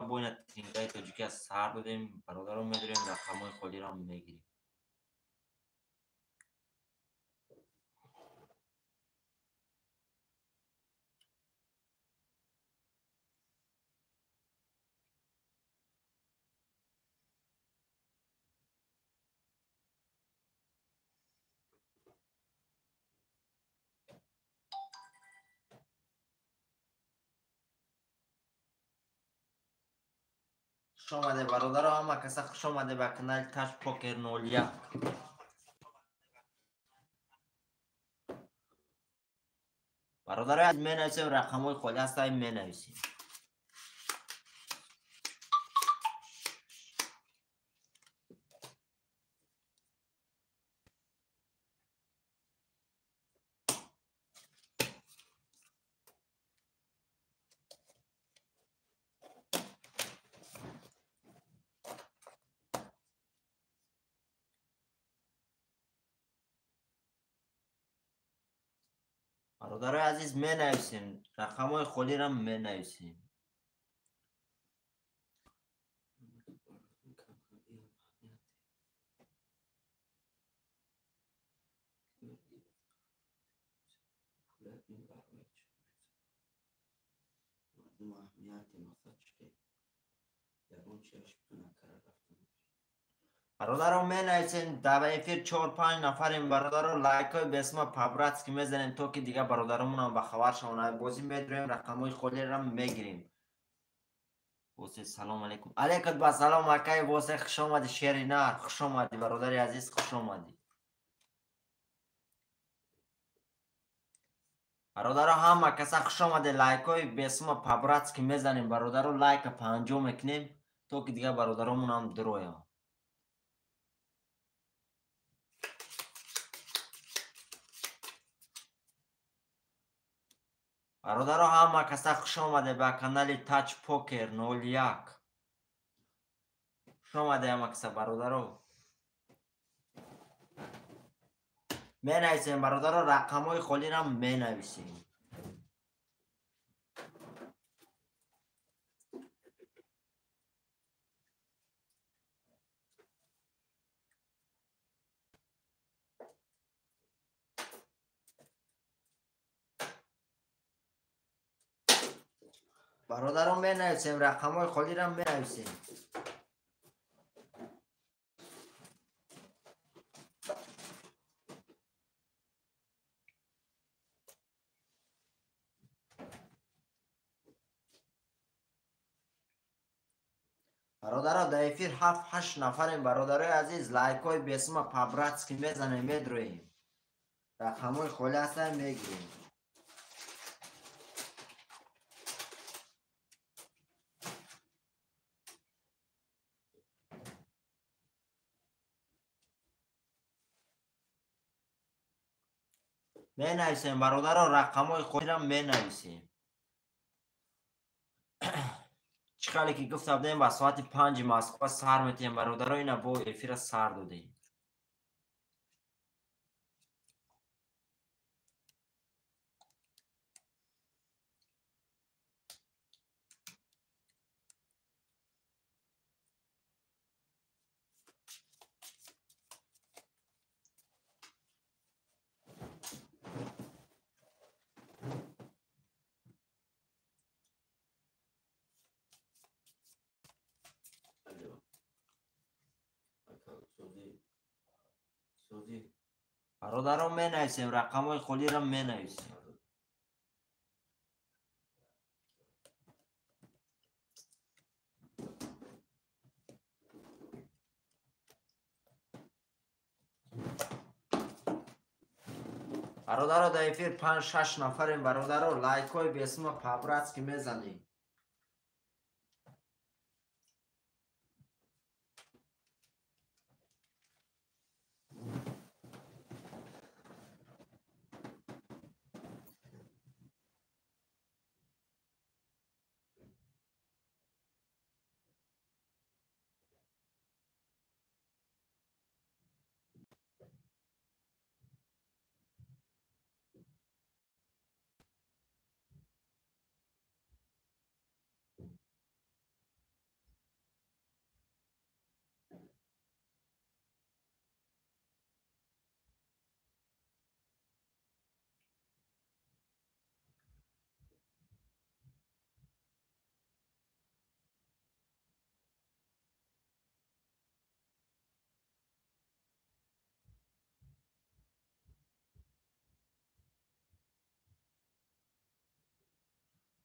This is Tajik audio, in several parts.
Бо ина трингаи тоҷикия сар додем, бародаро медорем, рақамҳои холиро мегирем. Хуш омаде бародаро, ҳама каса хуш омаде ба канали Таш Покер 01. Бародаро, менависем рақамҳои холи ҳастаи менависем. Бародарои азиз, менависем, рақамҳои холиро менависем. Бародаро менависем, дар эфир 4-5 нафарем бародаро, лайкҳои бесма по-братски мезанем, то ки дигар бародаромонам ба хабар шаванд. Бозӣ медроем, рақамҳои холиро мегирем. Босе, салом алейкум. Алейкум ба салом акай Босе, хуш омадӣ шери нар, хуш омадӣ бародари азиз, хуш омадӣ. Бародаро ҳама каса хуш омаде, лайкҳои бесма по-братски мезанем бародаро, лайка 50 мекунем, то ки дигар бародаромонам дуроянд. Бародаро ҳама каса хуш омаде ба канали Тач Покер 01. Хуш омаде ҳама каса бародаро. Менависем бародаро, рақамҳои холиро менависем. Бародаро менависем, рақамҳои холиро менависем. Бародаро дар эфир 7-8 нафарем бародарои азиз, лайкҳои бесма по-братски мезанем, медроем. Рақамҳои холи ҳастанд мегирем. Менависем бародаро, рақамҳои холиро менависем. Чӣ хеле ки гуфта будем, ба соати 5 Москва сар метиҳем бародаро, ина бо эфира сар додем. Бародаро менависем, рақамҳои холиро менависем. Бародаро дар эфир 5-6 нафарем бародаро, лайкҳои бесма по-братски мезанем.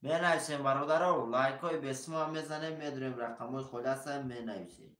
Менависем бародаро, лайкҳои бесума мезанем, медурем рақамҳои холӣ ҳастанд, менависем.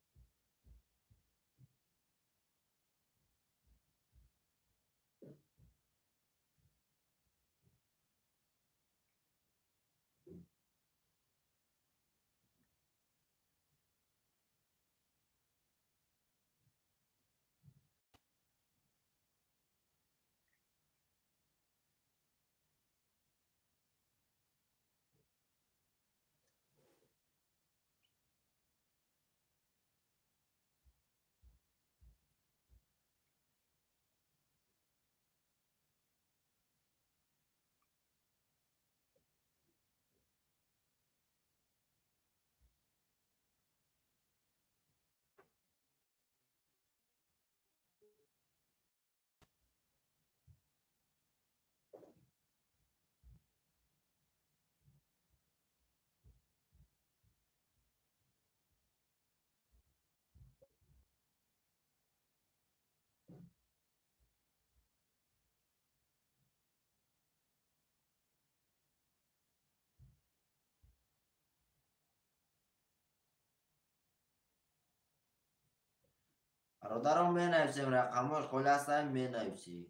Бародарон, менависем, рақамҳои холӣ ҳастанд, менависем.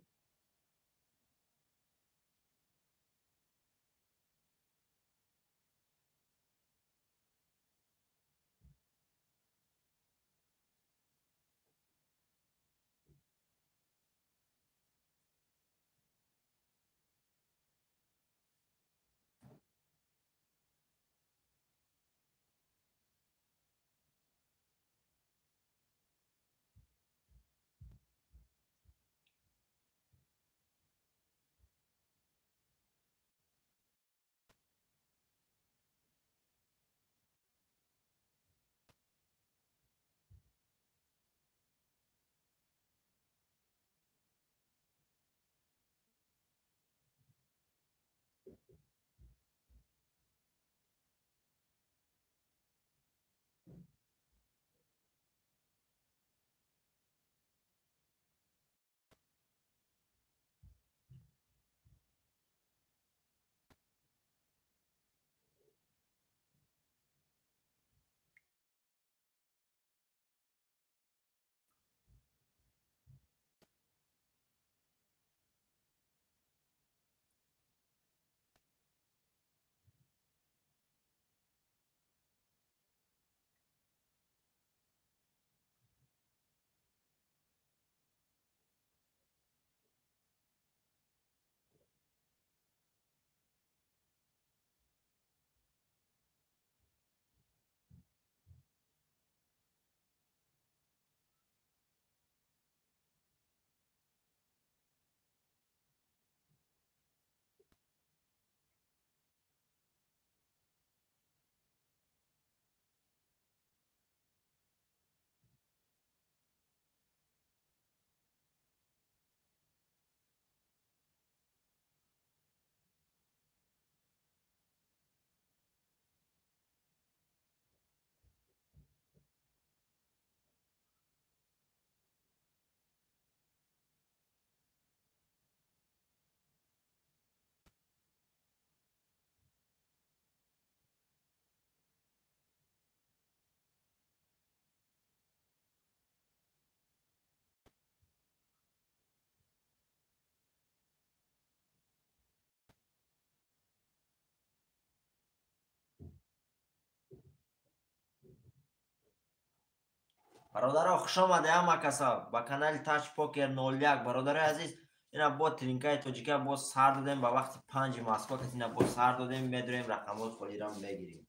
Бародаро, хуш омаде ҳама каса ба канали Тач Покер 01. Бародарои азиз, ина бо тринкаи тоҷика боз сар додем ба вақти 5 Москва, кас ина боз сар додем, медурем рақамҳои холиро мегирем.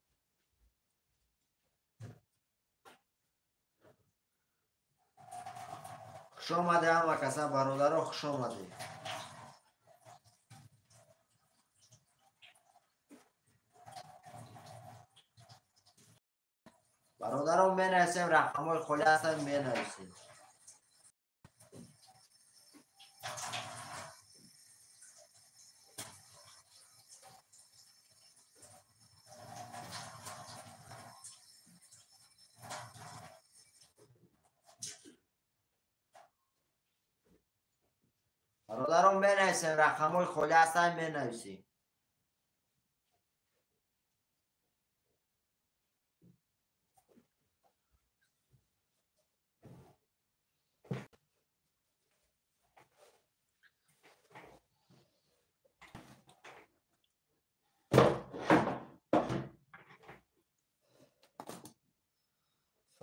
Хуш омаде ҳама каса, бародаро, хуш омаде. Бародарон, менависем, рақамҳои холӣ ҳастанд, менависем. Бародарон, менависем, рақамҳои холӣ ҳастанд, менависем.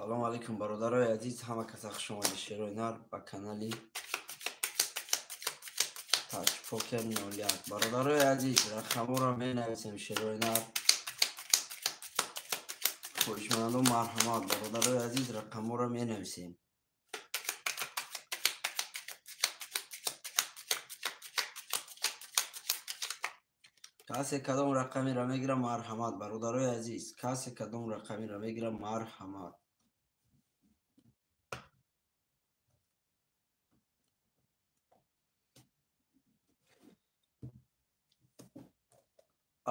Салом алейкум, бародарои азиз, ҳама каса хуш омадед шерои нар ба канали Таҷпокер 01. Бародарои азиз, рақамҳоро менависем шерои нар. Хоҳишмандон марҳамат, бародарои азиз, рақамҳоро менависем. Касе кадом рақамеро мегирад, марҳамат, бародарои азиз, касе кадом рақамеро мегирад, марҳамат.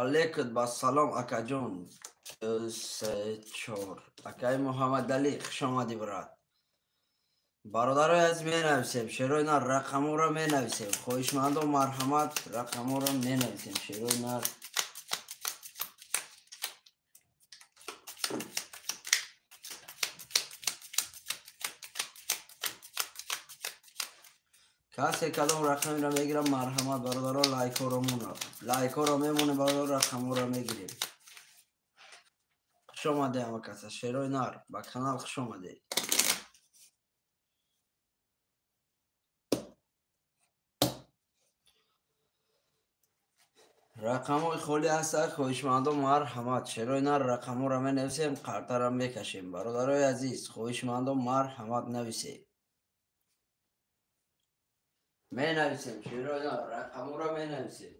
Алейкум ба салом, акаҷон. 2, 3, 4. Акаи Муҳаммадалӣ, хуш омадӣ, брат. Бародарои азиз, менависем шерои нар, рақамҳоро менависем. Хоҳишмандон марҳамат, рақамҳоро менависем шерои нар. Касе кадом рақамеро мегирад, марҳамат, бародаро, лайкҳоро мона. Лайкҳоро мемонем, бародаро, рақамҳоро мегирем. Хуш омадед ҳама каса, шерои нар, ба канал хуш омадед. Рақамҳои холӣ ҳастанд, хоҳишмандон марҳамат, шерои нар, рақамҳоро менависем, қартара мекашем. Бародарои азиз, хоҳишмандон марҳамат, нависед. Менависем шерои нар, рақамҳоро менависем.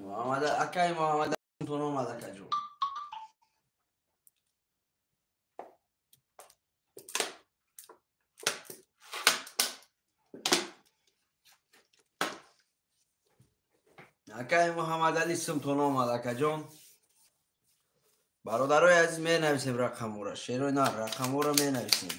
Муҳаммад, акаи Муҳаммад, тон омад, акаҷон. Акаи Муҳаммадалӣ, сумтон омад, акаҷон. Бародарои азиз, менависем рақамҳоро, шерои нар, рақамҳоро менависем.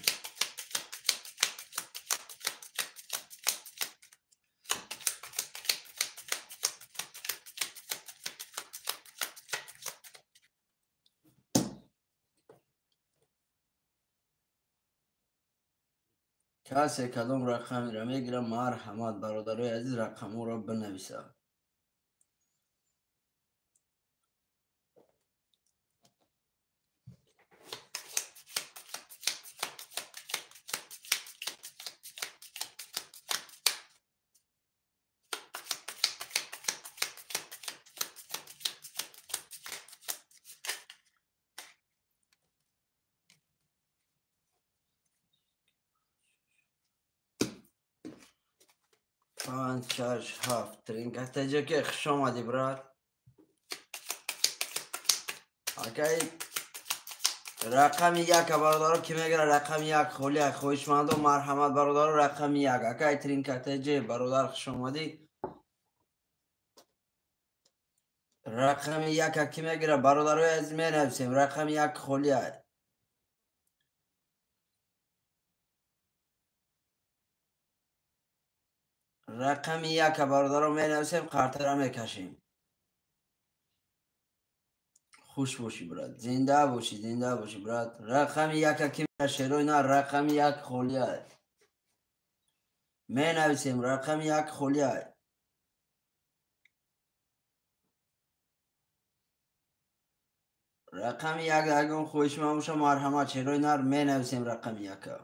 Касе кадом рақамеро мегирад, марҳамат, бародарои азиз, рақамҳоро бинависад. Панҷ, шаш, ҳафт. Тринкатаҷаке, хуш омадӣ, брат. Акаи рақами яка, бародаро, ки мегирад рақами як холия, хоҳишмандон марҳамат, бародаро, рақами як. Акаи Тринкатаҷе, бародар, хуш омадӣ. Рақами яка ки мегирад, бародарои азиз, менависем рақами як холия. Рақами яка, бародаро, менависем, қартара мекашем. Хуш бошӣ, брат, зинда бошӣ, зинда бошӣ, брат. Рақами яка ки шерои нар, рақами як холия. Менависем рақами як холия. Рақами як ягон хоҳишманд боша, марҳамат, шерои нар, менависем рақами яка.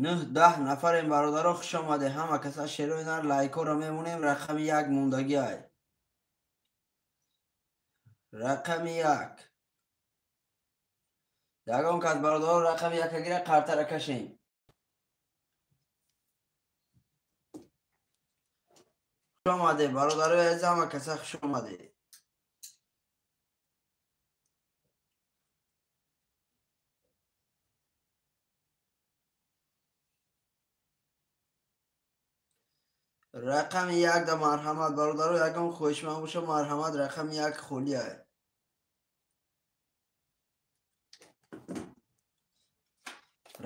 Нӯҳ, даҳ нафарем, бародаро, хуш омадед ҳама каса шерои нар, лайкҳоро мемонем, рақами як мондагиай. Рақами як. Ягон кас, бародаро, рақами яка гира, қартара кашем. Хуш омадед, бародарои азиз, ҳама каса хуш омадед. Рақами як да марҳамат, бародаро, ягон хоҳишманд боша, марҳамат, рақами як холия.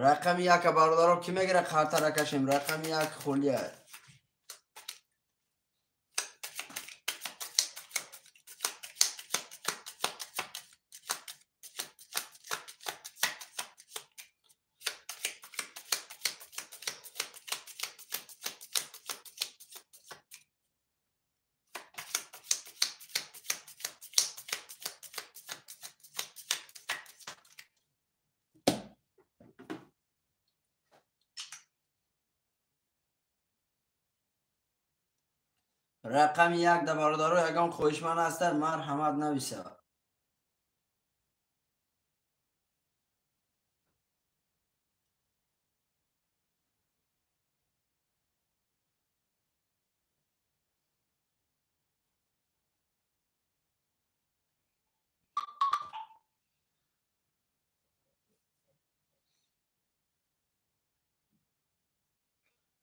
Рақами яка, бародаро, ки мегирад, қартара кашем, рақами як холия. Рақами як да бародаро ягон хоҳишманд ҳастанд, марҳамат нависа.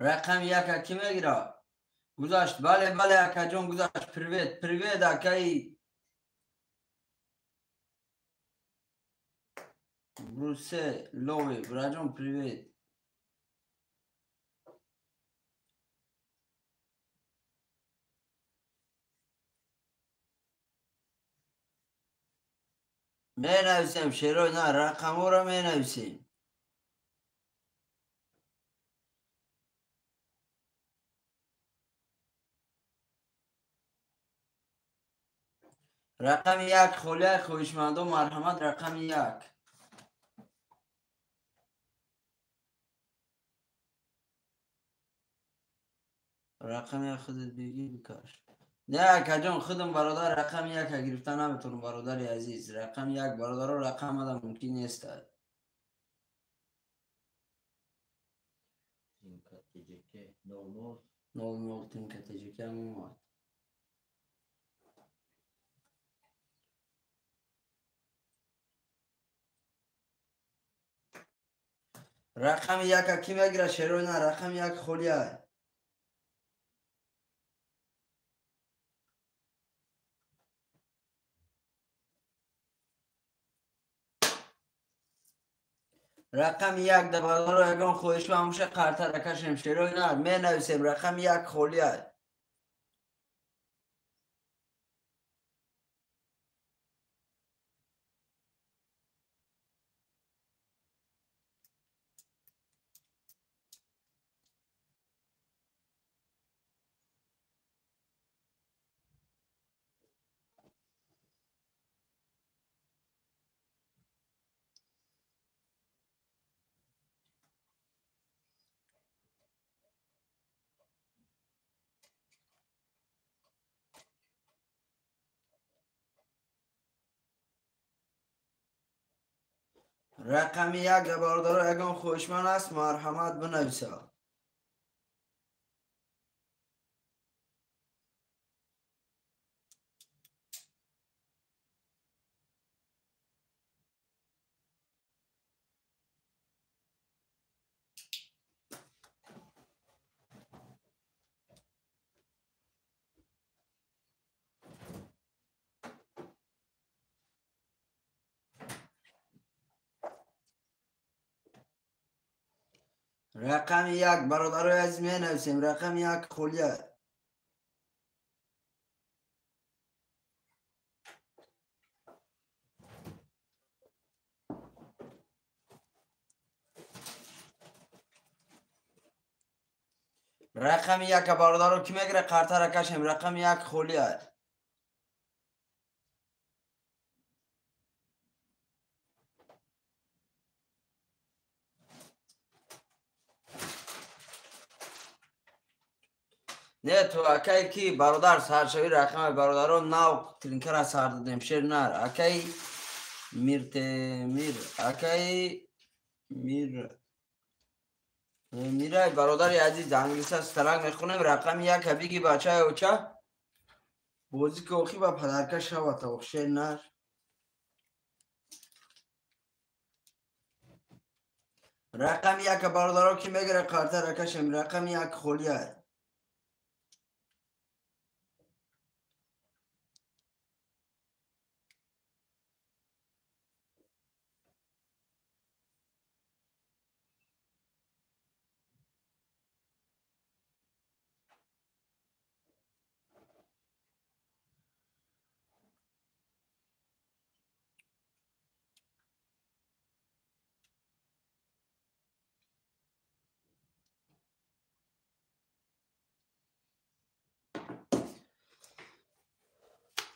Рақами яка кӣ мегирад? Гузашт. Бале, бале, акаҷон, гузашт. Привет, привет, акаи Брусе Лови, браҷон, привет. Менависем, шерои на, рақамҳоро менависем. Рақами як холия, хоҳишмандо, марҳамат, рақами як. Рақами як худат бигӣ бикаш. Не, акаҷон, худам бародар рақами яка гирифта наметавонам, бародари азиз. Рақами як бародаро рақам ада мумкин нест. Тинка ТЖК 00. 00 Тинка ТЖК ҳам омад. Рақами яка кӣ мегирад, шерои на, рақами як холия. Рақами як да бародаро ягон хоҳиш ҳамуша қартара кашем, шерои на, менависем, рақами як холия. Рақами як да бародаро ягон хоҳишманд аст, марҳамат бинависа. Рақами як бародарои азиз менависем, рақами як холия. Рақами яка бародаро кӣ мегирад, қартара кашем, рақами як холия. Не, ту акай ки бародар саршавӣ рақами бародаро нав тринкара сар дадем, шер нар. Акай Миртемир, акай Мир Мирай бародари азиз, англиса старанг мехонем, рақами яка биги бачаи оча. Бозӣ ки охи ба падарка шавад, шер нар. Рақами яка бародаро ки мегирад, қартара кашем, рақами як холия.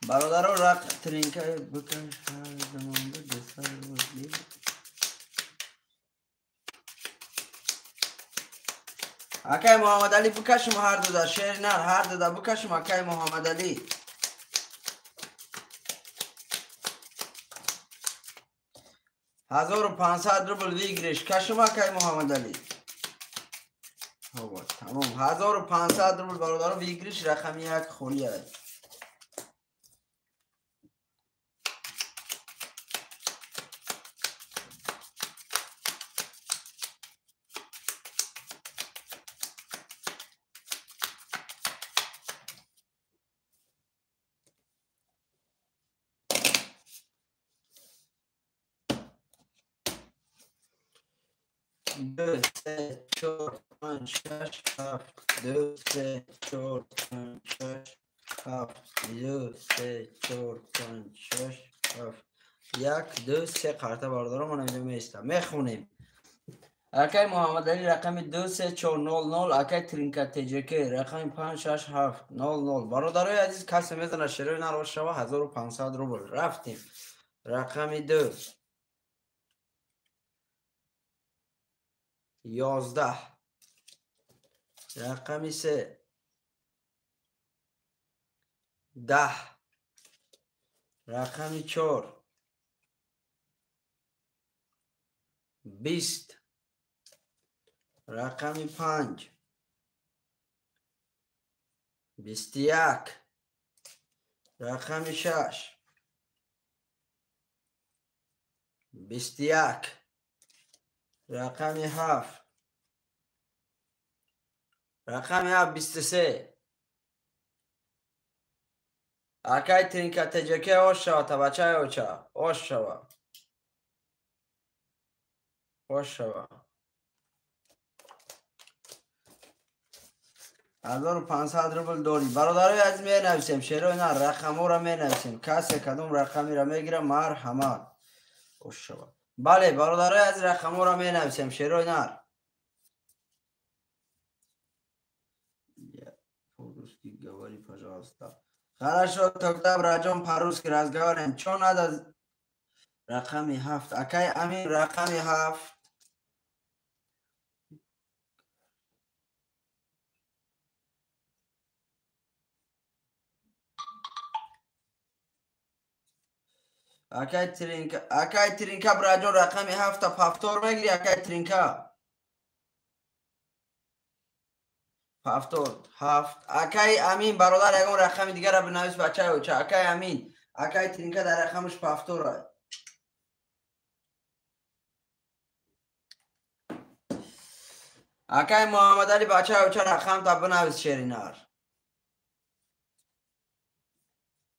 Бародаро рақ тринка бикаш ҳар замонда десар Акай Муҳаммадалӣ бикашим ҳар дуда, шери нар ҳар дуда бикашим акай Муҳаммадалӣ. 1500 рубл выигрыш кашим акай Муҳаммадалӣ. Тамом 1500 рубл бародаро выигрыш рақами 1 холӣ аст. 2, 3, 4, 5, 6, 7, 2, 3, 4, 5, 6, 7, 2, 3, 4, 5, 6, 7, 1, 2, 3 қарта бародаро ман инҷо меистам. Мехонем. Акай Муҳаммадалӣ рақами 2, 3, 4, 0, 0, акай Тринка ТЖК рақами 5, 6, 7, 0, 0. Бародарои азиз касе мезанад шерои нар шава 1500 рубл. Рафтем. Рақами 2. 11. рақами 3. 10. рақами 4. 20. рақами 5. 21. рақами 6. 21. рақами 7. рақами 7 23. Акай Тринка ТЖК ош шава табачай оча. Ош шава. Ош шава. 1500 рубл дорӣ. Бародарои азиз менависем шерои на рақамҳоро менависем. Касе кадом рақамиро мегира марҳамат. Ош шава. Бале бародарои азиз рақамҳоро менависем шерои нар. По-русски говори, пожалуйста. Хорошо, тогда браҷон по-русски разговариваем. Чё надо? Рақами 7. Акай Амин рақами 7. Акай Тринка, акай Тринка браҷон рақами 7 повтор мегири акай Тринка. Повтор 7. Акай Амин бародар ягон рақами дигарро бинавис бачаи оча. Акай Амин, акай Тринка дар рақамаш повтор. Акай Муҳаммадалӣ бачаи оча рақамта бинавис шеринар.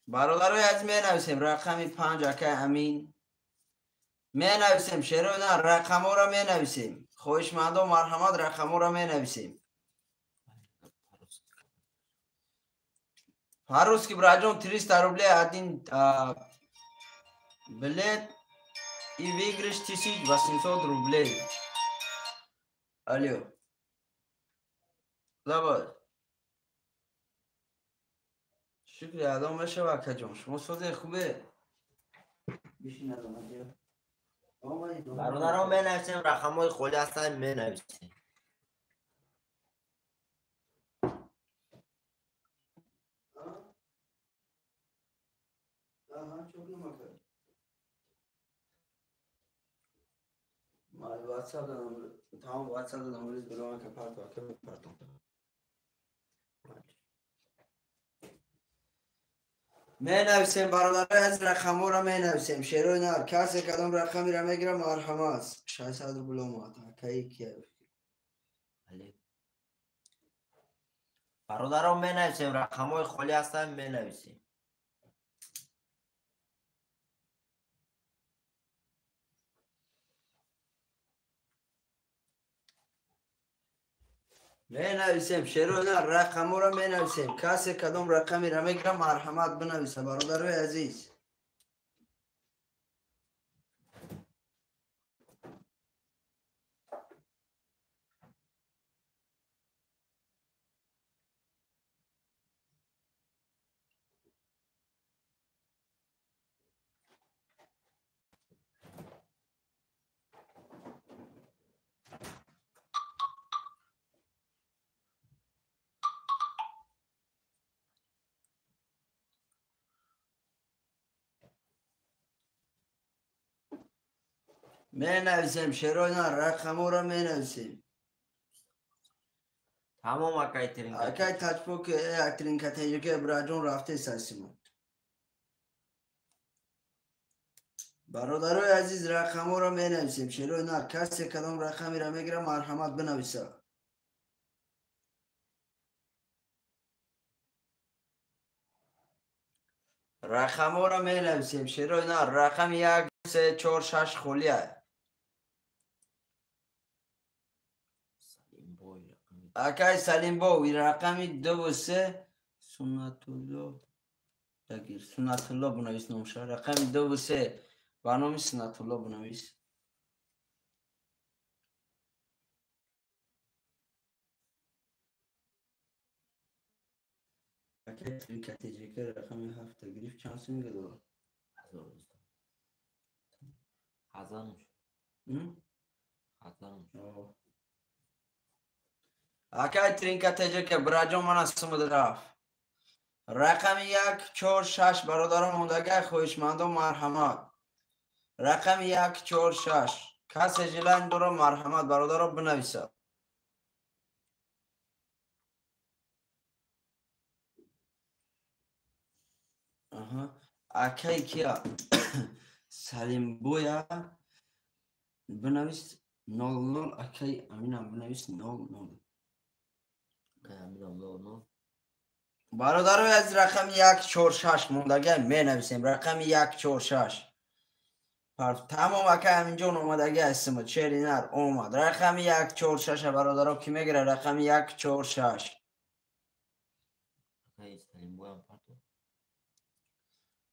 Бародарои азиз менависем рақами 5 акай Амин. Менависем шеринар рақамҳоро менависем. Хоҳишмандо марҳамат рақамҳоро менависем. По-русски, браҷон, 300 рублей один билет и выигрыш 1800 рублей. Алло. Давай. Шукри адом мешава акаҷон. Шумо созе хубе? Бишин адом аҷа. Бародарон менависем рақамҳои холӣ ҳастанд менависем. WhatsApp дадам, тамом WhatsApp дадам, рӯз билован ка парто, ака мепартом. Менависем бародарои азиз рақамҳоро менависем. Шерои нар касе кадом рақамиро мегира марҳамат. 600 рубл омад. Акаи кия? Бародарон менависем рақамҳои холӣ ҳастанд менависем. Менависем шерои нар рақамҳоро менависем. Касе кадом рақамиро мегира марҳамат бинависа бародарои азиз. Менависем шерои нар, рақаморо менависем. Тамом акай Тринка. Акай Таҷпок, Тринка Теҷике бираҷон рафтест ҳастимо. Бародарои азиз, рақаморо менависем шерои нар. Касе кадом рақамеро мегира, марҳамат бинависа. Рақаморо менависем шерои нар. Рақами 1, 3, 4, 6 холия. Акай Салимбой рақами 2 3 Суннатулло дагир. Суннатулло бинавис номша. Рақами 2 3 ба номи Суннатулло бинавис. Акай Тринка Теҷике рақами 7 гирифт. Чанд сум дорад? 1000. 1000. Акай Тринка Теҷике бираҷон мана сумуд рафт. Рақами 1, 4, 6 бародарон мондагай, хоҳишмандон марҳамат. Рақами 1, 4, 6. Касе желание дорад, марҳамат бародаро бинависад. Акай кия Салимбоя бинавис 00. Акай Амина бинавис 00. Бародарои азиз, рақами 1, 4, 6 мондагай менависем. Рақами 1, 4, 6. Тамом акай Аминҷон омадагай ҳастим. Шери нар омад. Рақами 1, 4, 6 бародаро ки мегира? Рақами 1, 4, 6.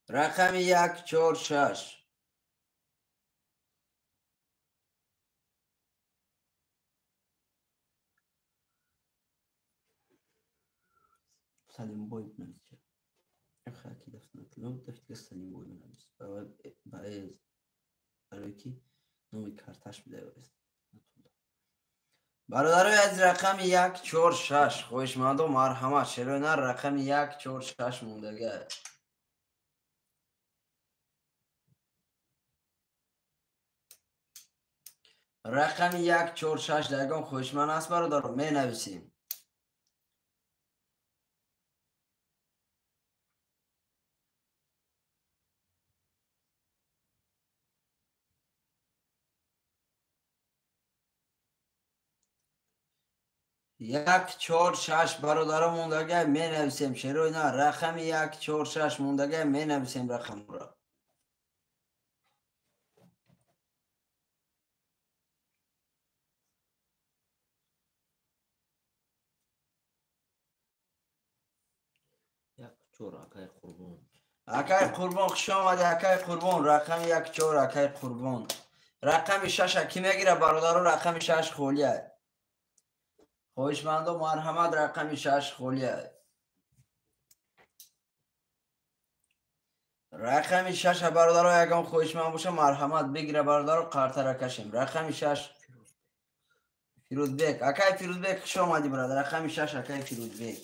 Рақами 1, 4, 6. Салимбой бинавис. Хаки дафтнатло дафтига Салимбой бинавис. Барои ки номи карташ бидавис. Бародарои азиз, рақами 1, 4, 6 хоҳишмандо марҳамат. Шерои нар рақами 1, 4, 6 мондагай. Рақами 1, 4, 6 ягон хоҳишманд аст бародаро, менависем. 1, 4, 6 бародаро мондагай менависем шерои нар. Рақами 1, 4, 6 мондагай менависем рақамро. Акай Қурбон. Акай Қурбон хуш омадӣ акай Қурбон. Рақами 1, 4 акай Қурбон. Рақами 6 ки мегира бародаро? Рақами 6 холия. Хоҳишмандо марҳамат, рақами 6 холия. Рақами 6 бародаро ягон хоҳишманд боша марҳамат бигира бародаро, қартара кашем. Рақами 6 Фирӯзбек. Акай Фирӯзбек хуш омадӣ бародар. Рақами 6 акай Фирӯзбек.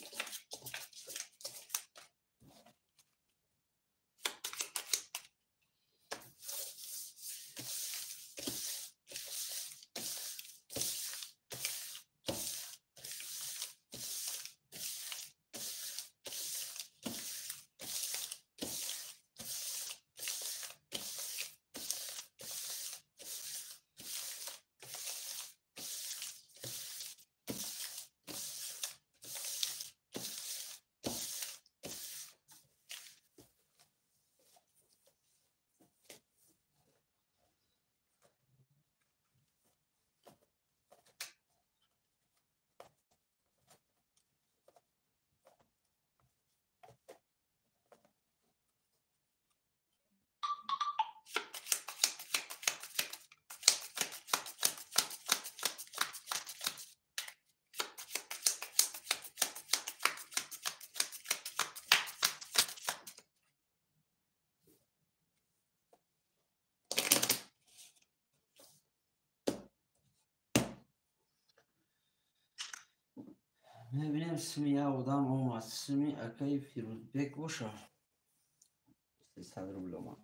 Мебинем сими як одам омад. Сими акаи Фирӯзбек боша. 300 рубл омад.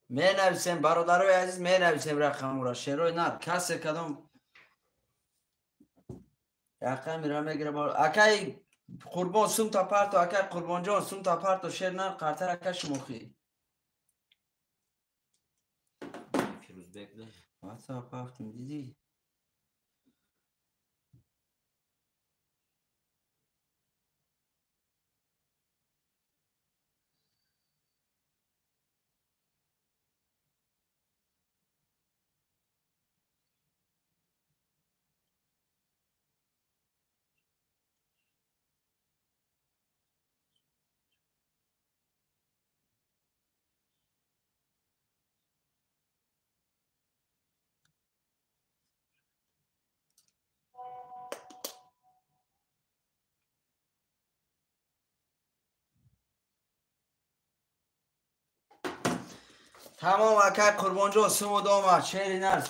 Менависем бародарои азиз, менависем рақамура. Шерои нар касе кадом рақамира мегира. Акай Қурбон сумта парто, акай Қурбонҷон сумта парто, шер нар қартар ака шумохи. Фирӯзбек да. WhatsApp рафтим дидӣ? Тамом акай Қурбонҷон сумуд омад, шери нар.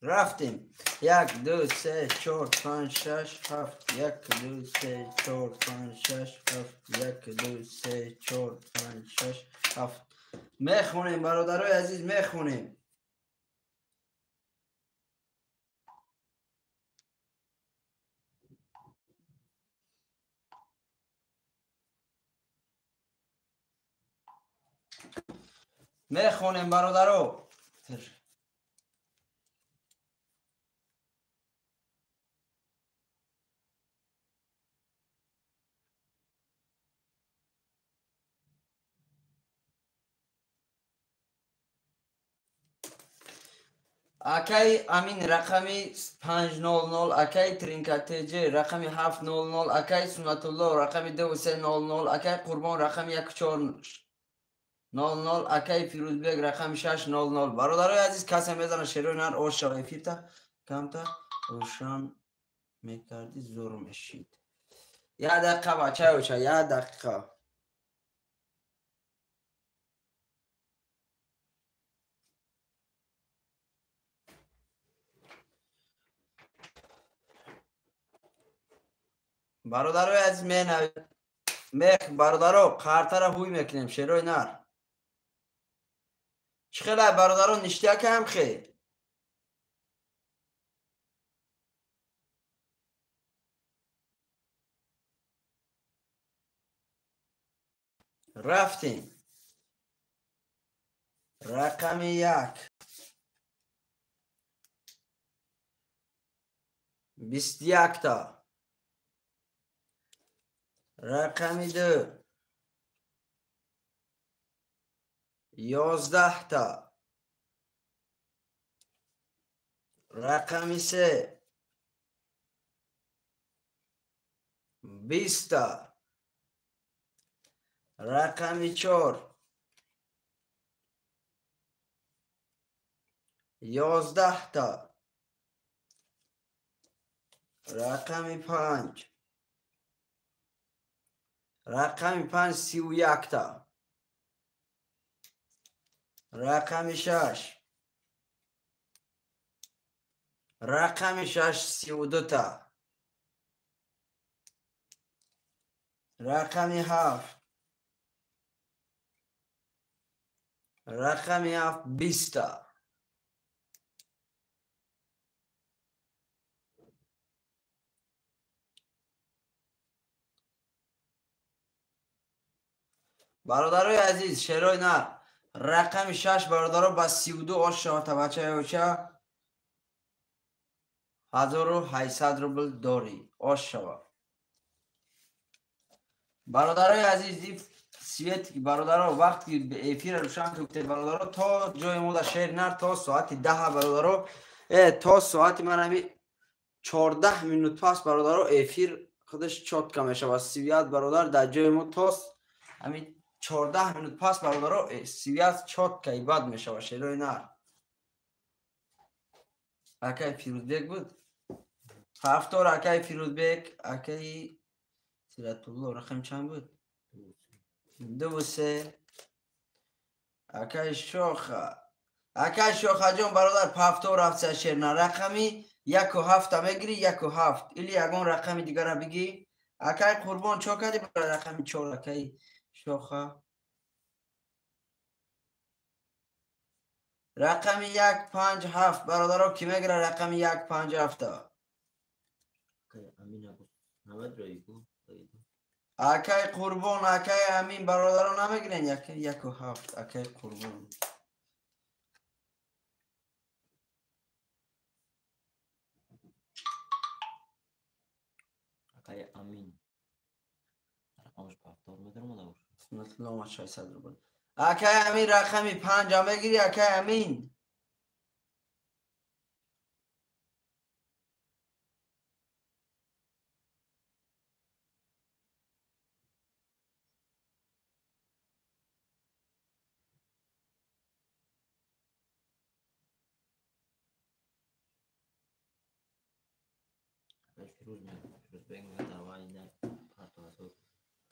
Рафтем. 1, 2, 3, 4, 5, 6, 7. 1, 2, 3, 4, 5, 6, 7. 1, 2, 3, 4, 5, 6, 7. Мехонем бародарои азиз, мехонем. Мехонем бародаро. Акай Амин рақами 500, акай Тринкатеҷ рақами 700, акай Суннатулло рақами 2300, акай Қурбон рақами 1400, акай Фирӯзбек рақами 600. Бародарои азиз, касе мезана шерои нар ош шава эфирта камта рӯшан мекардӣ зур мешид. Як дақиқа бачаи оча, як дақиқа. Бародарои азиз, мех бародаро қартара ҳуй мекунем шерои нар. Чӣ хелай бародаро, ништякам хе? Рафтем. Рақами 1. 21-та. Рақами 2. 11-та. Рақами 3. 20-та. Рақами 4. 11-та. Рақами 5. Рақами 5 31-та. Рақами 6. Рақами 6 32-та. Рақами 7. Рақами 7 20-та. Бародарои азиз, шерои нар рақами 6 бародаро ба 32 ош шавата бачаи оча 1800 рубл дорӣ ош шава. Бародарои азиз, свет бародаро вақти эфира рӯшан кунед бародаро, то ҷои мо дар шери нар то соати 10 бародаро, то соати ман ҳами 14 минут пас бародаро эфир худаш чётка мешавад. Свет бародар дар ҷои мо то ҳами 14 минут пас бародаро связь чётка и бад мешавад шерои нар. Акай Фирӯзбек буд. Ҳафтор акай Фирӯзбек, акай Сиратулло рақам чанд буд? 2 3. Акай Шоха. Акай Шохаҷон бародар пафтор рафтса шерна рақами 1 ва 7 мегири 1 ва 7 или ягон рақами дигара бигӣ. Акай Қурбон чо кардӣ барои рақами 4 акай Шоха? Рақами 1 5 7 бародаро ки мегира рақами 1 5 7? Акай Қурбон, акай Амин бародаро намегирен 1 ва 7 акай Қурбон. Акай Амин рақамаш пафтор медаромада бошад. Омад 600 рубл. Акай Амин рақами 5 мегири акай Амин.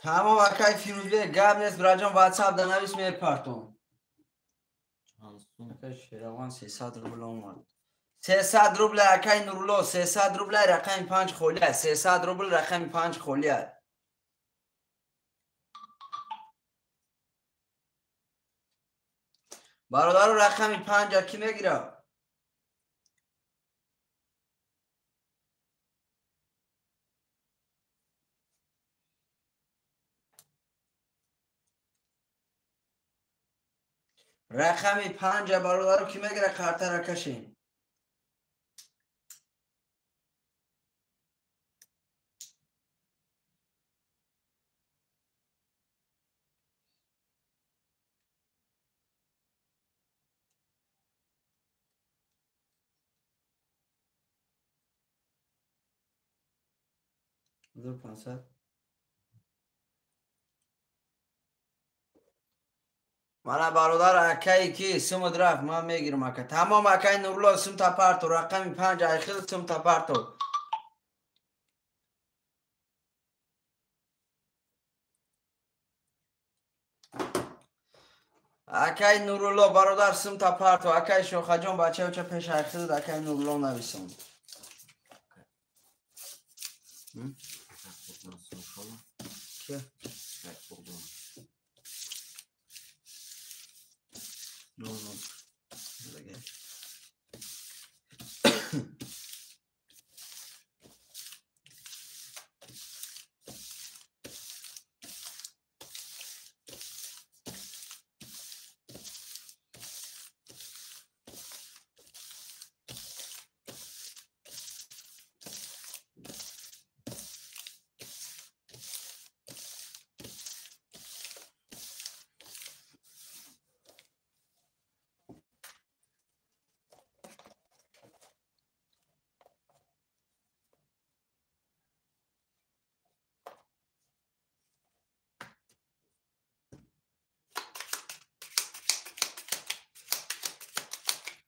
Тамом акай Фирӯзбек гап нест бираҷон ватсап да навис мепартом. Акай Шераван 300 рубл омад. 300 рубл акай Нурулло 300 рубл рақами 5 холия 300 рубл рақами 5 холия. Бародаро рақами 5 ки мегира? Рақами 5 бародаро ки мегира картара кашем. 1500 мана бародар акае ки сумуд рафт ман мегирам ака. Тамом акай Нурулло сум тапарто рақами 5 айхил сум тапарто. Акай Нурулло бародар сум тапарто акай Шохаҷон бачаоча пеш айхил акай Нурулло нависон. No.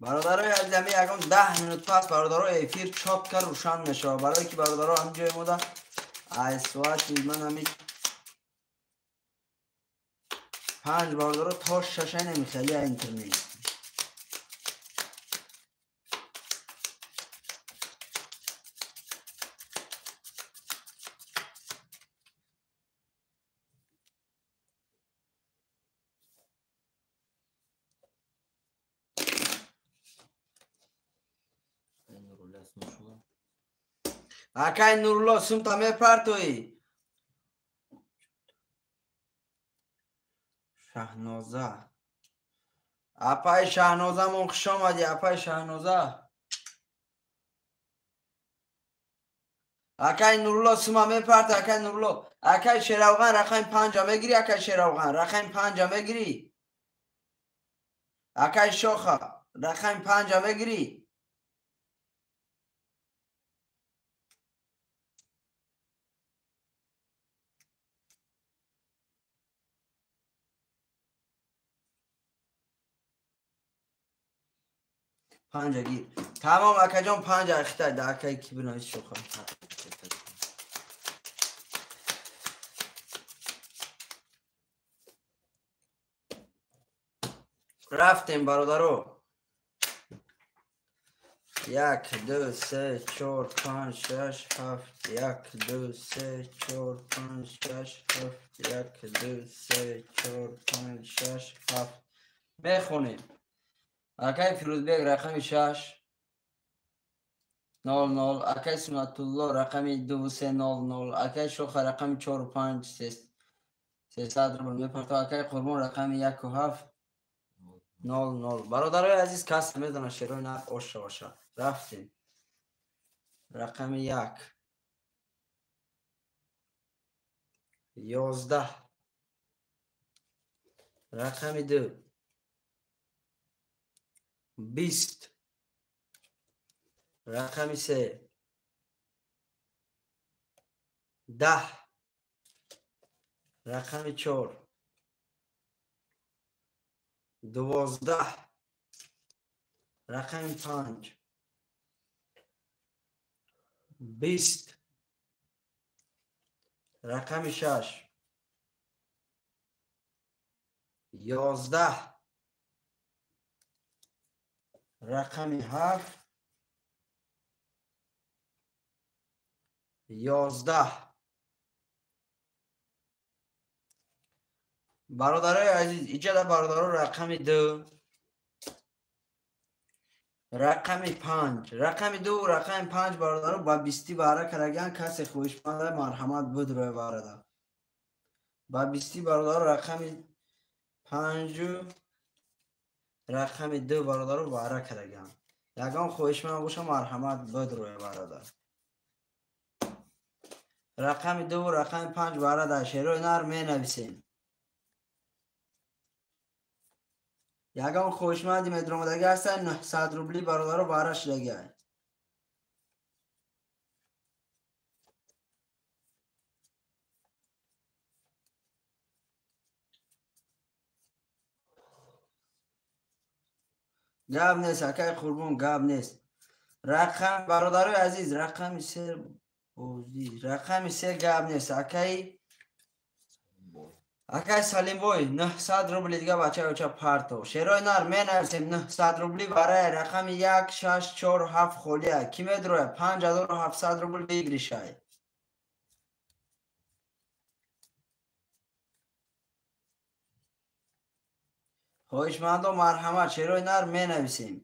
Бародарои азизами ягон 10 минут пас бародаро эфир чётко рӯшан мешавад. Барое ки бародаро ҳамин ҷое мода ай соати ман ҳами 5 бародаро то 6 намехели интернет. Акай Нурулло сумта мепартоӣ. Шаҳноза. Апаи Шаҳнозамон хуш омадӣ, апаи Шаҳноза. Акай Нурулло сума мепарта, акай Нурулло. Акай Шеравған рақами 5 мегирӣ, акай Шеравған рақами 5 мегирӣ. Акай Шоха рақами 5 мегирӣ. 5 гир. Тамом акаҷон 5 ахитай да акай ки бинавис Шоха. Рафтем бародаро. 1 2 3 4 5 6 7 1 2 3 4 5 6 7 1 2 3 4 5 6 7 мехонем. Акай Фирӯзбек рақами 6 0 0, акай Суннатулло рақами 2 3 0 0, акай Шоха рақами 4 5 300 рубл мепартова, акай Қурбон рақами 1 7 0 0. Бародарои азиз, кас медонад шерои нарх оша боша. Рафтем. Рақами 1 11, рақами 2 20, рақами 3 10, рақами 4 12, рақами 5 20, рақами 6 11, рақами 7 11. Бародарои азиз, иҷода бародаро рақами 2, рақами 5, рақами 2, рақами 5 бародаро ба 20 баҳра караган. Касе хоҳишманда марҳамат бидрои бародар. Ба 20 бародаро рақами 5 рақами 2 бародаро баҳра караган. Ягон хоҳишманд боша марҳамат бидрои бародар. Рақами 2 рақами 5 баҳра дар шерои нар менависем. Ягон хоҳишманди медромадагӣ ҳастанд, 900 рубли бародаро баҳра шудагиа. Гап нест, акай Қурбон, гап нест. Рақам бародарои азиз, рақами 3 бозӣ, рақами 3 гап нест, акай Салимбой 900 рубли дига бача парто. Шерои нар менависем 900 рубли барои рақами 1 6 4 7 холия. Ки медроя 5700 рубл бигиришай. Хоҳишмандо марҳамат, шерои нар менависем.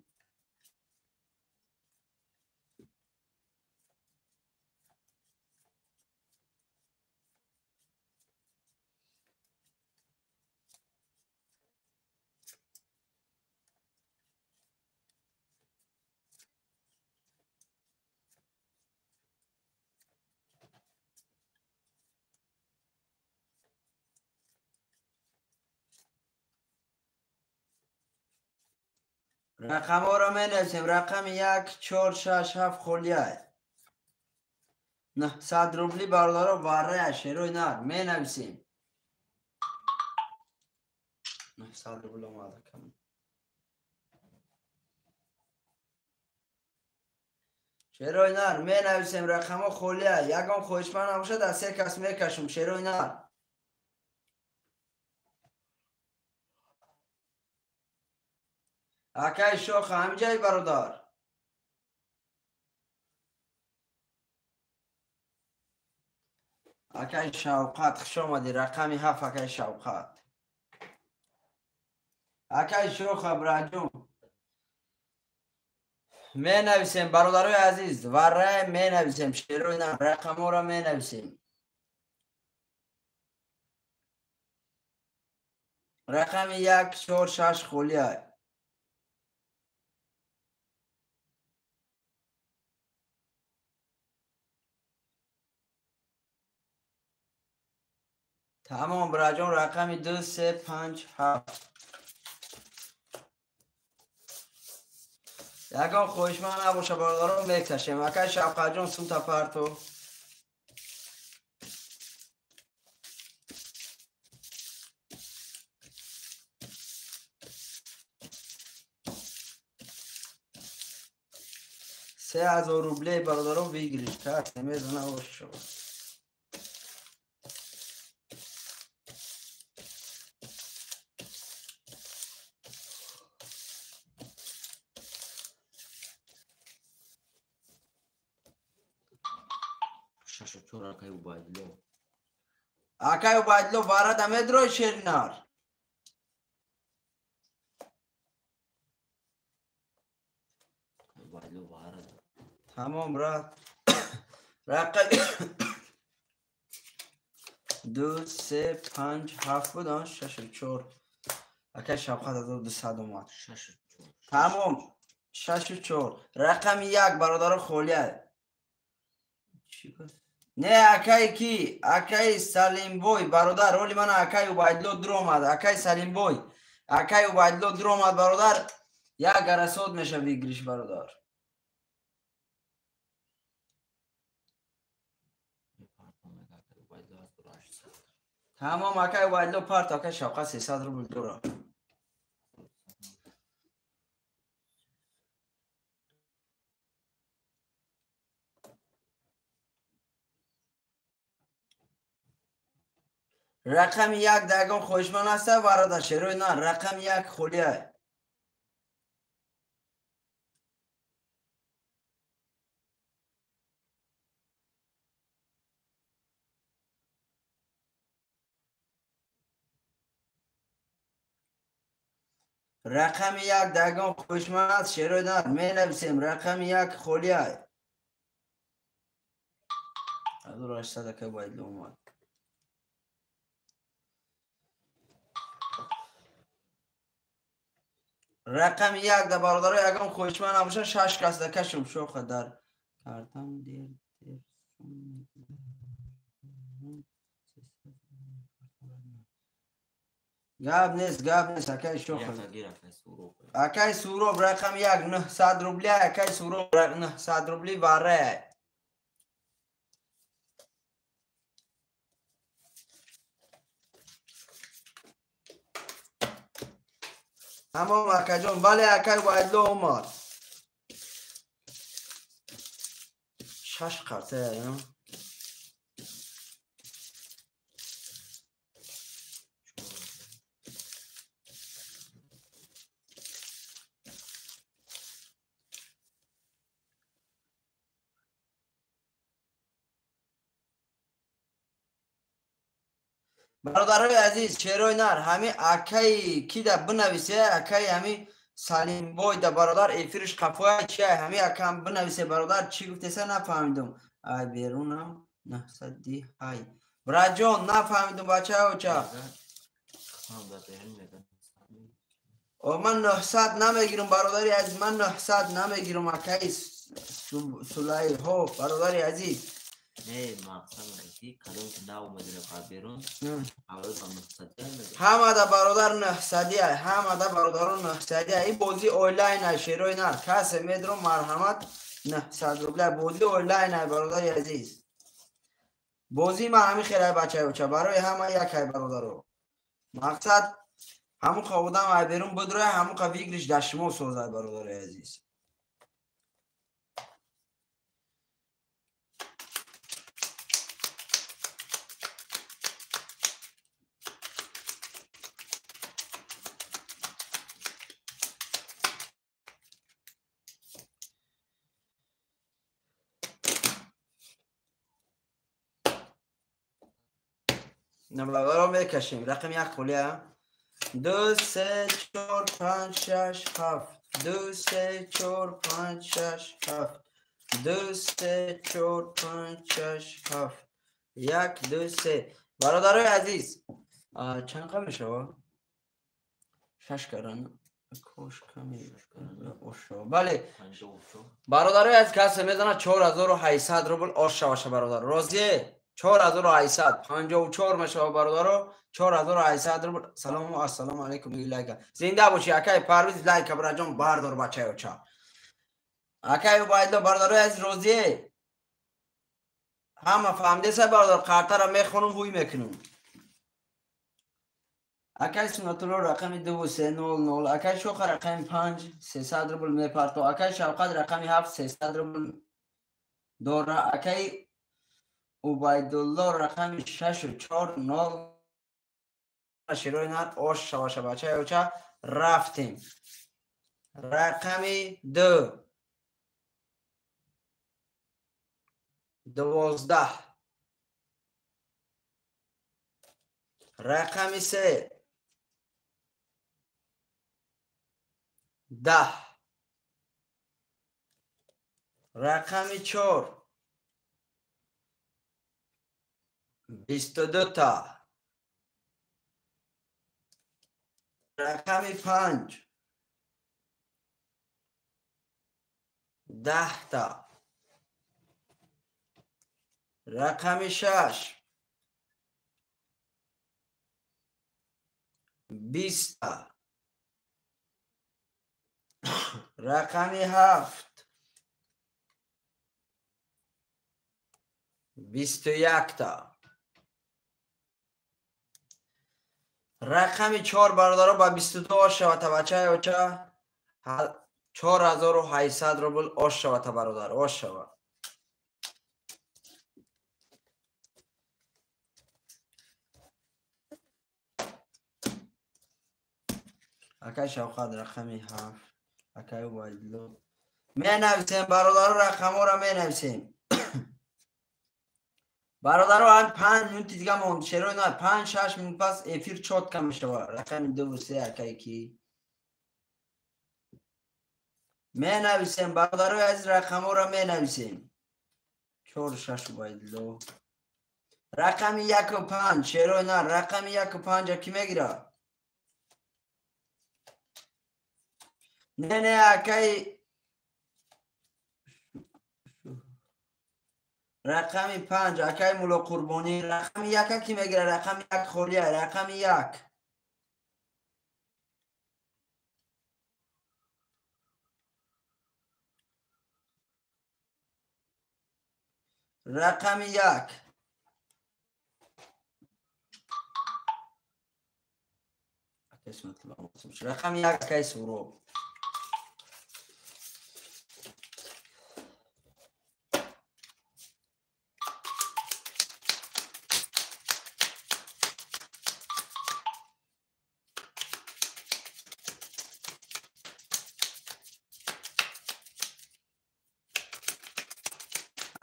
Рақамҳоро менависем. Рақами 1 4 6 7 холия. 900 рубли бародаро барая шерои нар менависем. 900 рубл омада кам. Шерои нар менависем. Рақамҳо холия. Ягон хоҳишманд набошад, аз се кас мекашум. Шерои нар. Акай Шоха, ҳамиҷаи бародар. Акай Шавқат, хуш омадӣ. Рақами 7 акай Шавқат. Акай Шоха, браҷон. Менависем, бародарои азиз, варрае менависем, шерои нар, рақамҳоро менависем. Рақами 1 4 6 холия. Тамом браҷон, рақами 2 3 5 7. Ягон хоҳишманд набоша бародаро мекашем. Акай Шавқатҷон, сумта парто. 3000 рублей бародаро выигрыш. Так, намедона ошо. 6-4 акай Убайдулло. Акай Убайдулло варада медрой шеринар. Убайдулло варада. Тамом брат. Рақами 2 3 5 7 буд, 6 4. Акай Шавқат 1200 омад. 6 4. Тамом 6 4. Рақами 1 бародаро холия. Не акай ки? Акай Салимбой бародар, роли мана акай Убайдулло дуромад. Акай Салимбой. Акай Убайдулло дуромад бародар. Як гарасот меша выигрыш бародар. Тамом акай Убайдулло парт, акай Шавқат 300 рубл дора. Рақами 1 дагон хоҳишманд аста бародар шерои на рақами 1 холия. Рақами 1 дагон хоҳишманд аст шерои на менависем рақами 1 холия. 1800 акай Убайдулло омад. Рақами 1 да бародаро ягон хоҳишманд набошад 6 кас да кашум шоха дар кардам дер дер гап нест акай шоха. Акай Суроб рақами 1 900 рубли, акай Суроб 900 рубли вара. Тамом акаҷон, бале акай Убайдулло омад. 6 қарта бародарои азиз, шерои нар ҳами акаи кида бинависе, акаи ҳами Салимбой да бародар эфириш қафоя чия ҳами акам бинависе бародар чӣ гуфтеса нафаҳмидум. Ай берунам 900 ҳай. Браҷон нафаҳмидум бачаоча. Ман 900 намегирам бародари азиз, ман 900 намегирам акаи Сулайҳо бародари азиз. Не, мақсад ки кадом ки наомадира ба берун, аввал ба 900. Ҳамада бародар 900, ҳамада бародарон 900. Ин бозӣ онлайн аст, шерои нар. Касе медром марҳамат 900 рубля. Бозӣ онлайн аст бародари азиз. Бозии ман ҳамин хелай бачаюча, барои ҳама якай бародаро. Мақсад ҳамун қа одам ай берун будроя, ҳамун қа выигрыш дар шумо созад бародари азиз. Наблагаро мекашем. Рақами 1 холия. 2 3 4 5 6 7. 2 3 4 5 6 7. 2 3 4 5 6 7. 1 2 3. Бародарои азиз, чанд қа мешавад? 6 каран. Кош ками ошо. Бале. Бародарои азиз, касе мезанад 4800 рубл ош шаваша бародар. Розие? 4800 54 мешава бародаро. 4800 рубл. Салому ассалому алайкум лайка. Зинда боши акай Парвиз лайка браҷон бардор бачаёча. Акай Убайдулло бародарои азиз розие? Ҳама фаҳмидеса бародар, қартара мехонум ҳуй мекунум. Акай Сунатулло рақами 2 3 0 0, акай Шоха рақами 5 300 рубл мепарто, акай Шавқат рақами 7 300 рубл дора, акай Убайдулло рақами 6 4 0 широи нар ош шаваша бачаёча рафтем. Рақами 2 12. Рақами се 10. Рақами 4 22 та. Рақами 5 10 та. Рақами 6 20 та. Рақами 7 21 та. Рақами 4 бародаро ба 22 ош шавата бачаи оча 4800 рубл ош шавата бародар, ош шава. Акай Шавқат рақами 7, акай Убайдулло. Менависем бародаро, рақамҳоро менависем. Бародаро, ҳам 5 минути дига монд, шерои на 5-6 минут пас эфир чётка мешавад. Рақами 2 3 акай ки. Менависем бародарои азиз, рақамҳоро менависем. 4 6 Убайдулло. Рақами 1 5 шерои на, рақами 1 5 ки мегирад? Не, не, акай рақами 5 акай Мулло Қурбонӣ. Рақами 1 ки мегирад? Рақами 1 холия, рақами 1. Рақами 1. Рақами 1 акай Суроб.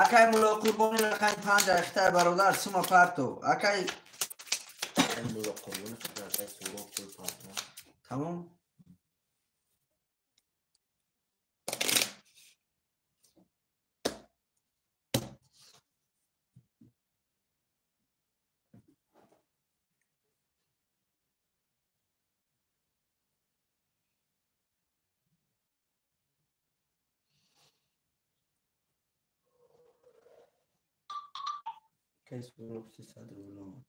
Акай Мулло Қурбонӣ рақами 5 ахтар бародар, сума парто. Акай Мулло Қурбонӣ акай Суроб пул парто. Тамом. Акай Суроб 300 рубл омад.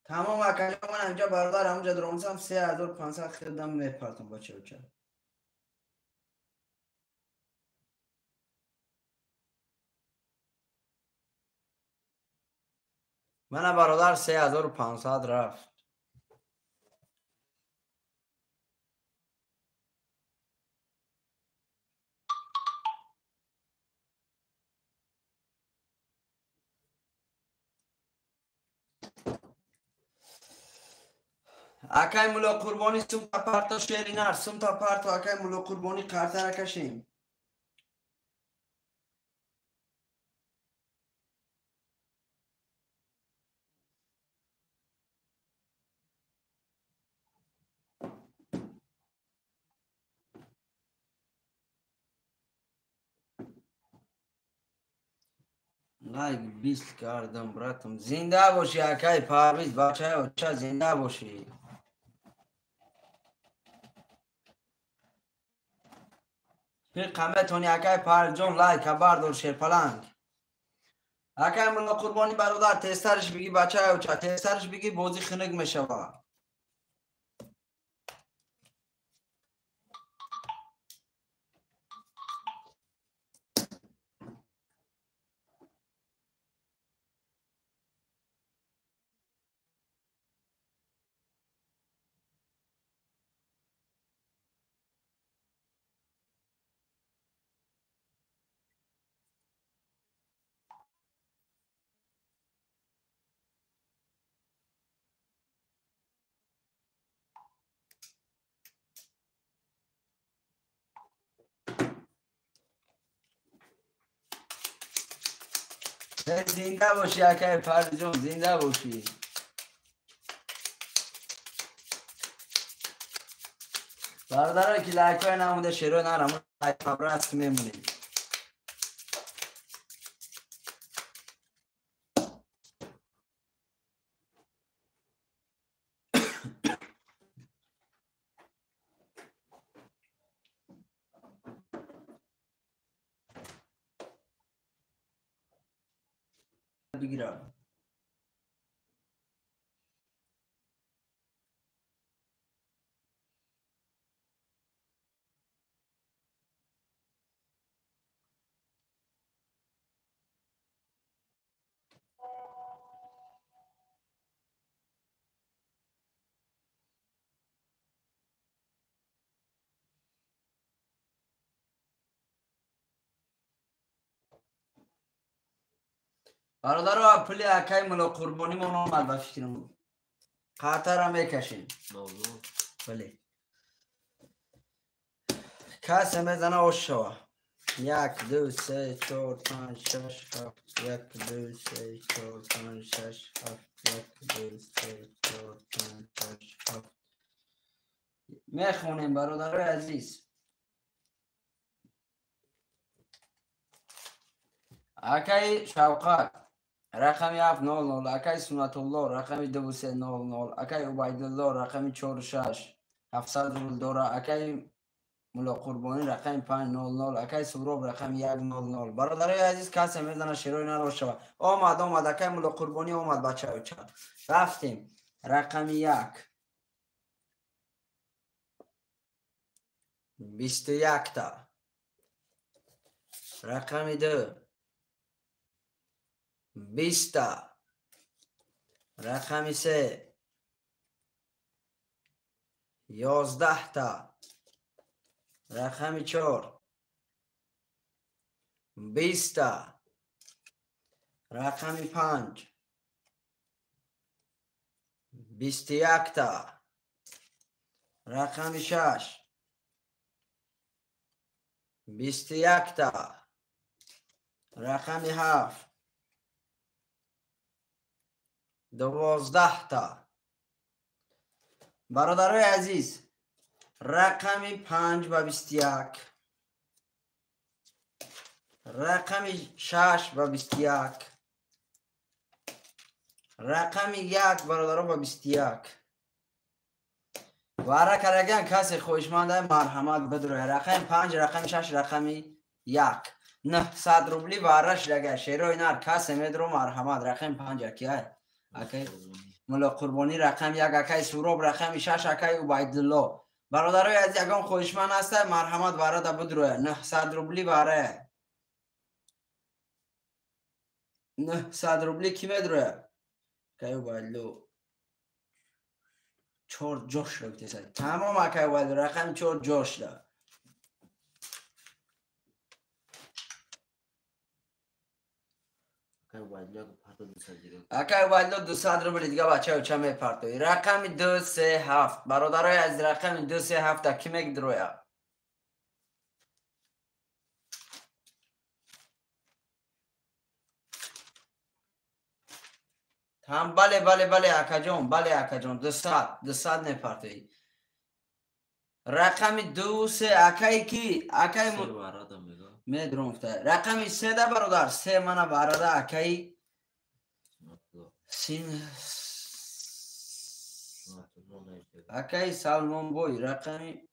Тамом акаҷон, ман инҷа бародар ҳамунҷа дуромсам 3500 хирдам мепартам бачаоча. Мана бародар 3500 рафт. Акай Мулло Қурбонӣ сумта парто, шери нар сумта парто. Акай Мулло Қурбонӣ қартара кашем. Лайк 20 кардам братам. Зинда бошӣ акай Парвиз, бачаи оча, зинда бошӣ. Қаметони акай Парвизҷон лайка бардор шерпаланг. Акай Мулло Қурбонӣ бародар, тезтарш бигӣ бачаи оча, тезтарш бигӣ, бозӣ хунук мешавад. Зинда бошӣ акай Парвизҷон, зинда бошӣ. Бародарое ки лайкҳое намонда, шерои нар, ҳамон лайк по-братски мемонем. Бигирам. Бародаро, пули акай Мулло Қурбонимон омад ба фикрам. Қатара мекашем. Бале. Касе мезана ош шава. 1, 2, 3, 4, 5, 6, 7, 1, 2, 3, 4, 5, 6, 7, 1, 2, 3, 4, 5, 6, 7. Мехонем, бародарои азиз. Акай Шавқат рақами 700, акай Суннатулло рақами 2300, акай Убайдулло рақами 46 700 рубл дора, акай Мулло Қурбонӣ рақами 500, акай Суроб рақами 100. Бародарои азиз, касе мезана шерои наро шава. Омад, омад, акай Мулло Қурбонӣ омад, бачаоча. Рафтем. Рақами 1. 21 та. Рақами 2. 20 та. Рақами 3. 11 та. Рақами 4. 20 та. Рақами 5. 21 та. Рақами 6. 21 та. Рақами 7. 12 та. Бародарои азиз, рақами 5 ба 21, рақами 6 ба 21, рақами 1 бародаро ба 21. Вара караган касе хоҳишманда марҳамат бидроя. Рақами 5, рақами 6, рақами 1. 900 рубли вара шидага. Шерои нар касе медро марҳамат. Рақами 5 акиай. Акай Мулло Қурбонӣ рақами 1, акай Суроб рақами 6, акай Убайдулло. Бародарои азиз, ягон хоҳишманд ҳаста, марҳамат варада бидроя. 900 рубли вара. 900 рубли ки медроя? Акай Убайдулло 4 ҷош гуфтеса. Тамом, акай Убайдулло рақами 4 ҷош да. Акай Убайдулло 200 рубли дига бачао ча мепартои. Рақами 2, 3, 7. Бародарои азиз, рақами 2, 3, 7 ки мегдроя? Ҳам бале, бале, бале, акаҷон, бале, акаҷон, 200, 200 мепартои. Рақами 2, 3, акай ки? Акай медром гуфта. Рақами 3 да бародар, 3 мана барада акай син акай Салмонбой рақами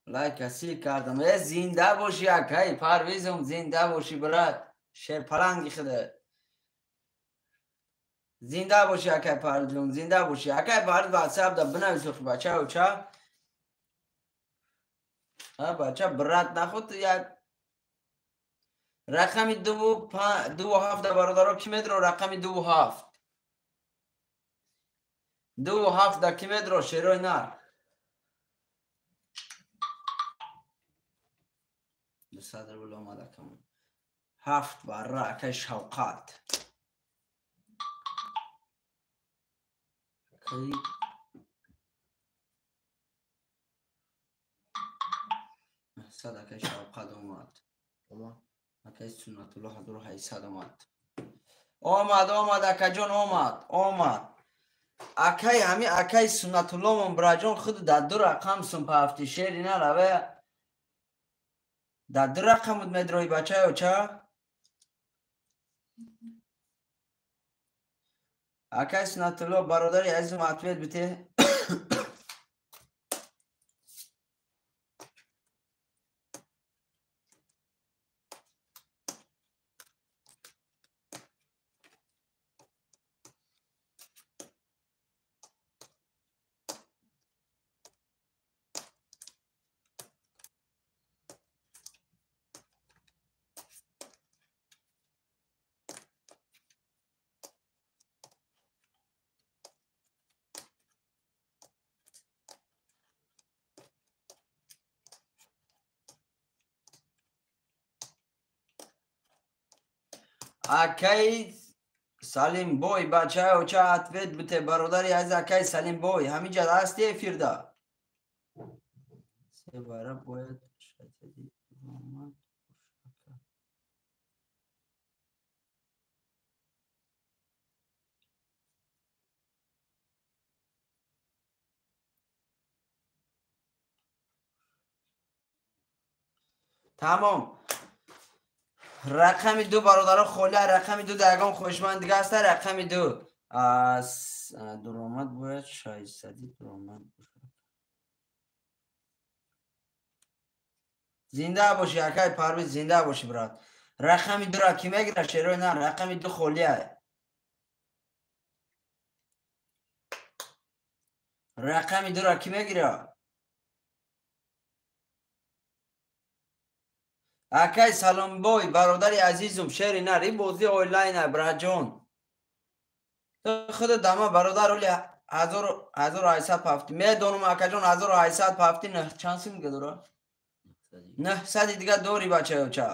лайка си кардам. Э, зинда бошӣ акай Парвизум, зинда бошӣ брат, шерпаланги худа. Зинда бошӣ акай Парвизум, зинда бошӣ. Акай Парвиз WhatsApp да бинавис охи бачао ча. А бача брат нахуд як рақами 2 2 7 да бародаро ки медро? Рақами 2 7. 2 7 да ки медро шерои нар? 200 рубл омада камон. 7 бара акай Шавқат. Акай 900 акай Шавқат омад. Акай Суннатулло 1800 омад. Омад, омад, акаҷон, омад, омад. Акай, ҳами акай Суннатулломон, браҷон, худ дар ду рақам сум пафти шери на раве. Дар ду рақам буд медрои бачаё ча? Акай Суннатулло, бародари азизум, ответ бите. Акай Салимбой, бачаё ча ответ бите, бародари азиз, акай Салимбой, ҳаминҷа ҳасти эфирда? Се бара бояд шайтади омад. Тамом. Рақами ду бародаро холи, рақами ду дар ягон хоҳишманд дига ҳаста? Рақами ду. Дуромад бояд шайсади дуромад бошад. Зинда бошӣ, акай Парвиз, зинда бошӣ, брат. Рақами дура ки мегирад, шерои на, рақами ду холия. Рақами дура ки мегирад? Акай Саломбой, бародари азизум, шери нар, ин бозӣ онлайна, браҷон. Ту худ дама бародар оли 1800 пафти. Медонам, акаҷон, 1800 пафти, чанд сум дига дора? 900 дига дори, бачаё ча.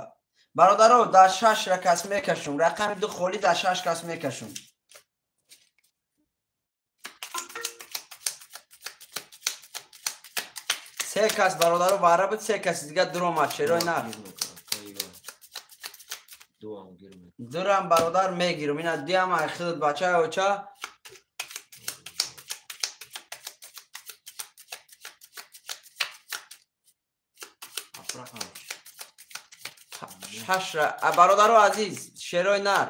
Бародаро, дар шаш кас мекашум. Рақами ду холи, дар шаш кас мекашум. Се кас бародаро вара буд, се каси дига дуромад, шерои нар. Дурам бародар мегирам. Ина диам ай худат бачаё ча. Шаш бародаро азиз, шерои нар.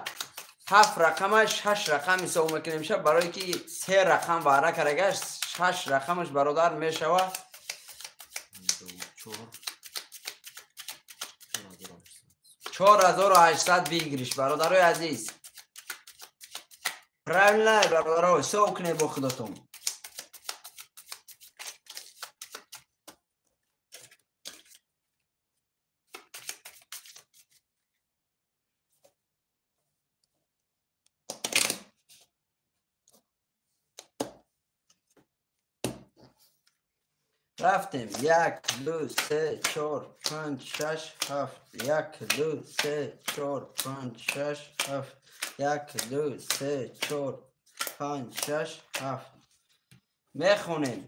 Ҳафт рақамаш шаш рақам ҳисоб мекунем ша, барое ки се рақам вара карагаш, шаш рақамаш бародар мешава. 4800 выигрыш, бародарои азиз. Правильно, бародаро, ҳисоб кунед бо худатон. Рафтем. Як, ду, се, чор, панҷ, шаш, ҳафт. Як, ду, се, чор, панҷ, шаш, ҳафт. Як, ду, се, чор, панҷ, шаш, ҳафт. Мехонем.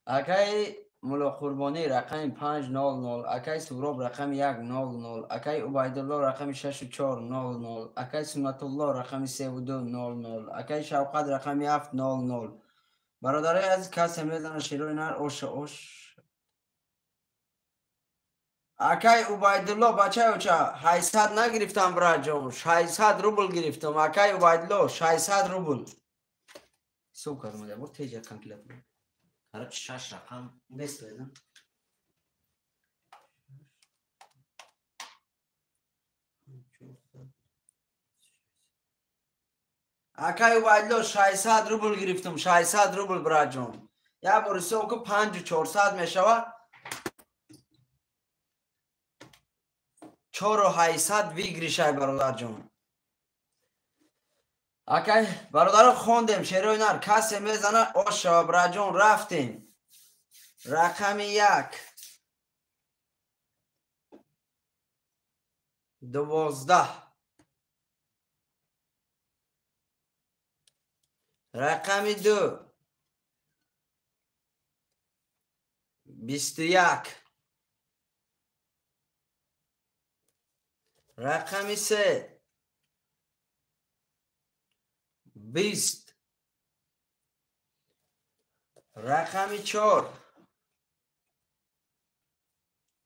Акай Мулоқурбонӣ рақами 500, акай Суроб рақами 100, акай Убайдулло рақами 6400, акай Суннатулло рақами 3200, акай Шавқат рақами 700. Бародарои азиз, касе мезана шерои нар оша ош. Акай Убайдулло, бачаё ча, 800 нагирифтам, браҷон, 600 рубл гирифтам. Акай Убайдулло, 600 рубл. Ҳисоб кардам, ябор теҷа конкретно. Короче, шаш рақам. Бестояд, акай Убайдулло, 600 рубл гирифтам, 600 рубл, браҷон. Як бор ҳисоб кун, 5400 мешава. 4800 выигрышай, бародарҷон. Акай бародаро, хондем шерои нар, касе мезана ош шава, браҷон, рафтем. Рақами як. 12. Рақами ду. 21. Рақами се. 20. Рақами 4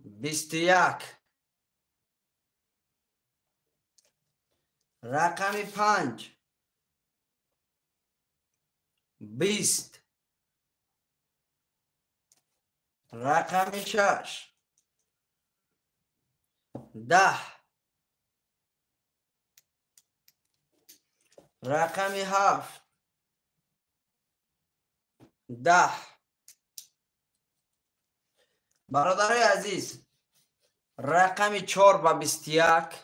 21. Рақами 5 20. Рақами 6 10. Рақами 7 10. Бародарои азиз, рақами 4 ба 21,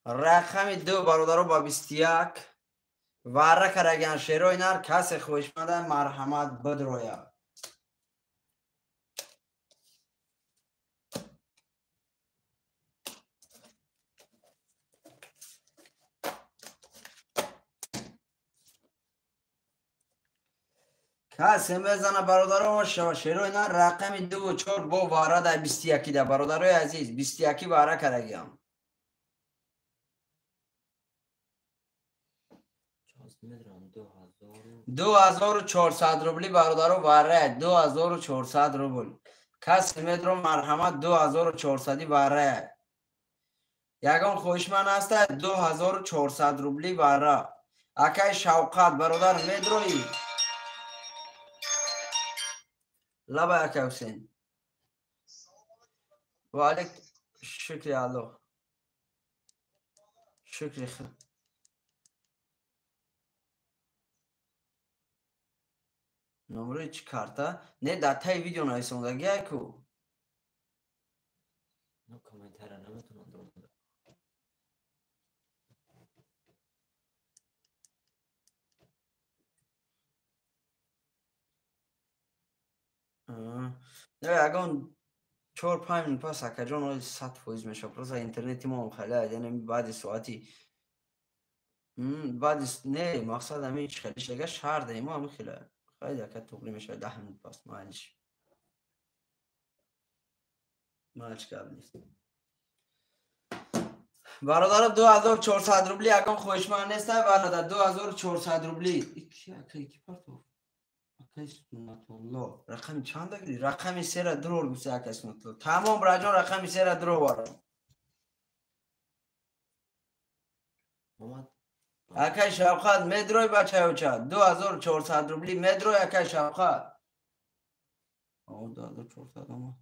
рақами 2 бародаро ба 21 варра караган шерои нар. Касе хоҳишманда марҳамат бидрояд. Касе мезана бародаро шерои нар рақами 2 ва 4 бо варра дар 21 да. Бародарои азиз, 21 варра карагиам. 2400 рубли бародаро варра, 2400 рубл. Касе медро марҳамат 2400 варра. Ягон хоҳишманд ҳаста 2400 рубли варра. Акай Шавқат бародар медроӣ? Лабай акай Ҳусейн. Ва алейк шукри Аллоҳ. Шукри Худо. Номрои чӣ карта? Не, дар таи видео нависондагиай ку. Комментария наметавонам дорам. Не, ягон 4-5 минут пас акаҷон 100% мешавад. Просто интернети мо хеле, яъне баъди соати баъди не, мақсад ҳамин чи хеле шага шаҳр даи мо ҳамин хеле хеле ака туғри мешавад 10 минут пас. Маълиш, маълиш, гап нест. Бародаро, 2400 рубли ягон хоҳишманд нестай бародар? 2400 рубли. Ака ки партов? Акай Суннатулло. Рақами чанд гири? Рақами 3-ра дрор гуфта акай Суннатулло. Тамом браҷон, рақами 3-ра дро варам. Акай Шавқат медрой бачаёча? 2400 рубли медрой акай Шавқат? О, 2400 омад.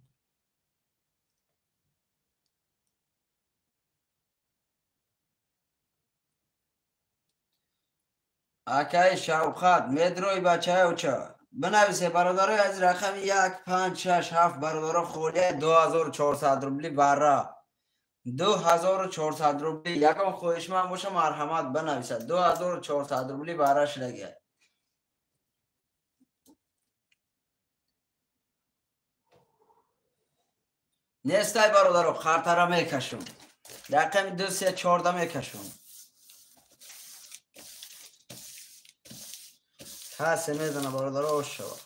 Акай Шавқат медрой бачаёча? Бинависе бародарои аз рақами 1 5 6 7 бародаро холия 2400 рубли варра. 2400 рубли. Ягон хоҳишманд боша марҳамат бинависад. 2400 рубли варра шудагиад. Нестай бародаро, қартара мекашум. Рақами 2 3 4 мекашум. Касе мезана бародаро ош шавад.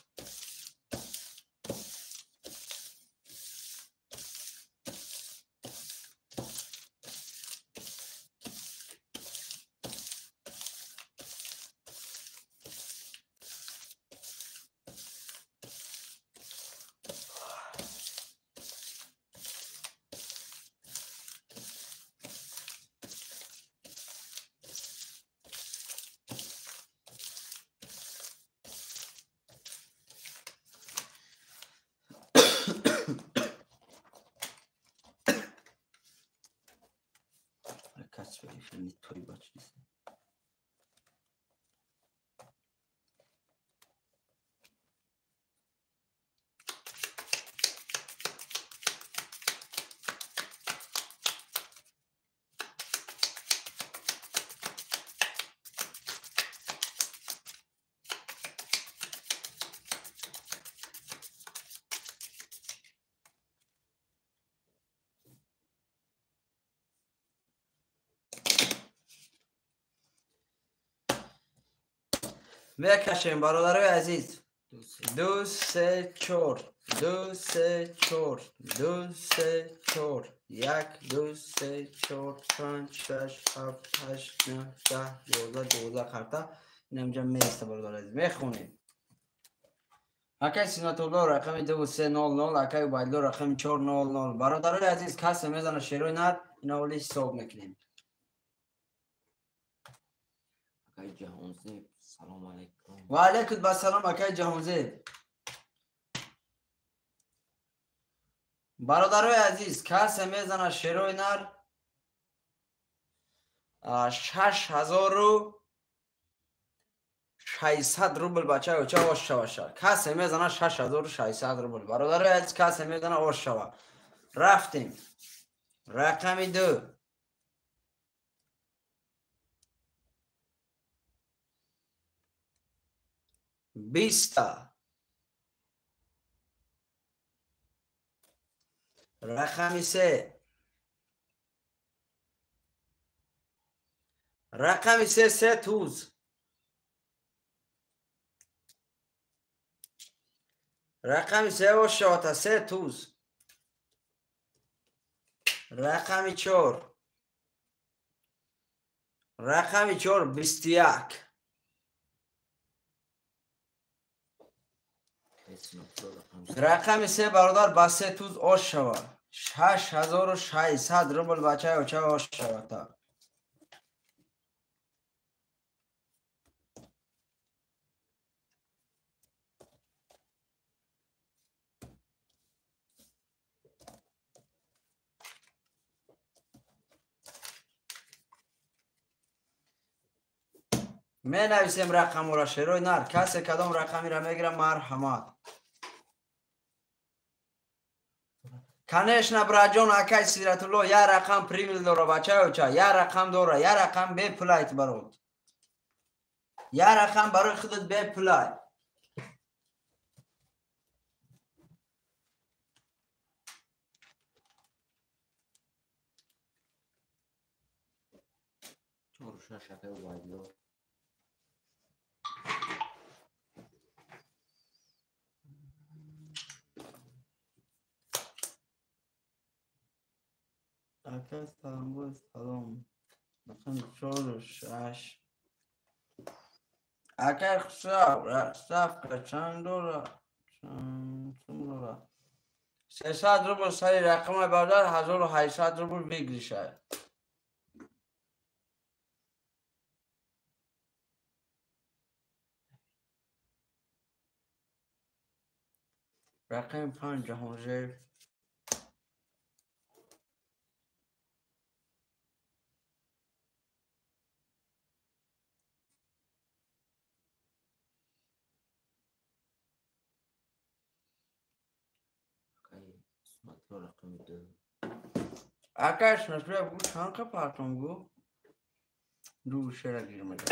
Мекашем бародарои азиз. 2 3 4 2 3 4 2 3 4 1, 2, 3, 4, 5, 6, 7, 8, 9, 10, 11, 12 карта. Инамҷа места бародари азиз. Мехонем. Акай Синатулло рақами 2300, акай Убайдулло рақами 400. Бародарои азиз, касе мезана шерои нар, ина оли ҳисоб мекунем. Акай Ҷаҳонзеб, салом алайкум. Ва алайкум ассалом, акай Ҷаҳонзеб. Бародарои азиз, касе мезана шерои нар 6600 рубл бача оча ош шава. Касе мезана 6600 рубл. Бародарои азиз, касе мезана ош шава. Рафтем. Рақами 2. Биста. Рақами 3. Рақами 3 се туз. Рақами 3 ош шавата се туз. Рақами 4. Рақами 4 21. Рақами 3 бародар ба се туз ош шава. 6600 рубл бачаи оча ош шавата. Менависем рақамора шерои нар. Касе кадом рақамиро мегира, марҳамат. Конечно, браҷон, акай Сиратулло, я рақам примил дора, бачаи оча, я рақам дора, я рақам бепулайт барот. Я рақам барои худат бепулай. Чор шаш акай Убайдулло. Ака салом, салом. Рақами 4 6. Акай Хусрав, ставка чанд дора? Чанд дора? 300 рубл сари рақами бародар, 1800 рубл выигрыша. Рақами 5 Ҷаҳонзеб. Акаш насбия гу чанд қа партом гу? Ду шера гир мега.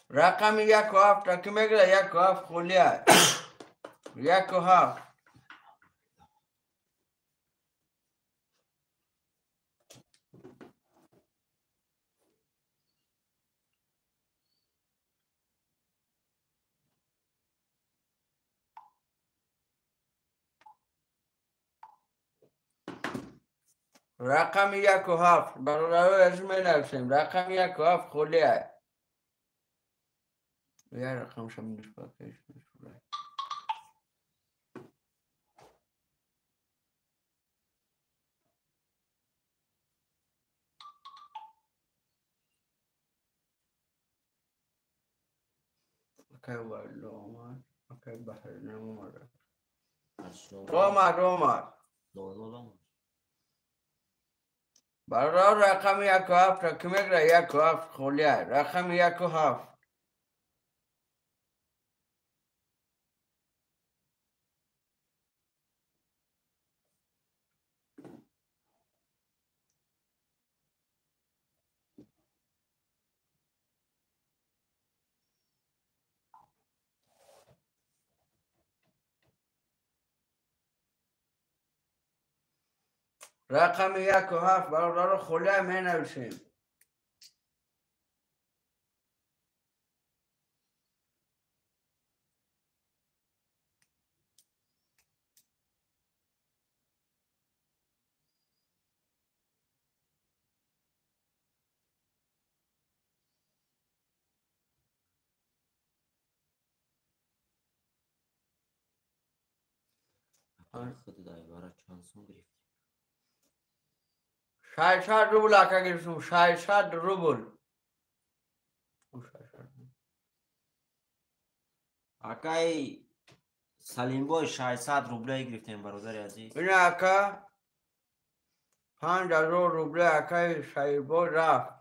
Рақами 1 7 раки мегира, 1 7 холия. 1 7. Рақами 1 7. Бародарои азиз, менависем. Рақами 1 7 холия. Я рақамша минус пакеш. Акай Убайдулло омад. Акай Баҳринам омад. Омад, омад. Бародар, рақами 1 7 ра ки мегира? 1 7 холия. Рақами 1 7. Рақами 1 7 бародаро холия менависем. Худ дай вара чанд сум гирифтӣ? 600 рубл ака гирифтум, 600 рубл. Акаи Салимбой, 600 рубле гирифтем, бародари азиз. Ина ака, 5000 рубле акаи Шаирбой рафт.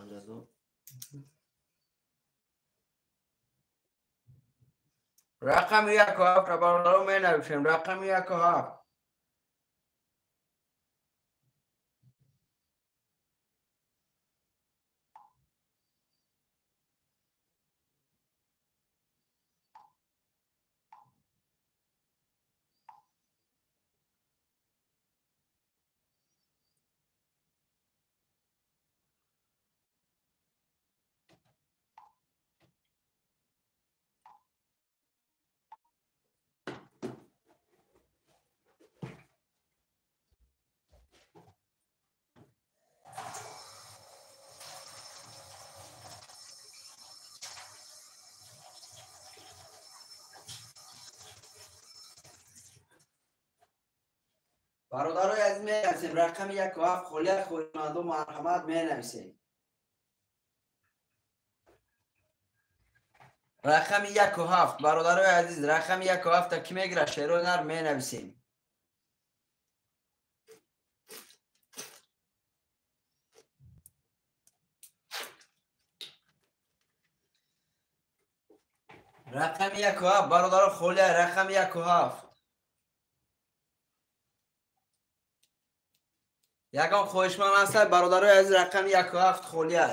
5000. Рақами 1 ва 7 бародаро менависем, рақами 1 ва 7. Бародарои азиз, менависем рақами 1 ва 7 холия. Хоҳишмандо, марҳамат, менависем рақами 1 ва 7. Бародарои азиз, рақами 1 ва 7-та кӣ мегирад? Шерои нар, менависем. Рақами 1 ва 7, бародаро, холия, рақами 1 ва 7. Ягон хоҳишманд ҳастад, бародарои азиз? Рақами 1 ва 7 холия.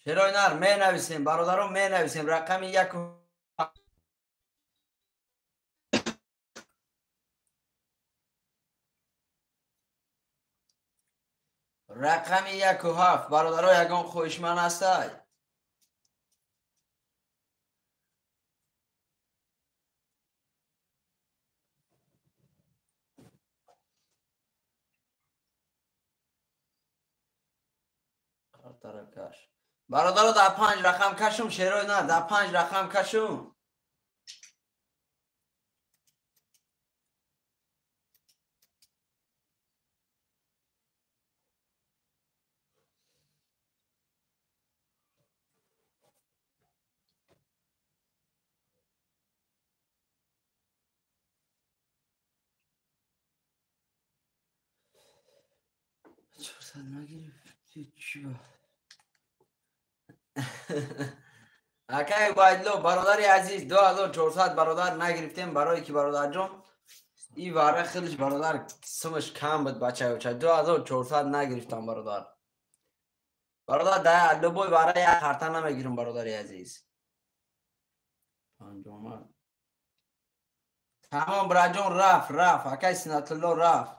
Шерои нар, менависем, бародаро, менависем рақами як. Рақами 1 ва 7, бародаро, ягон хоҳишманд ҳастад? Каш, бародаро, дар панҷ рақам кашум. Шерои нар, дар панҷ рақам кашум. 400 нагирифти чӣ? Акай Убайдло, бародари азиз, 2400, бародар, нагирифтем, барое ки, бародарҷон, и вара хелиш, бародар, сумаш кам буд, бачаюча. 2400 нагирифтам, бародар. Бародар, да любой вара як харта намегирам, бародари азиз. Панҷомад тамом, браҷон, рафт, рафт, акай Синатулло, рафт.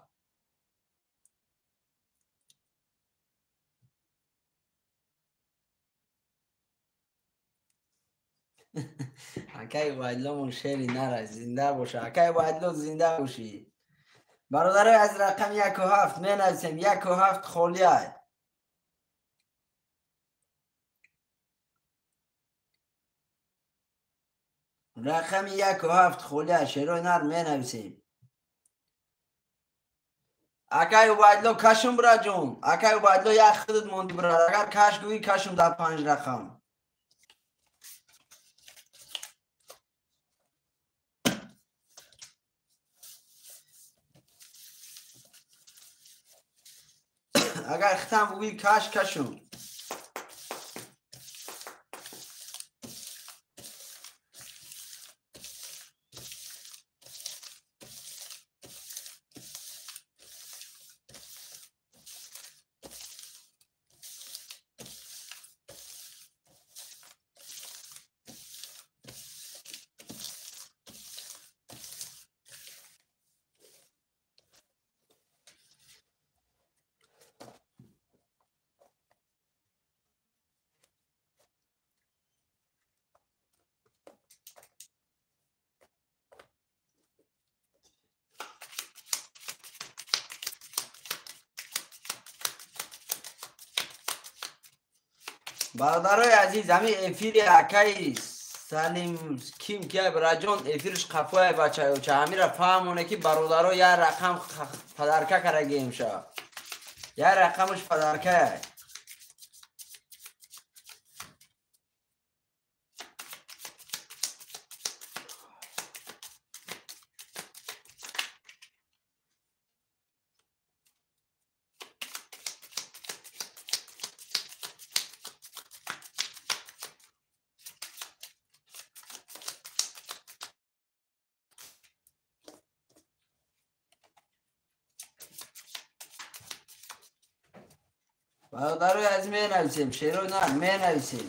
Акай Убайдломон шери нара, зинда боша. Акай Убайдло, зинда бошӣ. Бародарои аз рақами 1 ва 7 менависем, 1 ва 7 холия. Рақами 1 ва 7 холия, шерои нар, менависем. Акай Убайдло, кашум, браҷон. Акай Убайдло, як худат монди, брат. Агар каш гӯӣ, кашум дар панҷ рақам. Агар хитам бугӯӣ, каш, кашум. Бародарои азиз, ҳамин эфири акаи Салим ким ки бираҷон эфирш қафоя бачаёча, ҳамира фаҳмоне ки бародаро як рақам падарка карагем ша. Як рақамаш падаркая. Бародарои азиз, менависем, шеро на менависем.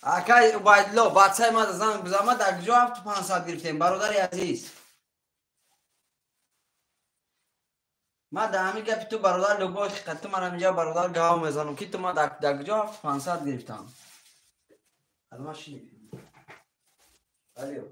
Акай Убайдулло, бачаи ма занг бизан, ма дар куҷо 7500 гирифтем, бародари азиз? Ма дар ҳамин гапи ту бародар любой ҳақиқат, ту ман ҳаминҷа бародар гав мезанам, ки ту ма дар куҷо 7500 гирифтам? Аз ма ши. Алё.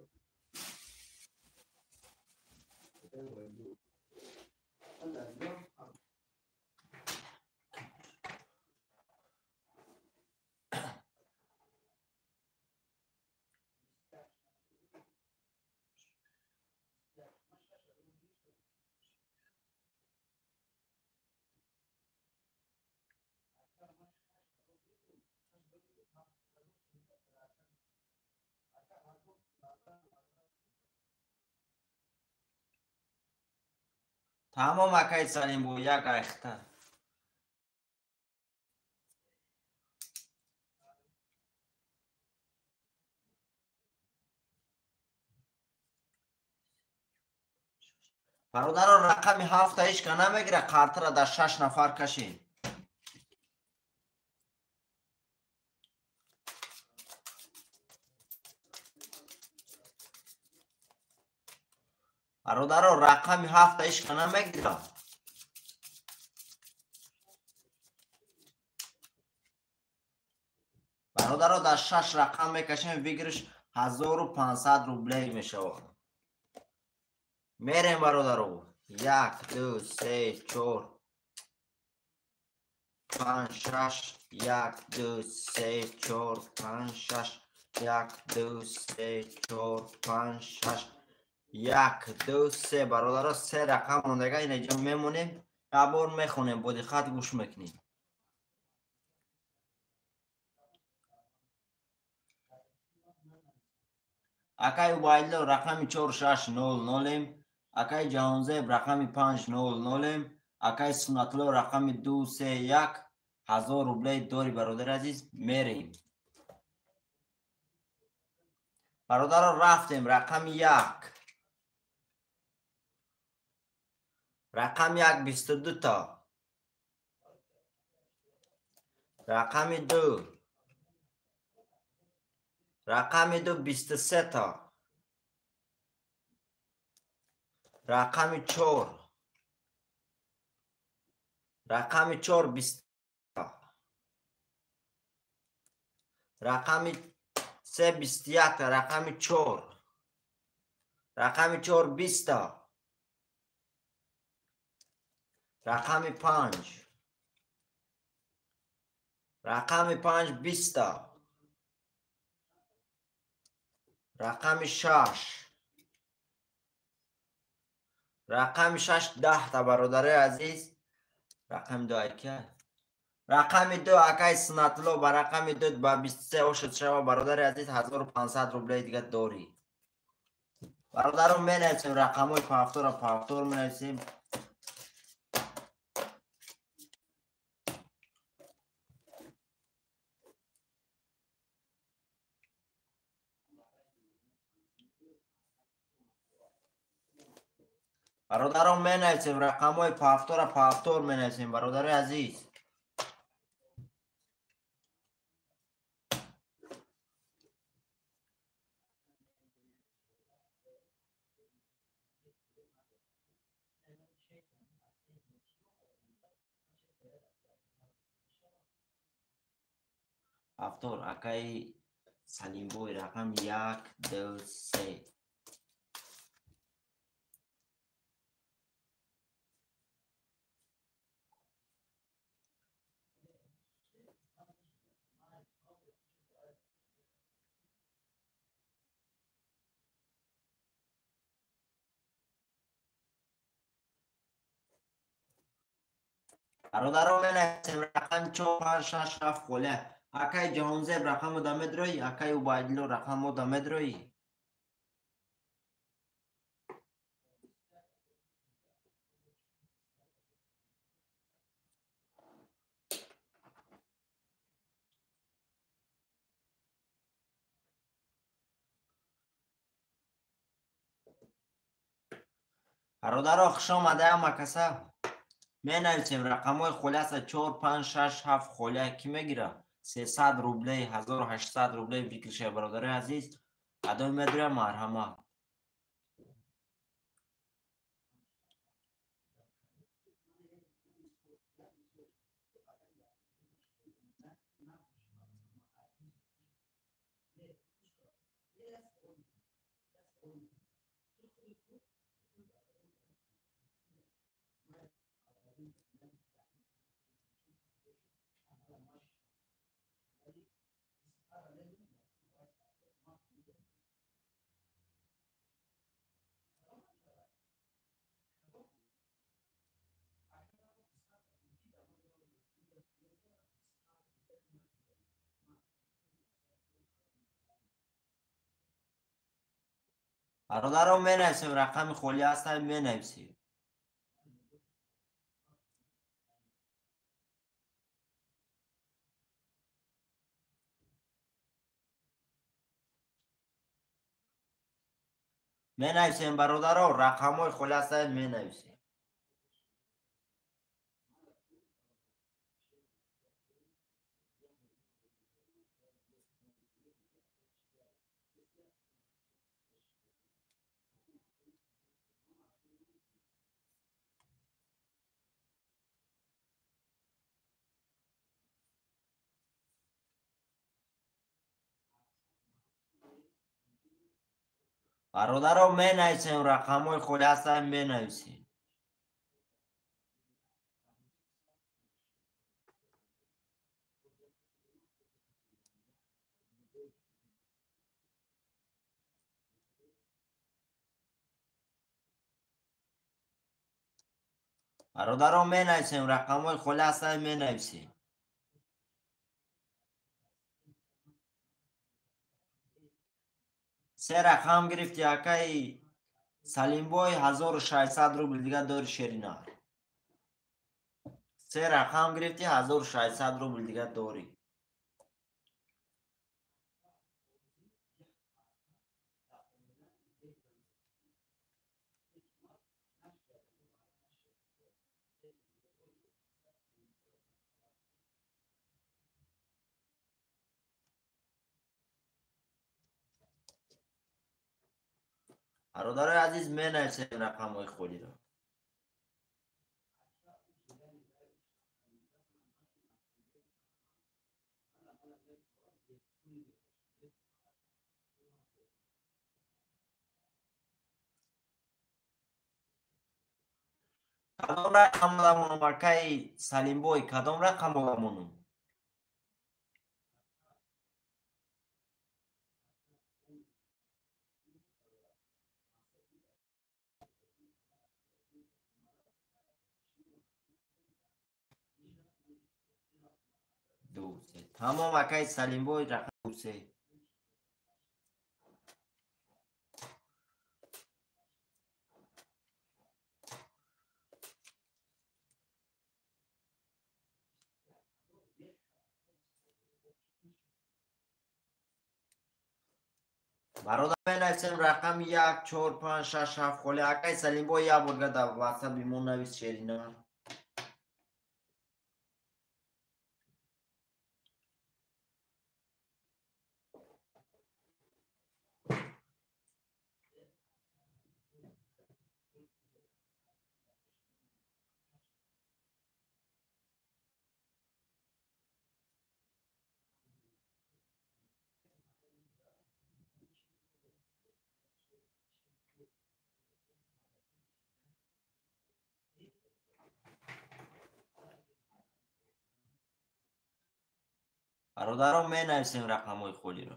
Тамом акай Салим бо як айхта. Бародаро, рақами ҳафта ҳеч ка намегира, қартара дар 6 нафар кашед. Бародаро, рақами ҳафта ҳеч ка намегира. Бародаро, дар 6 рақам мекашем, выигрыш 1500 рублей мешавад. Мерем бародаро. 1, 2, 3, 4, 5, 6, 1, 2, 3, 4, 5, 6, 1, 2, 3, 4, 5, 6, 1, 2, 3. Бародаро, се рақам мондага, инаҷо мемонем, як бор мехонем, бо диққат гӯш мекунем. Акай Убайдулло рақами 4, 6, 0, 0-ем. Акай Ҷаҳонзеб рақами 5, 0, 0-ем. Акай Суннатулло рақами 2, 3, 1. 1000 рублей дори бародари азиз, мерем. Бародаро, рафтем рақами 1. Рақами 1 22 та. Рақами 2. Рақами 2 23 та. Рақами 4. Рақами 4 20 та. Рақами 3 21 та. Рақами 4. Рақами 4 20 та. Рақами 5. Рақами 5 20 та. Рақами 6. Рақами 6 10 та бародари азиз. Рақами 2 ака. Рақами 2 акай Суннатулло ба рақами 2 ба 23 ошуд шава бародари азиз, 1500 рублей дига дорӣ. Бародаро, менависем рақамҳои пафтора, пафтор менависем. Бародарон менависем рақамҳои повтора повтор менависем, бародарои азиз. Повтор акаи Салимбой рақам 1, 2, 3. Бародарон менависем рақам 4, 5, 6, 7 холе. Акаи Ҷаҳонзеб рақамо да медроӣ, акаи Убайдулло рақамо да медроӣ. Бародаро хуш омада ҳама каса. Менависем рақамҳои холиаста 4, 5, 6, 7 холия кӣ мегирад? 300 рублей, 1800 рублей викриша, бародарои азиз. Адои медроя марҳамат. Бародарон менависем рақами холӣ ҳастанд, менависем. Менависем бародарон, рақамҳои холӣ ҳастанд, менависем. Бародарон менависем рақамҳои холӣ ҳастанд, менависем. Бародарон менависем рақамҳои холӣ ҳастанд, менависем. Се рақам гирифти акаи Салимбой, 1600 рубл дига дори шеринар. Се рақам гирифти, 1600 рубл дига дори. Бародарои азиз менависем рақамҳои холиро. Кадом рақам оламонум акаи Салимбой, кадом рақам оламонум? Ду, се. Тамом акаи Салимбой, рақам 2, 3. Бародар менависем рақами 1 4 5 6 7 холи. Акай Салимбой як борга дар WhatsApp мо навис шерина. Бародарон менависем рақамҳои холиро.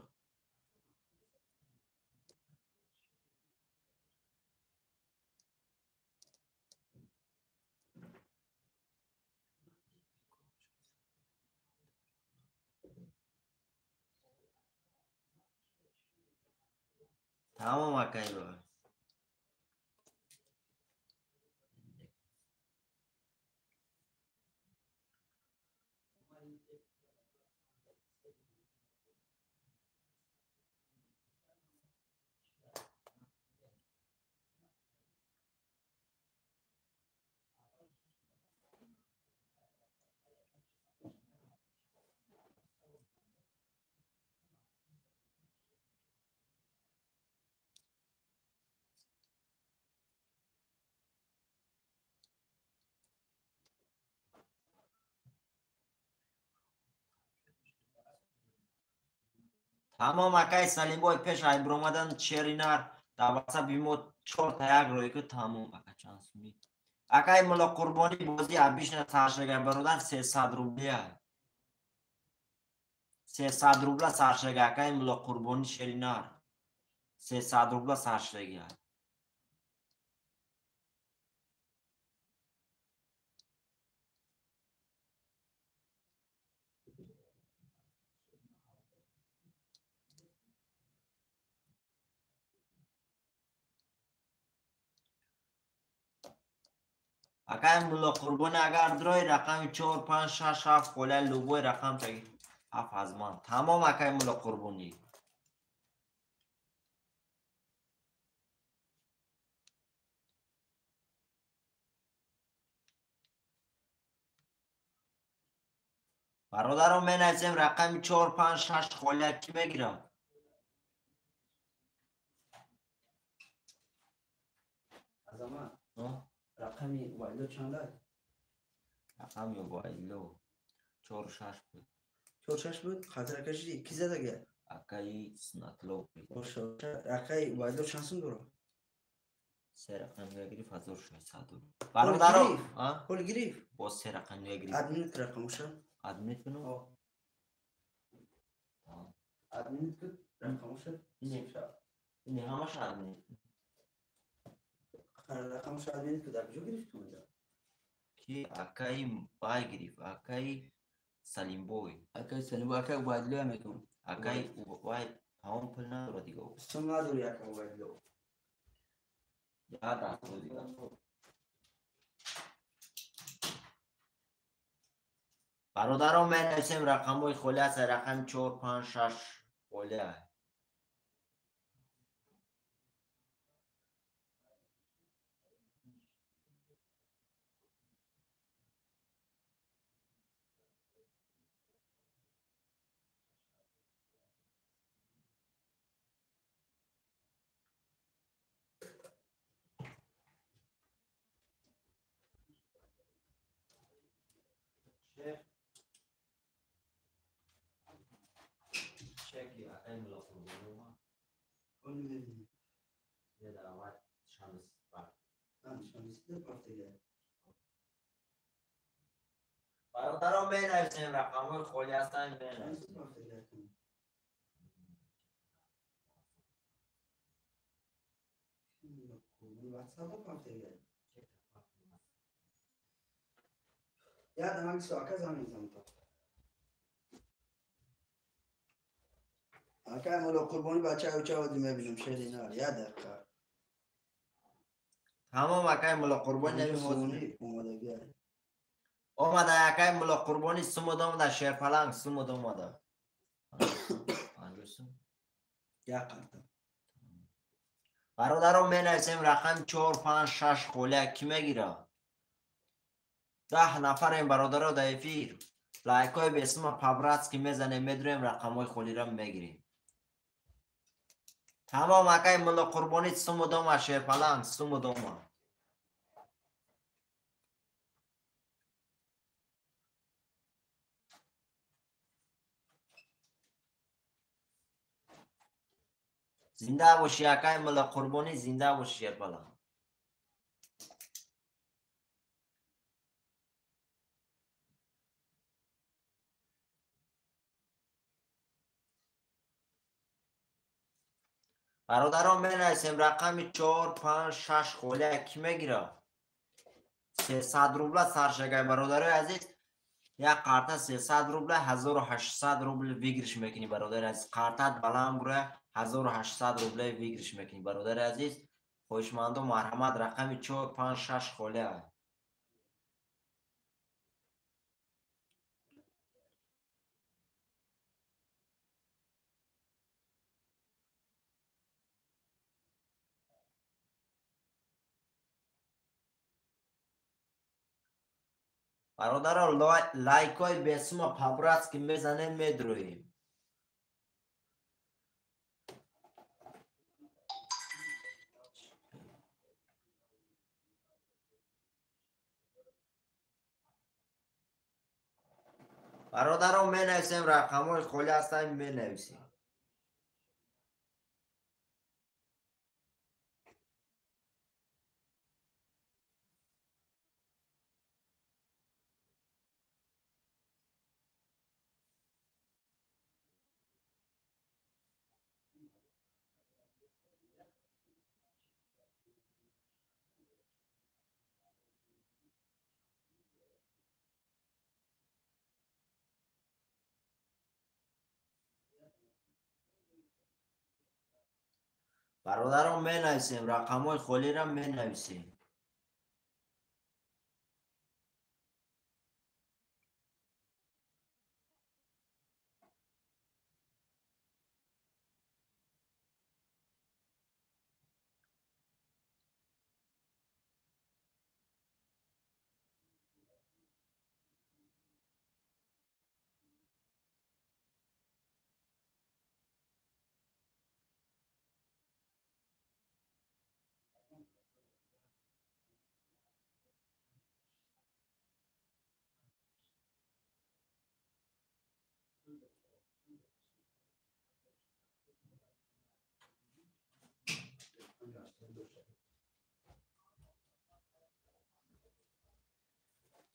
Тамом акай бо. Тамом акай Салимбой пеш ай биромадан шеринар дар WhatsApp мо 4 та 1 рӯй ки тамом ака чанд суми. Акай Мулло Қурбонӣ бозӣ абишна саршага бародар 300 рубля. 300 рубля саршага акай Мулло Қурбонӣ шеринар. 300 рубля саршага. Акай Мулло Қурбонӣ агар дрои рақами 4 5 6 7 холя любой рақам таги 7 аз ман. Тамом акай Мулло Қурбонӣ. Бародарон менависем рақами 4 5 6 холя кӣ мегирад? Азамат. Рақами Убайдулло чанд аст? Рақами Убайдулло 4 6 буд. 4 6 буд? Хатира кашидӣ? Кӣ задага? Акаи Суннатло. Боша. Акаи Убайдулло чанд сум дорад? Се рақам гирифт 1600 рубл. Бародарон, а? Пул гирифт? Боз се рақам гирифт. Админит рақамоша? Админит кунам? О. Админит кун рақамоша? Не, ҳамаша админит. Рақамоша админит ку дар куҷо гирифт унҷа? Ки акаи бай гирифт, акаи Салимбой. Акаи Салимбой, акаи Убайдулло мекун. Акаи Убай ҳамон пул надорад дига. Сум надори акаи Убайдулло. Я даст дига. Бародарон менависем рақамҳои холи аст, рақами 4 5 6 холи аст. Бародарон менависем рақамҳои холи ҳастанд, менависем. Акай Мулло Қурбонӣ бача уча оди мебинам шеринар як дақиқа. Тамом акай Мулло Қурбонӣ омадагӣ. Омада акай Мулло Қурбонӣ сумуд омада шерпаланг сумуд омада. 50 сум. Як қарта. Бародарон, менависем рақами 4, 5, 6 холия кӣ мегира? 10 нафарем бародаро дар эфир. Лайкҳои бесума по-братски мезанем, медурем, рақамҳои холиро мегирем. Тамом, акай Мулло Қурбонӣ, суму дома, Шерпаланг, суму дома. Зинда бошӣ, акай Мулло Қурбонӣ, зинда бошӣ, Шерпаланг. Бародарон, менависем рақами 4, 5, 6 холия кӣ мегира? 300 рубла саршагай, бародарои азиз. Як қарта 300 рубла, 1800 рубл выигрыш мекунӣ, бародари азиз. Қартат баланд бура, 1800 рубла выигрыш мекунӣ, бародари азиз. Хоҳишмандо, марҳамат, рақами 4, 5, 6 холия. Бародаро, лайкҳои бесума по-братски мезанем, медроем. Бародаро, менависем рақамҳои холӣ ҳастанд, менависем. Бародарон, менависем рақамҳои холиро менависем.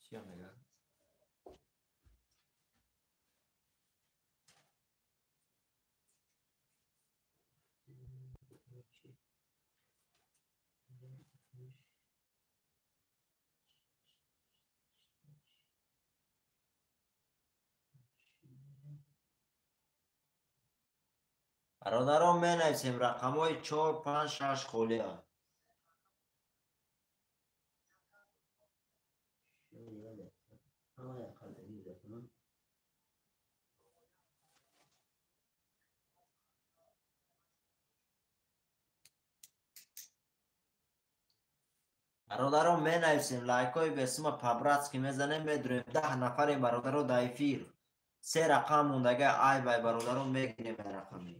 Чия мегӯяд? Бародарон, менависем рақамҳои 4, 5, 6 холия. Бародарон, менависем лайкҳои бесума по-братски мезанем, медурем. 10 нафарем бародаро дар эфир. 3 рақам мондага, ай бай бародарон, мегирем рақами.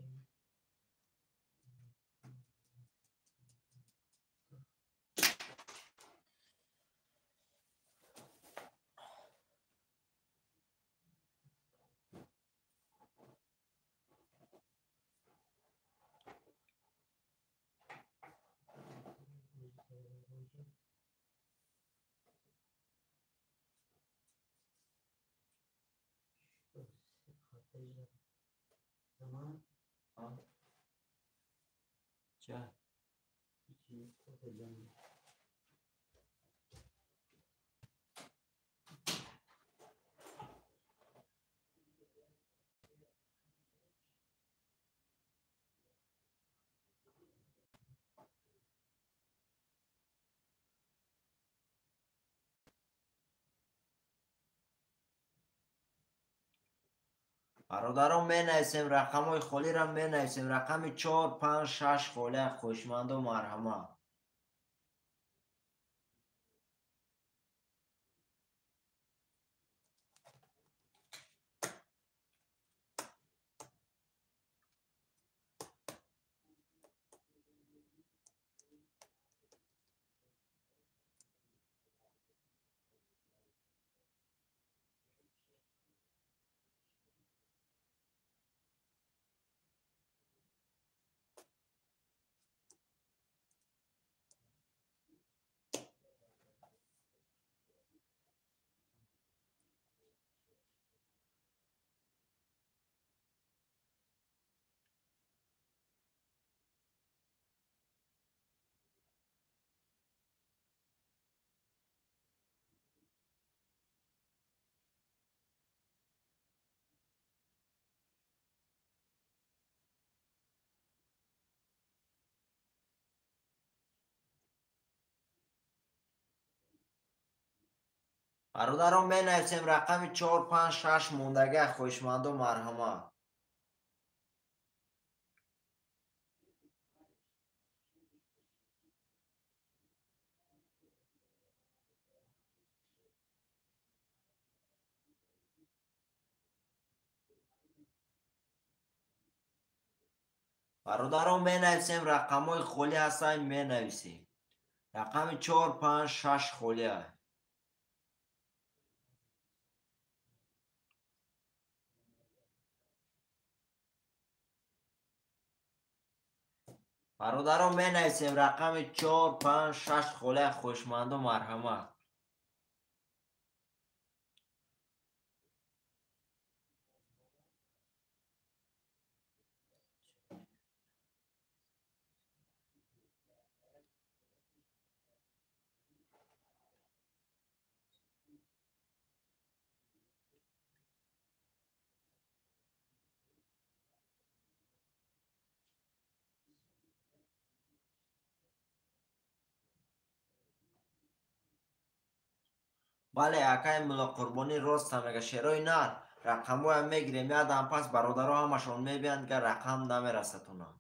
Ча? Бародарон, менависем рақамҳои холиро, менависем рақами 4, 5, 6 холия. Хоҳишмандо, марҳамат. Бародарон, менависем рақами 4, 5, 6 мондага. Хоҳишмандо, марҳамат. Бародарон, менависем рақамҳои холӣ ҳастанд, менависем рақами 4, 5, 6 холия. Бародарон, менависем рақами 4, 5, 6 холия. Хоҳишмандо, марҳамат. Бале, акай Муллоқурбонӣ роста мега, шерои нар рақамҳоям мегирем, ядам пас бародаро ҳамашон мебиёнд, дигар рақам намерасатонам.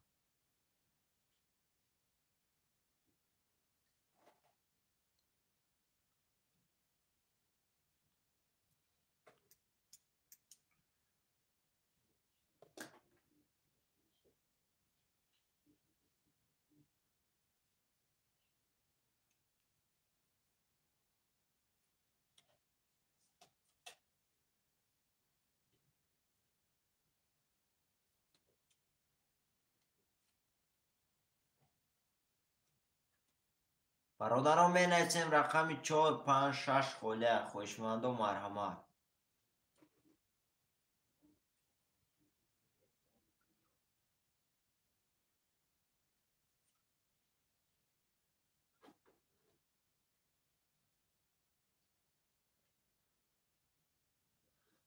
Бародарон, менависем рақами 4, 5, 6 холия. Хоҳишмандо, марҳамат.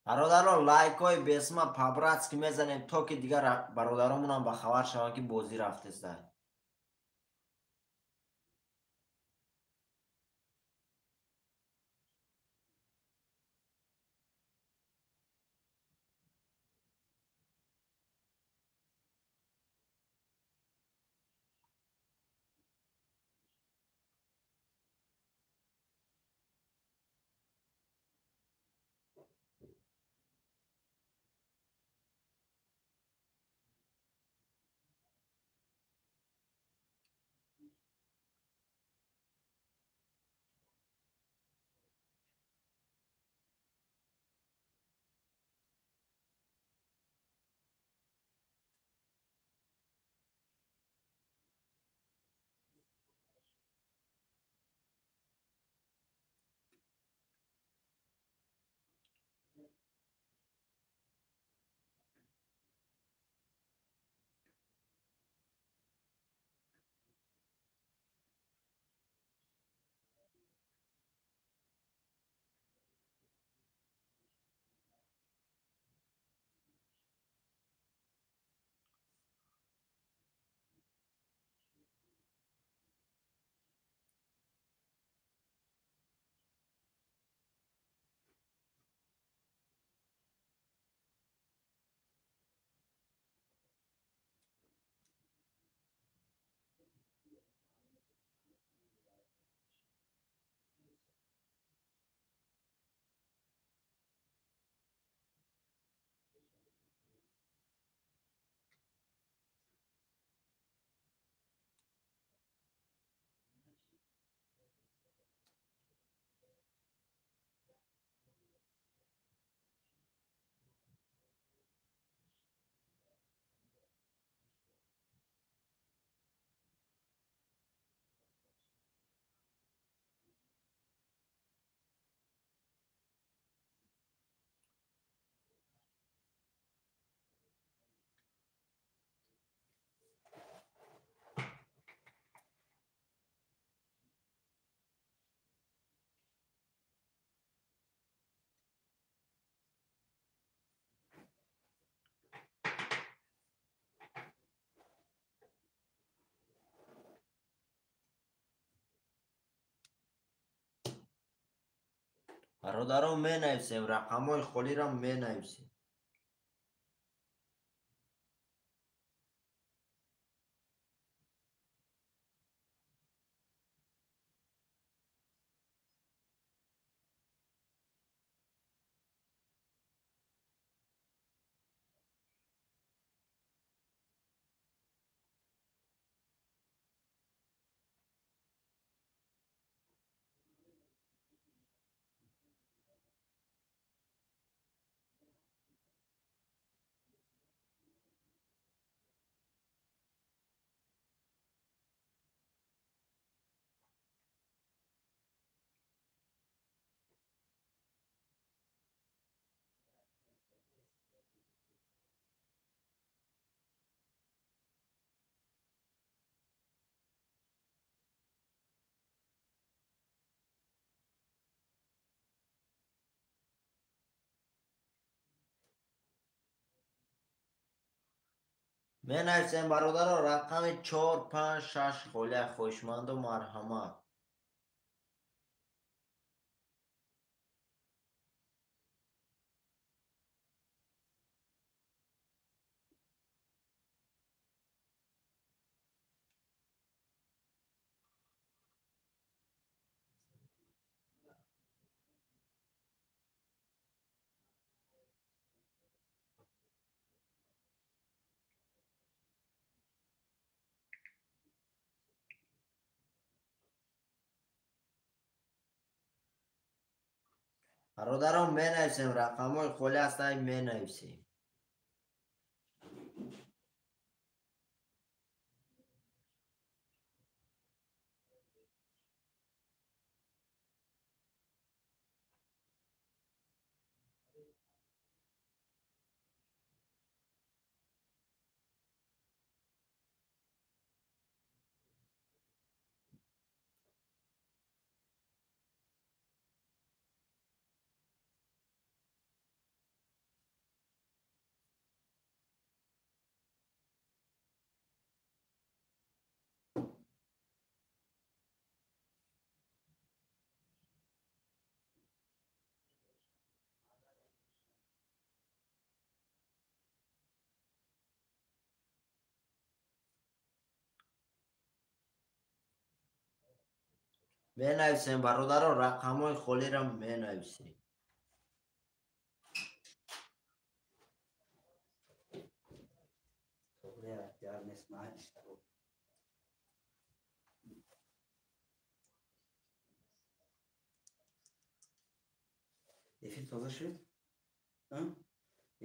Бародарон, лайкҳои бесма по-братски мезанем, то ки дигар бародаронмонам ба хабар шаванд, ки бозӣ рафтеста. Бародарон, менависем, рақамҳои холиро менависем. Менависем, бародаро, рақами 4, 5, 6 холия, хоҳишманду марҳамат. Бародарон, менависем, рақамҳои холи ҳастанд, менависем. Менависем, бародаро, рақамҳои холиро менависем. Эфир тоза шуд?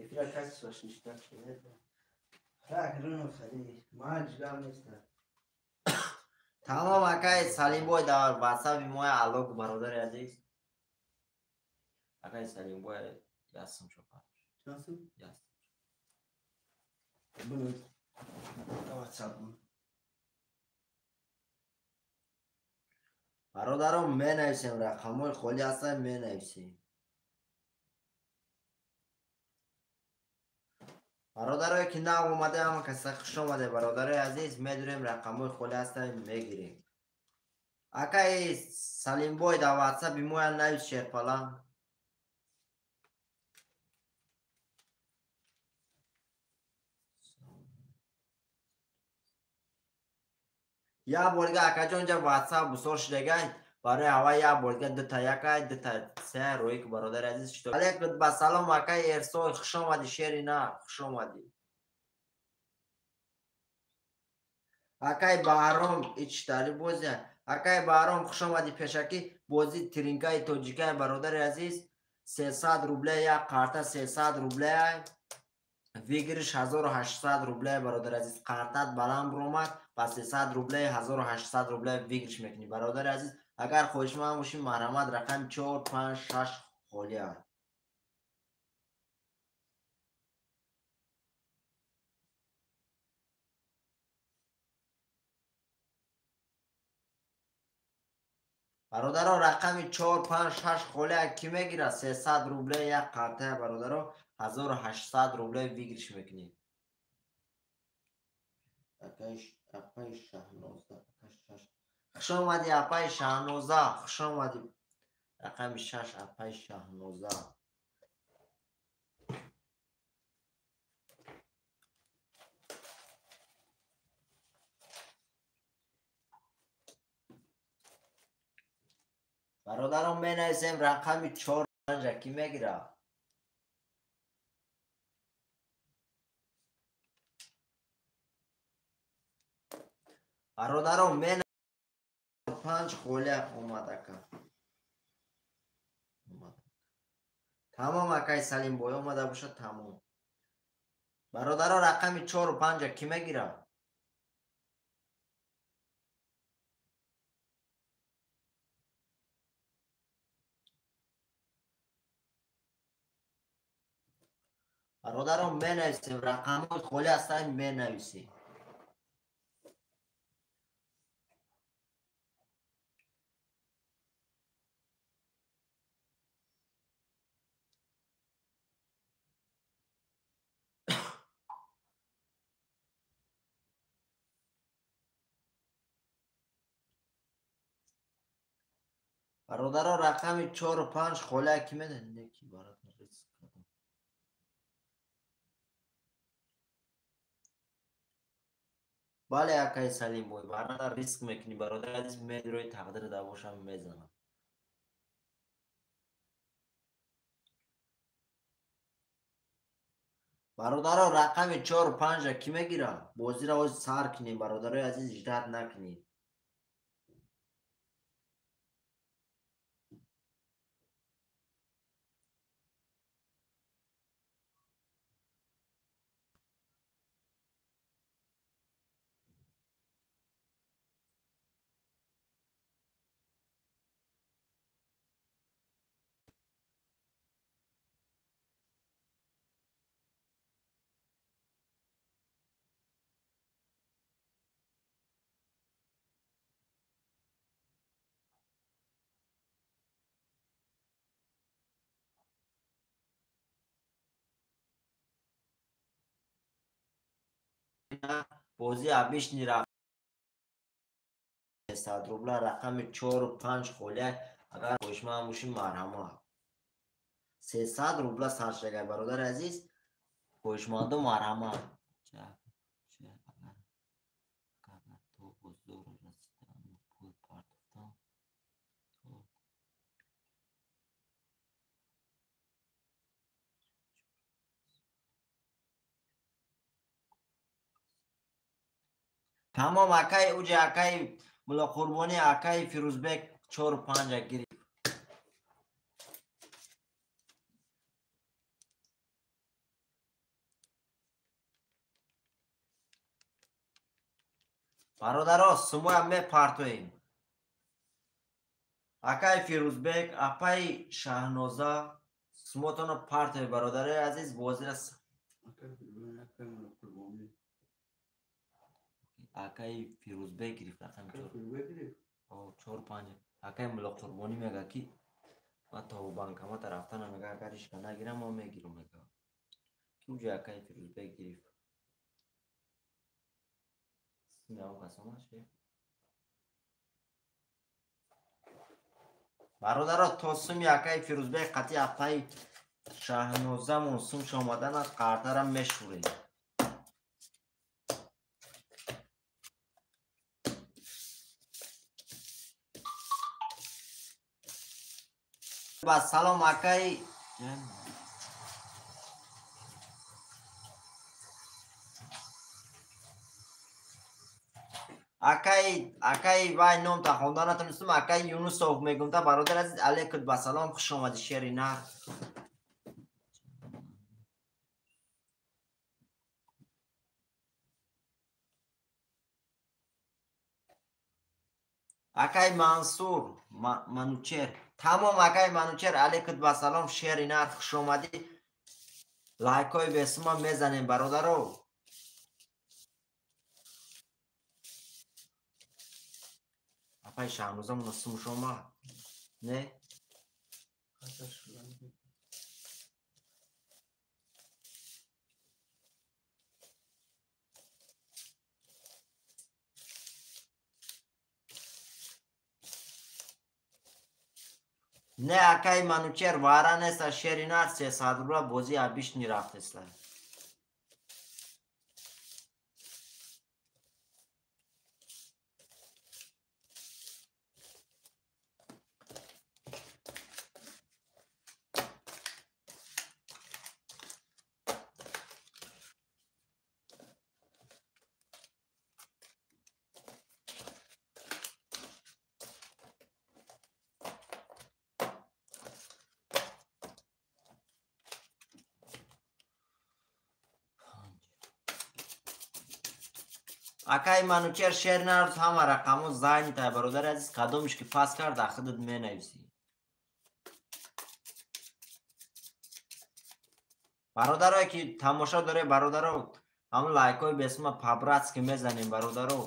Эфира качествош ништак шуд. Тамом, акай Салимбой дар ватсапи моя алло, бародари азиз. Акай Салимбой ясм шопар. Чансым? Ясм. Буну ватсап. Бародарон, менависем, рақамҳои холи ҳастанд, менависем. Бародарое ки нав омада, ҳама каса хуш омаде, бародарои азиз, медурем, рақамҳои холи ҳастанд, мегирем. Акаи Салимбой дар ватсапи моя навис, шерпаланг. Як бор дига, акаҷон, ҷа ватсап бисёр шудагай, барои ҳава як бор дига дута якай, дута се рӯи ки, бародари азиз. Алейкум ба салом, акаи Эрсой, хуш омадӣ, шери нар, хуш омадӣ. Акаи Баҳром, ичтари бозия. Акаи Баҳром, хуш омадӣ, пешакӣ бози тринкаи тоҷикай, бародари азиз, 300 рубля як карта, 300 рубля выигрыш 1800 рубля, бародари азиз. Картат баланд буромад, ба 300 рубля 1800 рубля выигрыш мекунӣ, бародари азиз. Агар хоҳишманд бошӣ, марҳамат, рақами 4, 5, 6 холия. Бародаро, рақами 4, 5, 6 холия кӣ мегирад? 300 рубля як картая, бародаро, 1800 рубля выигрыш мекунӣ. Апаи Шаҳноза, хуш омадӣ, апаи Шаҳноза, хуш омадӣ. Рақами 6 апай Шаҳноза. Бародарон менависем рақами 4 5 ки мегирад? Бародарон мен 5 холия омад ака. Тамом акай Салимбой омада бошад тамом. Бародарон рақами 4 5 ки мегирад? Бародарон менависем рақамҳои холӣ ҳастанд менависем. Бародарон рақами 4 5 холӣ ки медонед? Неки бародар риск кардам. Бале акай Салимбой, бародар риск мекунӣ бародар азиз, медрои тақдир да бошам мезанам. Бародарон рақами 4 5 ки мегирад? Бозиро ҳозир сар кунем бародарои азиз, ждат накунем. Бозӣ обычный 100 рубла рақами 4 5 холия агар хоҳишманд бошӣ марҳамат. 300 рубла сар шагай бародари азиз, хоҳишмандо марҳамат. Тамом акай уҷа акай Муллоқурбонӣ акай Фирӯзбек 4 5 гирифт. Бародаро сумоям мепартоем. Акай Фирӯзбек, апай Шаҳноза сумотонро партоед бародарои азиз, бозира акай Фирӯзбек гирифт рақами 4 5. Акай Муллоқурбонӣ мега ки ман то банкомата рафтанам, мега агар ишка нагирам мо мегирам мега. Ки уҷа акай Фирӯзбек гирифт. Бародаро то суми акай Фирӯзбек қатъи апай Шаҳнозамон сумш омадана қартарам мешӯрем. Ба салом акай акай вай ном та хонда натонистам, акай Юнусов мегум та бародар азиз, алейкум ба салом, хуш омадӣ шери нар. Акай Мансур Манучер, тамом акай Манучер, алейкум ба салом, шери нар, хуш омадӣ. Лайкҳои бесума мезанем бародаро. Апай Шаҳноза муносим шумо не? Не, акай Манучер, вара неста, шери нар 300 рубла бозӣ обычный рафтеста. Акай Манучер, шер нард, ҳама рақамҳо занята, бародари азиз, кадомиш ки пас кард, худат менависӣ. Бародарое ки тамошо доре, бародаро, ҳамон лайкҳои бесума по-братски мезанем, бародаро.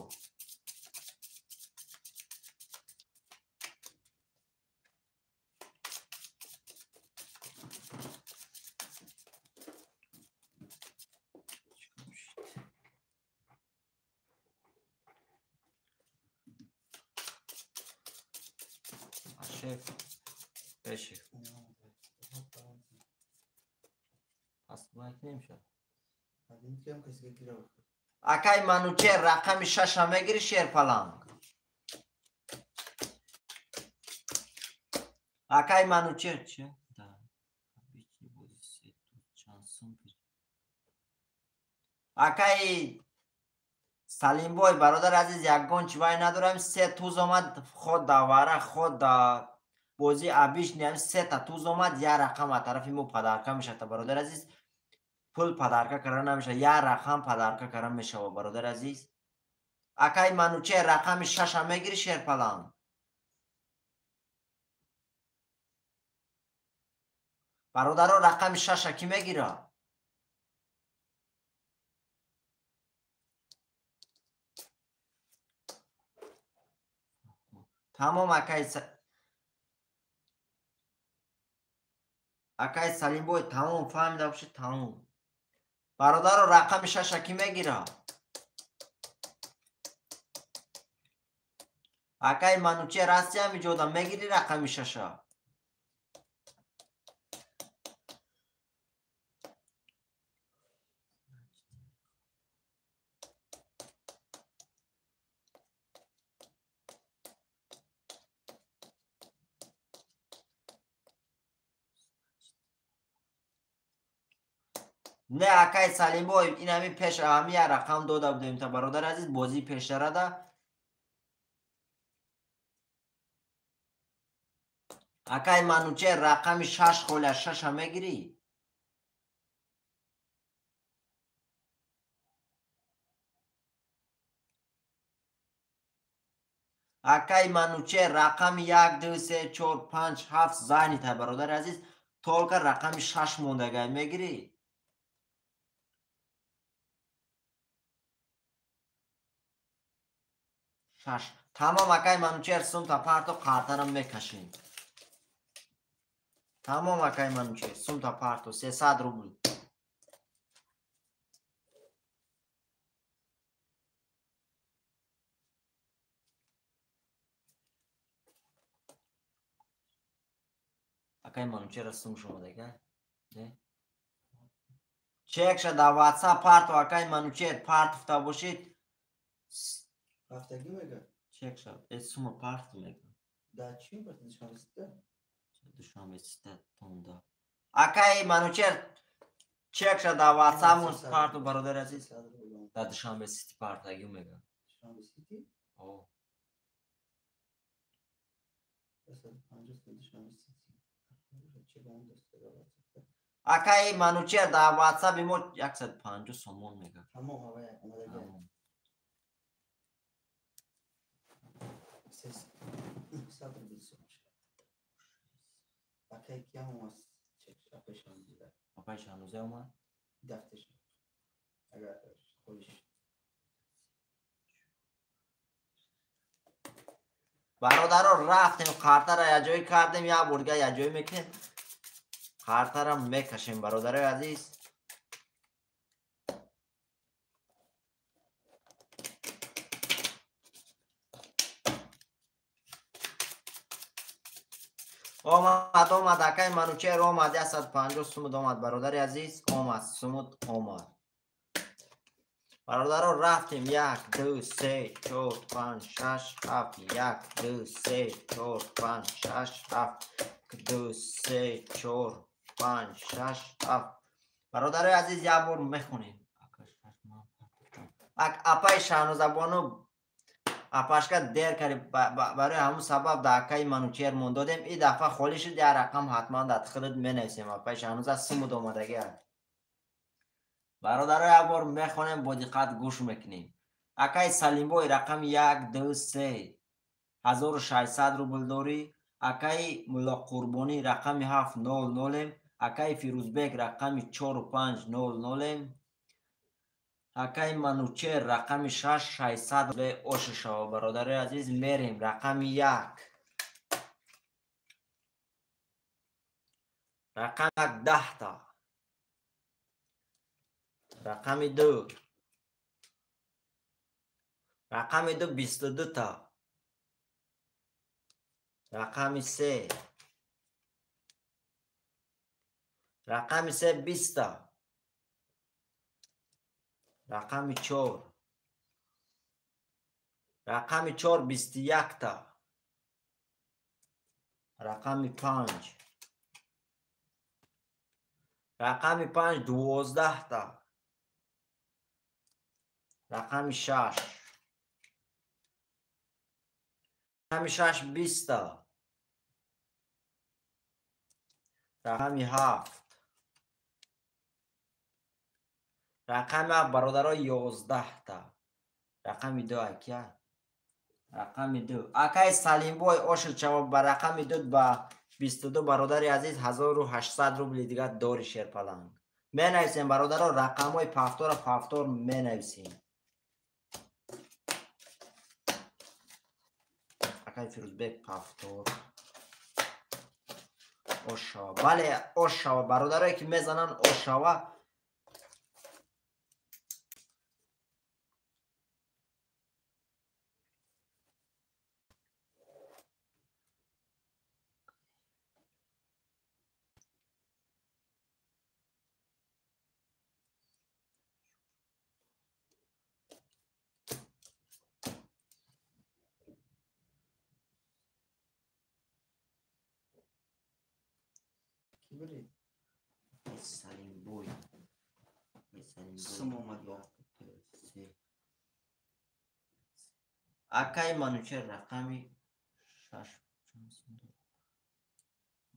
Шеф, акай Манучер, рақами шаша мегири, шерпаланг. Акай Манучер, че? Акай Салимбой, бародар азиз, ягон чи вай надорам, се туз омад, худ да вара, худ да бозӣ обычный, ҳами сета туз омад, як рақам аз тарафи мо подарка мешавад, бародар азиз. Пул подарка карда намешавад, як рақам подарка карда мешавад, бародар азиз. Акай Манучер, рақами шаша мегири, шерпаланг. Бародаро, рақами шаша кӣ мегира? Тамом, акай Салимбой, тамом, фаҳмида бошед, тамом. Бародаро, рақами шаша кӣ мегира? Акай Манучер, ҳасти ҳами ҷода, мегири рақами шаша? Не, акай Салимбой, ин ҳами пеш ҳами як рақам дода будем та, бародари азиз, бозии пештарада. Акай Манучер, рақами шаш холя, шаша мегирӣ? Акай Манучер, рақами як, ду, се, чор, панҷ, ҳафт занята, бародари азиз, только рақами шаш мондагай, мегирӣ? Шаш. Тамом, акай Манучер, сумта парто, қартарам мекашем. Тамом, акай Манучер, сумта парто, 300 рубл. Акай Манучера сум шумадага? Не? Чекша да WhatsApp парто, акай Манучер, партуфта бошед. Ҳафтагӣ мега? Чекша, сума парту мега. Да чӣ бошад, Душанбе сита? Душанбе сита тонда. Акай Манучер, чекша да WhatsApp парту, бародари азиз. Да Душанбе сити партагӣ мега. Душанбе сити? О. 150 Душанбе сити. Акай Манучер, да WhatsApp мо 150 сомон мега. Тамом, ҳавая омадага. 300 рубл сом. Акай киам омад? Апай Шаҳнуза. Апай Шаҳнуза омад? Дафташ. Агар холиш. Бародаро, рафтем, қартара якҷоӣ кардем, як бурга якҷоӣ мекунем. Қартара мекашем, бародарои азиз. Омад, омад, акай Манучер омад, 150 сумуд омад, бародари азиз, омад, сумуд омад. Бародаро рафтем 1 2 3 4 5 6 7 1 2 3 4 5 6 7 2 3 4 5 6 7. Бародарои азиз, як бор мехонем. Апаи Шаҳнозабону апашка дер карди, барои ҳамун сабаб дар акаи Манучер мон додем. И дафъа холӣ шуд, як рақам ҳатман дар худат менависем. Апаи Шаҳноза сумуд омадагӣ. Бародаро як бор мехонем, бо диққат гӯш мекунем. Акаи Салимбой рақами 1 2 3 1600 рубл дорӣ. Акаи Муллоқурбонӣ рақами 7 0 0. Акаи Фирӯзбек рақами 4 5 0 0. Акаи Манучер рақами 6 600 ош шава. Бародари азиз, мерем рақами 1. Рақами 1 10 та. Рақами 2. Рақами 2 22 та. Рақами 3. Рақами 3 20 та. Рақами 4. Рақами 4 21 та. Рақами 5. Рақами 5 12 та. Рақами 6. Рақами 6 20 та. Рақами 7. Рақами 7 бародаро 11 та. Рақами 2 акя. Рақами 2. Акаи Салимбой ошил чава ба рақами 2 ба 22 бародари азиз 1800 рубли дигар дори шерпаланг. Менависем бародаро рақамҳои пафтора пафтор менависем. Акаи Фирӯзбек пафтор. Ошава. Бале, ошава. Бародарое ки мезананд ошава. Салимбой. Акаи Манучер рақами 6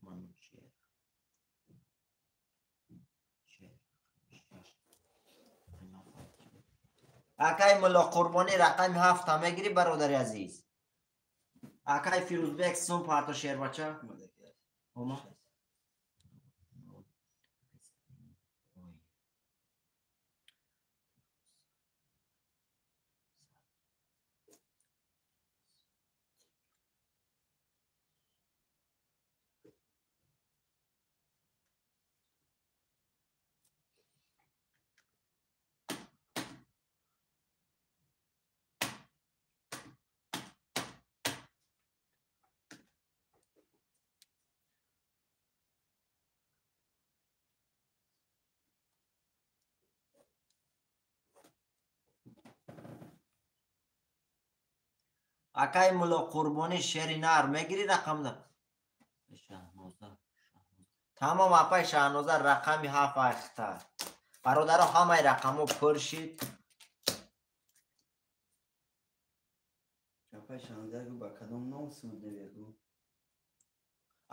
Манучер. Акаи Муллоқурбонӣ рақами 7 мегирӣ бародари азиз. Акаи Фирӯзбек сум парто шербача. Ома. Акаи Муллоқурбонӣ шери нар мегирӣ рақамда? Тамом апаи Шаҳноза рақами 7 айхта. Бародаро ҳамаи рақамҳо пур шид. Апаи Шаҳноза ба кадом ном сумуд мебиёд?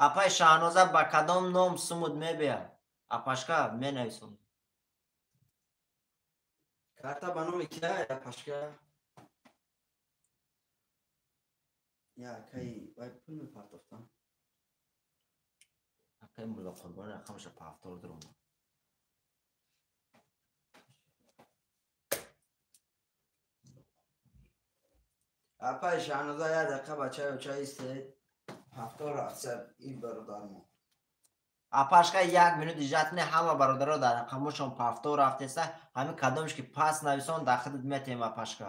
Апаи Шаҳноза ба кадом ном сумуд мебиёд? Апашка менависом. Карта ба номи кия апашка? Я акаи вай пул мепартофтам. Акаи Муллоқурбонӣ рақамаша пафтор дуромад. Апаи Шаҳноза як дақиқа бачаи оча истед. Пафтор рафтса ин бародармо. Апашка як минут ижат не, ҳама бародаро дар рақамошон пафтор рафтеса, ҳамин кадомш ки пас нависон дар худат метем апашка.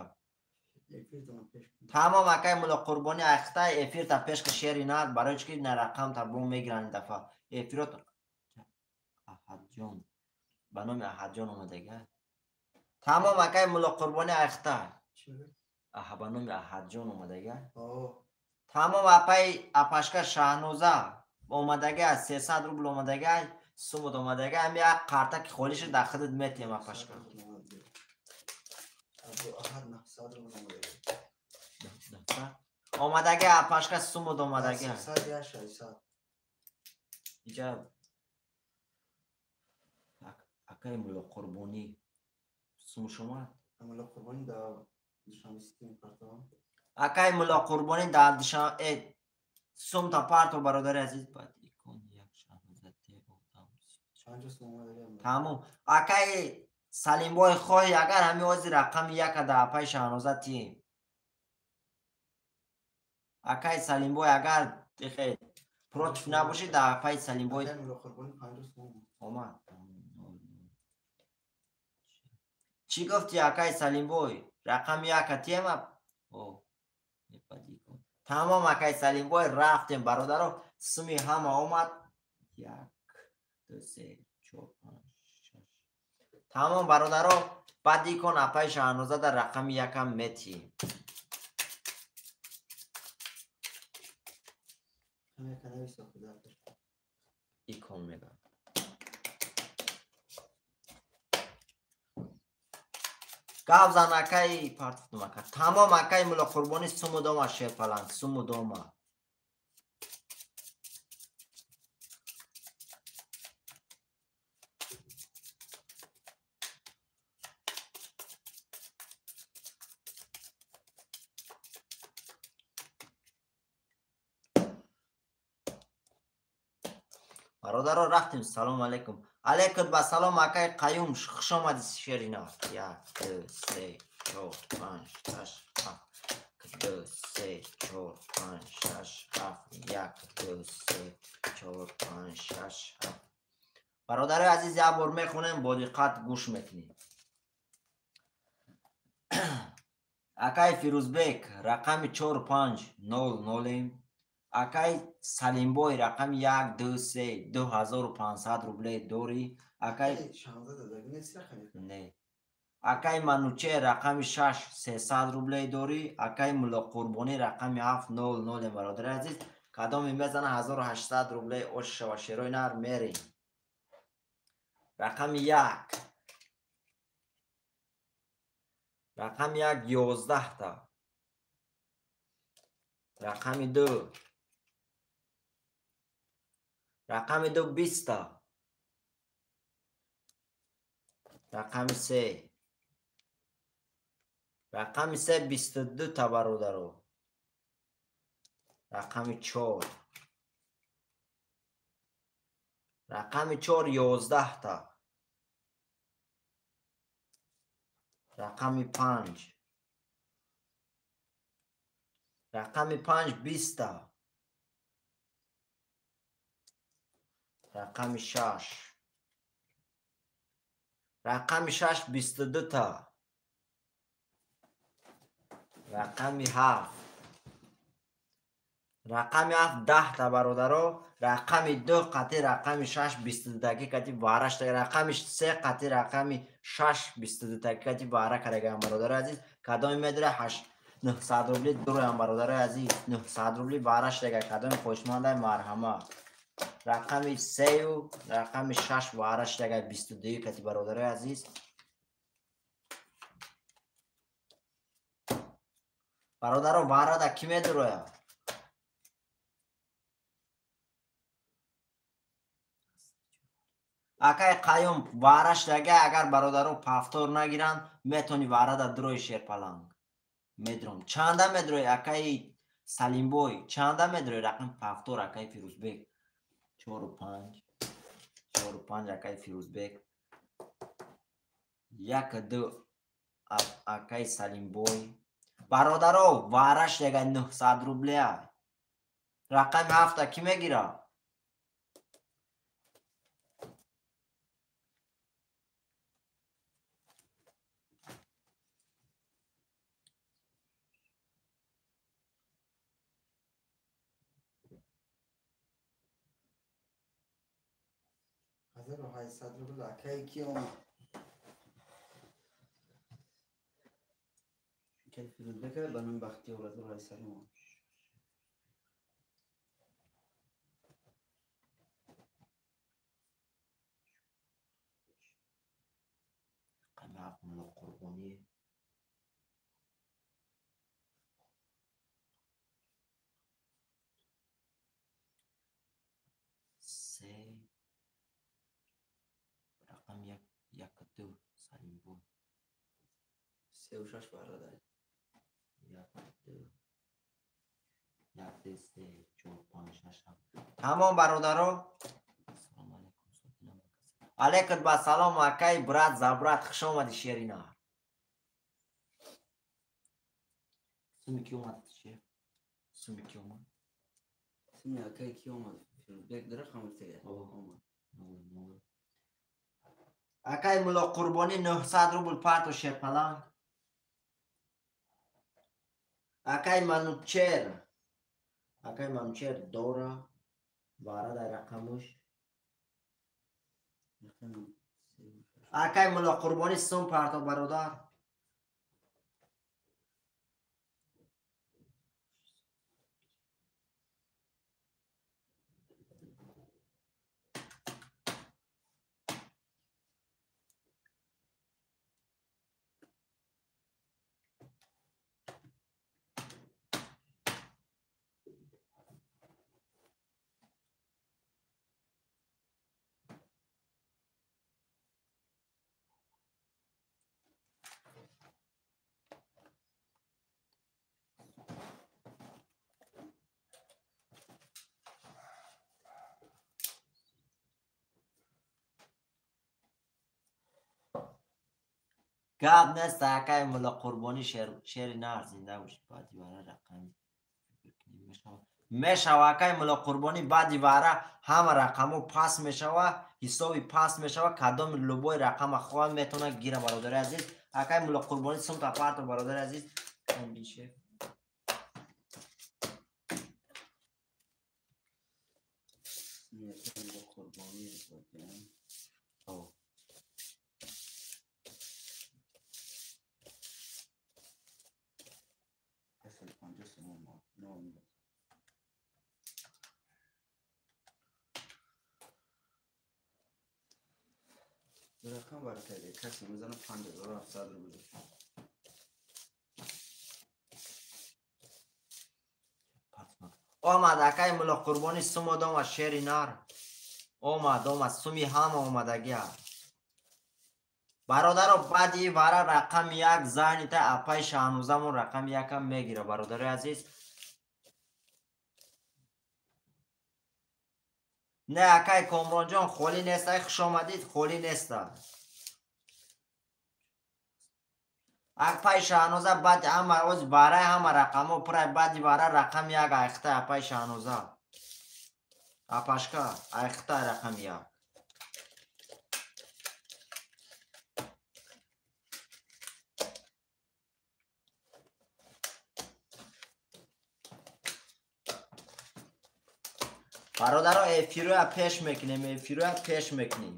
Тамом акай Мулло Қурбонӣ айхтай эфирта пеш ки шери нар, барои чӣ ки на рақам та бом мегиранд ин дафъа. Эфирот Аҳадҷон. Ба номи Аҳадҷон омадага. Тамом акай Мулло Қурбонӣ айхтай. Аҳа, ба номи Аҳадҷон омадага. Тамом апай апашка Шаҳноза омадага, 300 рубл омадага, сумуд омадага, ҳами як қартаки холӣ шуд дар худат метиҳем апашка. Омадага апашка сумуд омадага. Иҷа акай Мулло Қурбонӣ сумуш омад? Акай Мулло Қурбонӣ дар Душанбе сумта парто бародари азиз. Баъд икон як Шаҳноза те одам. Тамом. Акай Салимбой хоҳӣ агар ҳами ози рақами яка дар апай Шаҳноза тием. Акай Салимбой агар против набошӣ дар апай Салимбой омад. Чӣ гуфтӣ акай Салимбой? Рақами яка тием? Тамом акай Салимбой рафтем бародаро. Суми ҳама омад. 1 2 3 4 5 6. Тамом бародаро, баъд икон апай Шаҳноза дар рақами якам метиҳем. Икон мегӯям. Гап зан акай партуфтум ака. Тамом акай Мулло Қурбонӣ сумуд омад шерпаланг, сумуд омад. Бародаро рафтем. Салом алейкум. Алейкум ба салом акай Қаюм, хуш омадӣ шерина. 1 2 3 4 5 6 7 2 3 4 5 6 7 1 2 3 4 5 6 7. Бародарои азиз, як бор мехонем, бо диққат гӯш мекунем. Акай Фирӯзбек рақами 4 5 0 0. Акай Салимбой рақами 1 2 3 2500 рубле дорӣ. Акай не. Акай Мануче рақами 6 300 рубле дорӣ. Акай Мулло Қурбонӣ рақами 7 0 0. Бародари азиз, кадоме мезана 1800 рубле ош шава шерои нар мерем. Рақами 1. Рақами 1 11 та. Рақами 2. Рақами 2 20 та. Рақами 3. Рақами 3 22 та бародаро. Рақами 4. Рақами 4 11 та. Рақами 5. Рақами 5 20 та. Рақами 6. Рақами 6 22 та. Рақами 7. Рақами 7 10 та бародаро. Рақами 2 қати рақами 6 22 таги кати вараш та. Рақами 3 қати рақами 6 22 таги кати вара кардагаам бародари азиз. Кадоме медора 8 900 рубли дуроям бародари азиз. 900 рубли вараш тага. Кадоме хоҳишмандай марҳама. Рақами 3 рақами 6 вараш тага 22 кати бародари азиз. Бародаро варада ки медуроя? Акай Қаюм вараш тага. Агар бародаро пафтор нагиранд, метони варада дурои шерпаланг. Медуром. Чанда медурои акай Салимбой? Чанда медурои рақами пафтор акай Фирӯзбек? 4 5 4 5 акай Фирӯзбек. 1 2 акай Салимбой. Бародаро вараш яга 900 рубле. Рақами 7 ки мегира? 1800 рубл акай ки омад? Акай Фирӯзбека ба номи Бахтиёр 1800 омад. Рақами ҳафт Мулло Қурбонӣ. Се рақами як, як ду Салимбой. 3 6 бародар. Як ду, як ду се чор панҷ шаш ҳафт. Тамом бародаро. Ассалому алайкум. Алейкум ба салом акай брат за брат, хуш омадӣ шерина. Суми ки омад шеф? Суми ки омад? Суми акай ки омад? Фирӯзбек рақам тега омад. Нол нол. Акай Мулло Қурбонӣ 900 рубл парто шерпаланг. Акай Манучер. Акай Манучер дора. Вара дар рақамуш. Рақами 3 6. Акай Мулло Қурбонӣ сум парто бародар. Гап нест акай Мулло Қурбонӣ шери нар зинда бошед. Баъди вара рақами мешава акай Мулло Қурбонӣ, баъди вара ҳама рақамҳо паст мешава, ҳисоби паст мешава, кадоми любой рақама хоҳад метавонад гира бародари азиз. Акай Мулло Қурбонӣ сумта парто бародари азиз. Шеф. Суми акай Мулло Қурбонӣ бодем. О. 150 сом омад. Нол. Рақам баракайде касе мезана 5700 рубл. Омад акай Мулло Қурбонӣ сум омад шери нар. Омад, омад, суми ҳама омадагия. Бародаро баъди вара рақами як занита апай Шаҳнузамон рақами якам мегира бародари азиз. Не акай Комронҷон холӣ нест, ай хуш омадид, холӣ неста. Апай Шаҳноза баъди ҳама оз барай ҳама рақамҳо пурай баъди вара рақами як айхта апай Шаҳноза. Апашка айхта рақами як. Бародаро эфироя пеш мекунем, эфироя пеш мекунем.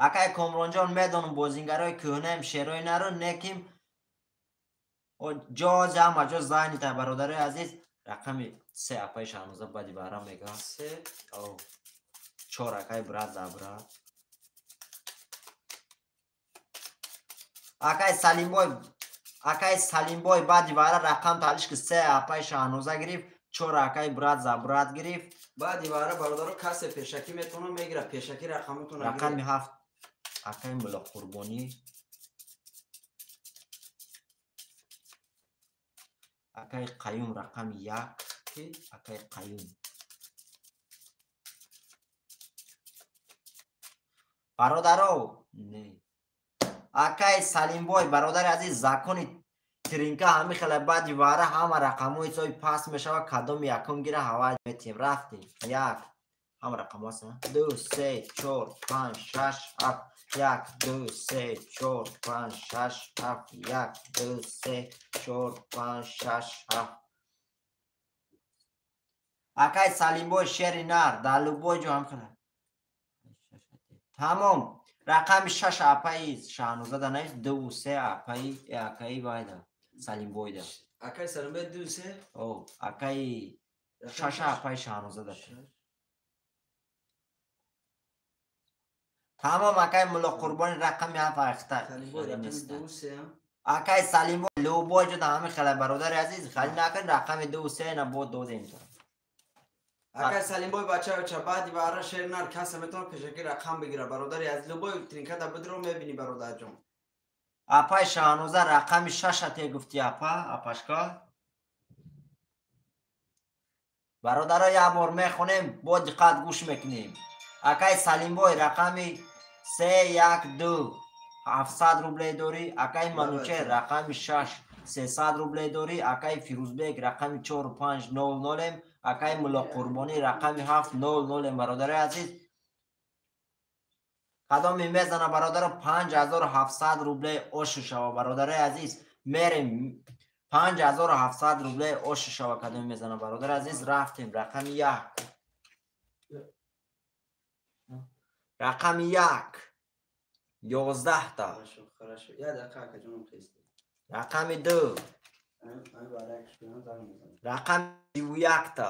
Акай Комронҷон медонам бозингарои кӯҳнаем шерои наро неким ҷоз ҳама ҷо занита бародарои азиз. Рақами се апаи Шаҳноза баъди баҳрам мега. Се. О. Чор акай брат за брат. Акай Салимбой, акай Салимбой баъди вара рақам талиш ки се апаи Шаҳноза гирифт, чор акай брат за брат гирифт. Баъди вара бародаро касе пешакӣ метавона мегира, пешакӣ рақамотон Рақами ҳафт акай Мулло Қурбонӣ. Акай Қаюм рақами як. Акай Қаюм. Бародаро, не. Акай Салимбой бародари азиз, закони тринка ҳами хела баъди вара ҳама рақамҳои ҳисоби паст мешава, кадоми якум гира ҳавай метиҳем. Рафтем. Як, Ҳама рақамҳо ҳастанд. 2 3 4 5 6 7 1 2 3 4 5 6 7 1 2 3 4 5 6 7. Акай Салимбой шери нар дар любой ҷо ҳам хела. Тамом. Рақами 6 апаи Шаҳноза да навис, 2 3 апаи акаи вайда Салимбойда. Акай Салимбой 2 3? О, акаи 6 апаи Шаҳноза да. Тамом акай Мулло Қурбони рақами 7 айхта. Акай Салимбой любой ҷо да ҳами хела бародари азиз, хали накун рақами 2 3 на бо додем. Акай Салимбой бача баъди баъра шер нар каса метавонад пешакӣ рақам бигира бародари аз любой тринкада бидро мебини бародарҷон. Апай Шаҳноза рақами 6 те гуфти апа, апашка. Бародаро як бор мехонем, бо диққат гӯш мекунем. Акай Салимбой рақами 3 1 2 700 рублей дорӣ, акай Манучер рақами 6 300 рублей дорӣ, акай Фирӯзбек рақами 4 5 0 0, акай Мулло Қурбонӣ рақами 7 0 0. Бародари азиз, кадоми мезана бародаро 5700 рублей ошу шава. Бародари азиз, мерем 5700 рублей ошу шава. Кадоми мезана бародари азиз, рафтем рақами 1. Рақами 1 11 та. Рақами 2 рақами 31 та.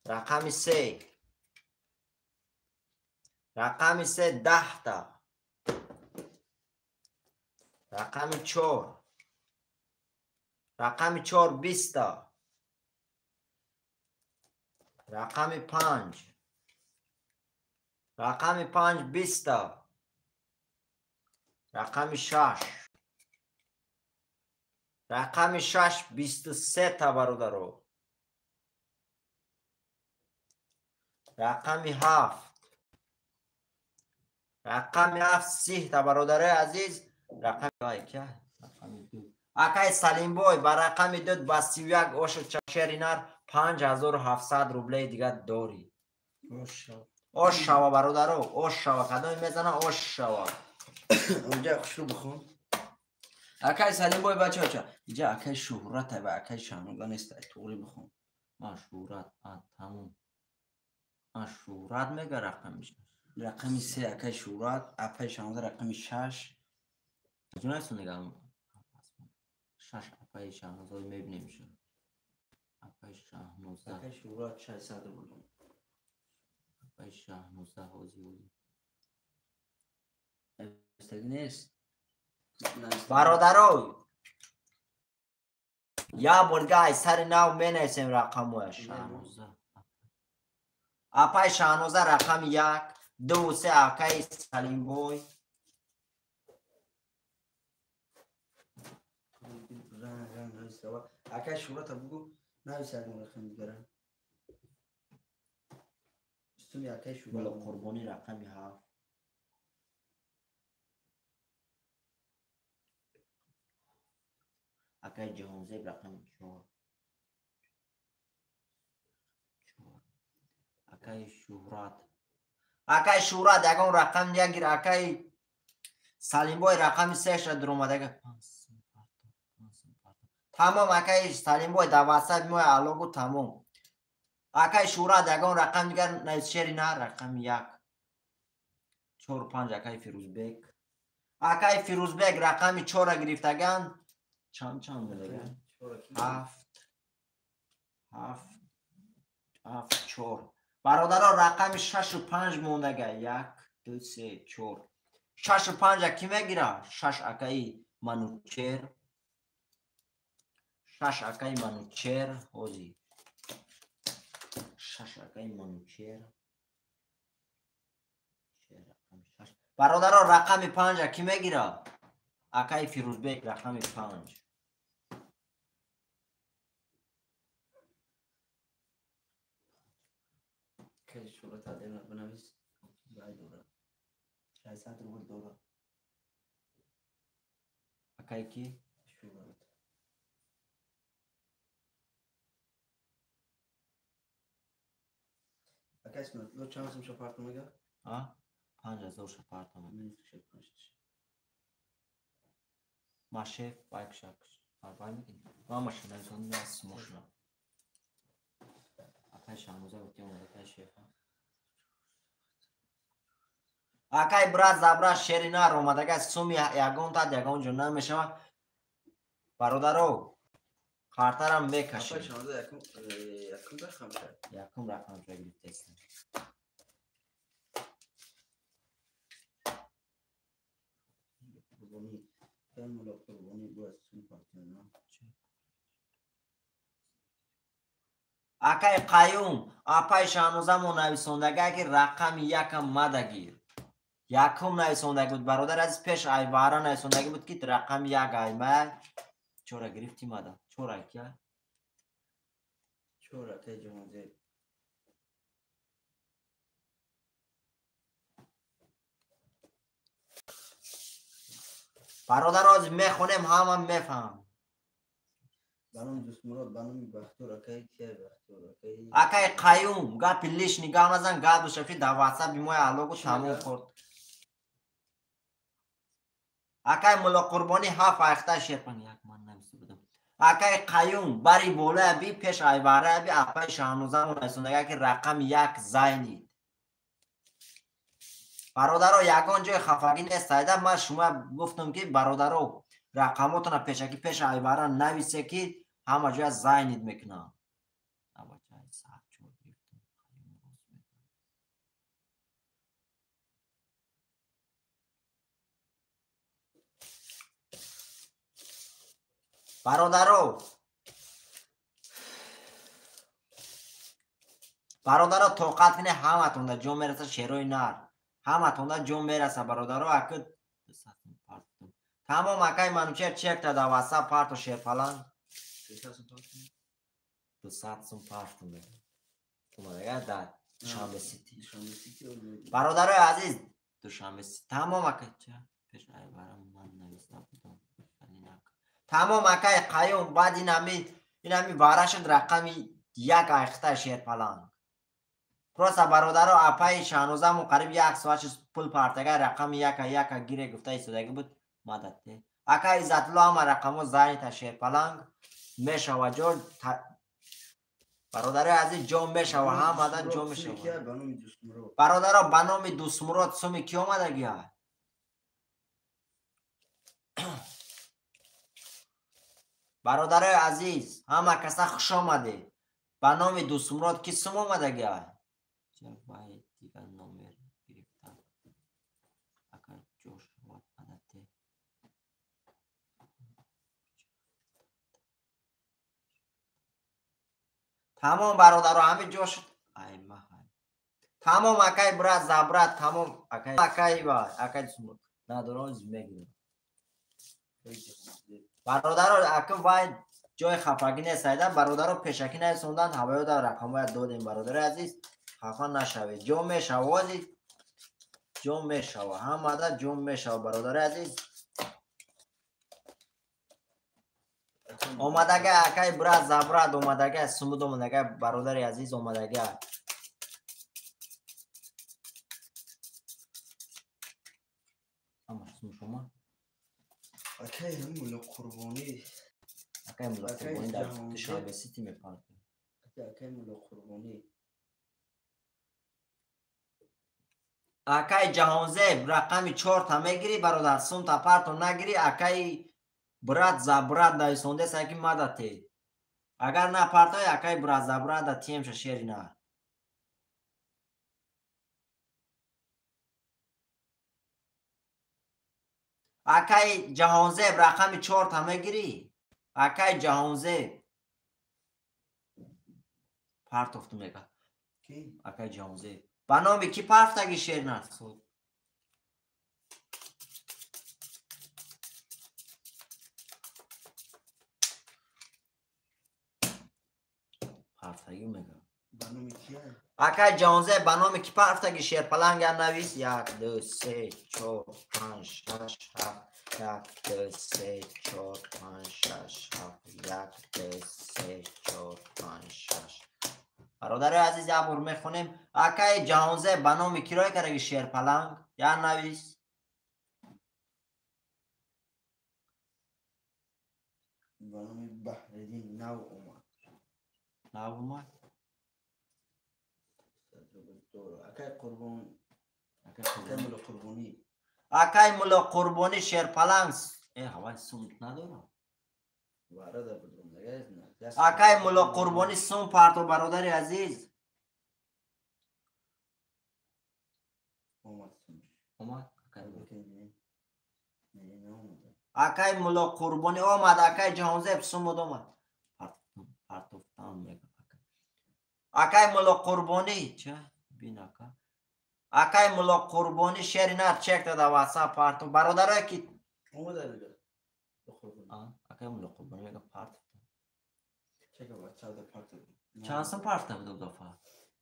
Рақами 3 рақами 3 10 та. Рақами 4 рақами 4 20 та. Рақами 5 рақами 5 20 та. Рақами 6 рақами 6 23 та бародаро. Рақами 7 рақами 7 30 та бародарои азиз. Рақами 2 акай Салимбой ба рақами 2 ба 31 ошу шери нар 5700 рублей дига дорӣ. Ош шава бародаро, ош шава. Кадоме мезана ош шава. Онҷа хушрӯ бихон. Акай Салимбой бачаоча, инҷа акай Шуҳрат ва акай Шаҳноза нест, туғри бихон. Шуҳрат, тамом. Шуҳрат мега рақамиш. Рақами 3 акай Шуҳрат, апай Шаҳноза рақами 6. Ҷунайсу мегам 6 апай Шаҳноза мебинем ша. Апай Шаҳноза. Акай Шуҳрат 600 рубл. Апай Шаҳноза ҳози ҳози. Нест. Бародаро, як бор дига ай сари нав менависем рақамҳоя. Шаҳноза. Апай Шаҳноза рақами 1, 2 3 акай Салимбой. Акай Шуҳрата бугу навис ягон рақами дигара. Устуми акай Шуҳрат. Мулло Қурбонӣ рақами 7. Акай Ҷаҳонзеб рақами 4. Акай Шуҳрат. Акай Шуҳрат ягон рақам ягир. Акай Салимбой рақами 3 ша дуромадага. Тамом акай Салимбой дар ватсап мо алло гу тамом. Акай Шуҳрат ягон рақам дигар навис шери на рақами 1. 4 5 акай Фирӯзбек. Акай Фирӯзбек рақами 4-ра гирифтаган. Чанд чанд будага? 7 7 7 4. Бародаро рақами 6 5 мондага. 1 2 3 4. 6 5 ки мегира? 6 акаи Манучер. 6 акаи Манучер ҳози. 6 акаи Манучер. Бародаро рақами 5 ки мегира? Акаи Фирӯзбек рақами 5. Акай Шуҳрат адена бинавис. Бай дора. 600 рубл дора. Акай ки? Шуҳрат. Акай Исматулло чанд сум шапарта мега? А? 5000 шапарта мега. Машеф байк шак. Арбай мекунӣ? Ман машина нас мошина. Акай Шаҳноза гуфтем акай шефа. Акай брат забра шери нар омадага суми ягон тад ягон ҷо намешава. Бародаро, қартарам мекашем. Акай Шаҳноза якум рақамша. Якум рақамша гирифтест. Акай Қаюм, апай Шаҳнозамо нависондага ки рақами якам мадагир. Якум нависондаги буд бародар азиз, пеш айвара нависондаги буд ки рақами як айма. Чора гирифти мада? Чора кия? Чора акай Ҷаҳонзеб. Бародар оз мехонем, ҳама мефаҳам. Ба номи Дӯстмурод, ба номи Бахтиёр, акай кия Бахтиёр, акай Акай Қаюм, гапи лишний гап назан, гап дошта дар WhatsApp мои алогу тамом хӯрд. Акай Муллоқурбонӣ ҳафт айхта шерпан як ман нависта будам. Акай Қаюм бари болоя би пеш айвара би апай Шаҳнозамо нависондага ки рақами як зайнид. Бародаро, ягон ҷои хафагӣ нест айда. Ман шумо гуфтам ки бародаро рақамотона пешакӣ пеш айвара нависе ки ҳама ҷоя зайнид мекунам. Бародаро, бародаро тоқат кунед, ҳаматонда ҷо мераса шерои нар. Ҳаматонда ҷо мераса бародаро, аки тамом акай Манучер чекта дар WhatsApp парто шерпалан. 200 сум партум. Омадага дар Душанбе Сити. Бародарои азиз, Душанбе Сити. Тамом акай ча пеш айварам ман нависта будам. Тамом акай Қаюм, баъд инами вара шуд рақами як айхта шерпаланг. Просто бародаро апаи Шаҳнозамо қариб як соат шуд пул партага рақами яка яка гире гуфта истодаги буд. Мадад. Акай Иззатулло ҳама рақамҳо занита шерпаланг мешава ҷо. Бародарои азиз, ҷо мешава, ҳамада ҷо мешава. Бародаро, ба номи Дӯстмурод суми ки омадагия? Бародарои азиз, ҳама каса хуш омадед. Ба номи Дӯстмурод ки сум омадагия? Вай дигар номер гирифтам. Агар ҷо шавад мадате. Тамом бародаро, ҳамин ҷо шуд. Ай маҳай. Тамом акай брат забрат, тамом акай акай ва акай Дӯстмурод. Надорам мегирам. Бародаро, ака вай ҷои хафагӣ нест айда. Бародаро пешакӣ нависондан, ҳавоёда рақамҳоя додем. Бародари азиз, хафа нашавед. Ҷо мешава, ози ҷо мешава, ҳамада ҷо мешава. Бародари азиз, омадага акай брат забрат омадага сумуд омадага бародари азиз омадага. Ама сум шумо? Акай Муллоқурбонӣ. Акай Муллоқурбонӣ дар Душанбе Сити мепартад. Акай Муллоқурбонӣ. Акай Ҷаҳонзеб рақами 4-та мегирӣ бародар, сумта парто нагирӣ. Акай брат забрат нависондеса ки мадате. Агар напартой акай брат забрат да тиемша шери нар. Акай Ҷаҳонзеб рақами 4-та мегирӣ. Акай Ҷаҳонзеб партофту мега. Акай Ҷаҳонзеб ба номи ки партаги шер нар? Партаги мега. Акай Ҷаҳонзеб ба номи ки партаги шерпаланга навис? 1 2 3 4 5 6 7 1 2 3 4 5 6 7 1 2 3 4 5 6. Бародари азиз, як бор мехонем. Акаи Ҷаҳонзеб ба номи кироя кардаги шерпаланг, як навис. Ба номи Баҳриддин нав омад. Нав омад? Акай Қурбон, акай Мулло Қурбонӣ. Акай Мулло Қурбонӣ шерпаланг. Ҳавай сум надорам. Акай Мулло Қурбонӣ сум парто, бародари азиз. Омад? Акай Мулло Қурбонӣ омад, акай Ҷаҳонзеб сумуд омад. Партофтан мега. Акай Мулло Қурбонӣ, ча? Бин ака. Акай Мулло Қурбонӣ шери нар чек дада WhatsApp парто. Бародарое ки омада мега. Акай Мулло Қурбонӣ мега партофтан. Чека WhatsApp да партоф. Чанд сум парта буд дафа?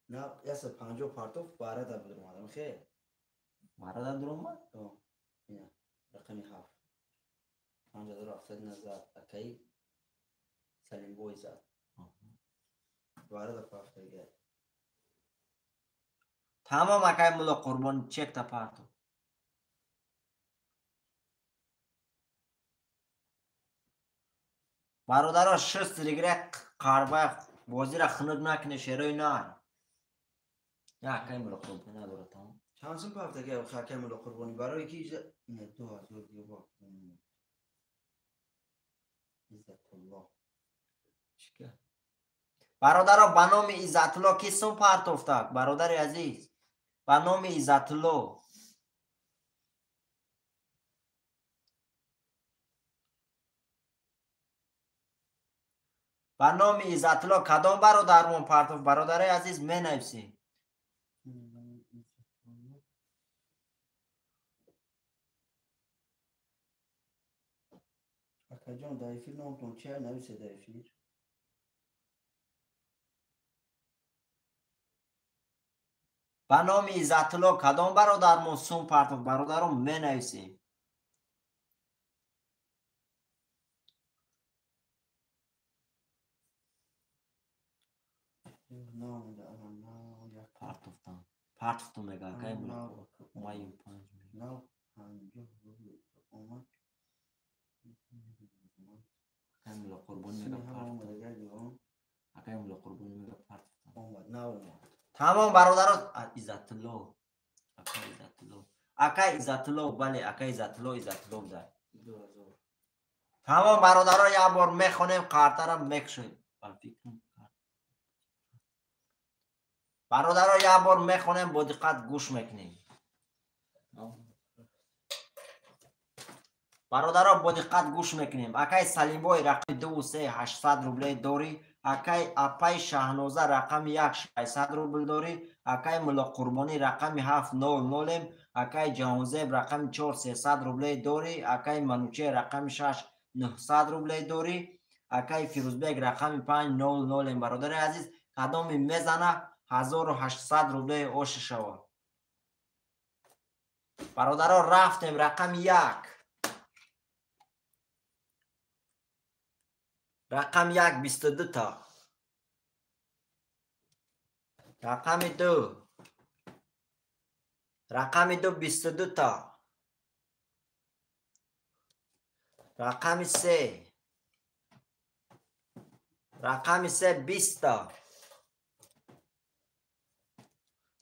На, 150 партоф барада буд омадам, хе. Барада дуромад? Ина, рақами 7. 5700 назад акай Салимбой зад. Барада партоф. Тамом акай Мулло Қурбон чекта партоф. Бародаро, шуст ригре қарбай бозира хунук накуне, шерои нар. Я акай Мулло Қурбонӣ надора тамом. Чанд сум партоф акай Мулло Қурбонӣ? Барои ки ина 2000 дига. Иззатулло. Чика? Бародаро, ба номи Иззатулло ки сум партофтак, бародари азиз? Ба номи Иззатулло. Ба номи Иззатулло кадом бародармон партофт, бародари азиз, менависӣ. Акаҷон, дар эфир номтон чи нависе дар эфир? Ба номи Иззатулло кадом бародармон сум партофт, бародарон, менависем. Партофтам. Партофтам мега, акай Мулло. Омайм панҷ. Акай Мулло Қурбонӣ мега партофтам. Акай Мулло Қурбонӣ мега партофтам. Тамом бародаро, Иззатулло. Акай Иззатулло. Акай Иззатулло, бале, акай Иззатулло, Иззатулло дар. Тамом бародаро, як бор мехонем, қартара мекушоем. Ба фикрам бародаро, як бор мехонем, бо диққат гӯш мекунем. Бародаро, бо диққат гӯш мекунем. Акай Салимбой рақами 2 3 800 рублей дорӣ. Акай апай Шаҳноза рақами 1 600 рубл дорӣ. Акай Мулло Қурбонӣ рақами 7 0 0. Акай Ҷаҳонзеб рақами 4 300 рублей дорӣ. Акай Мануче рақами 6 900 рублей дорӣ. Акай Фирӯзбек рақами 5 0 0. Бародари азиз, кадоми мезана 1800 рублей ош шава. Бародаро, рафтем рақами 1. Рақами 1 22 та. Рақами 2. Рақами 2 22 та. Рақами 3. Рақами 3 20 та.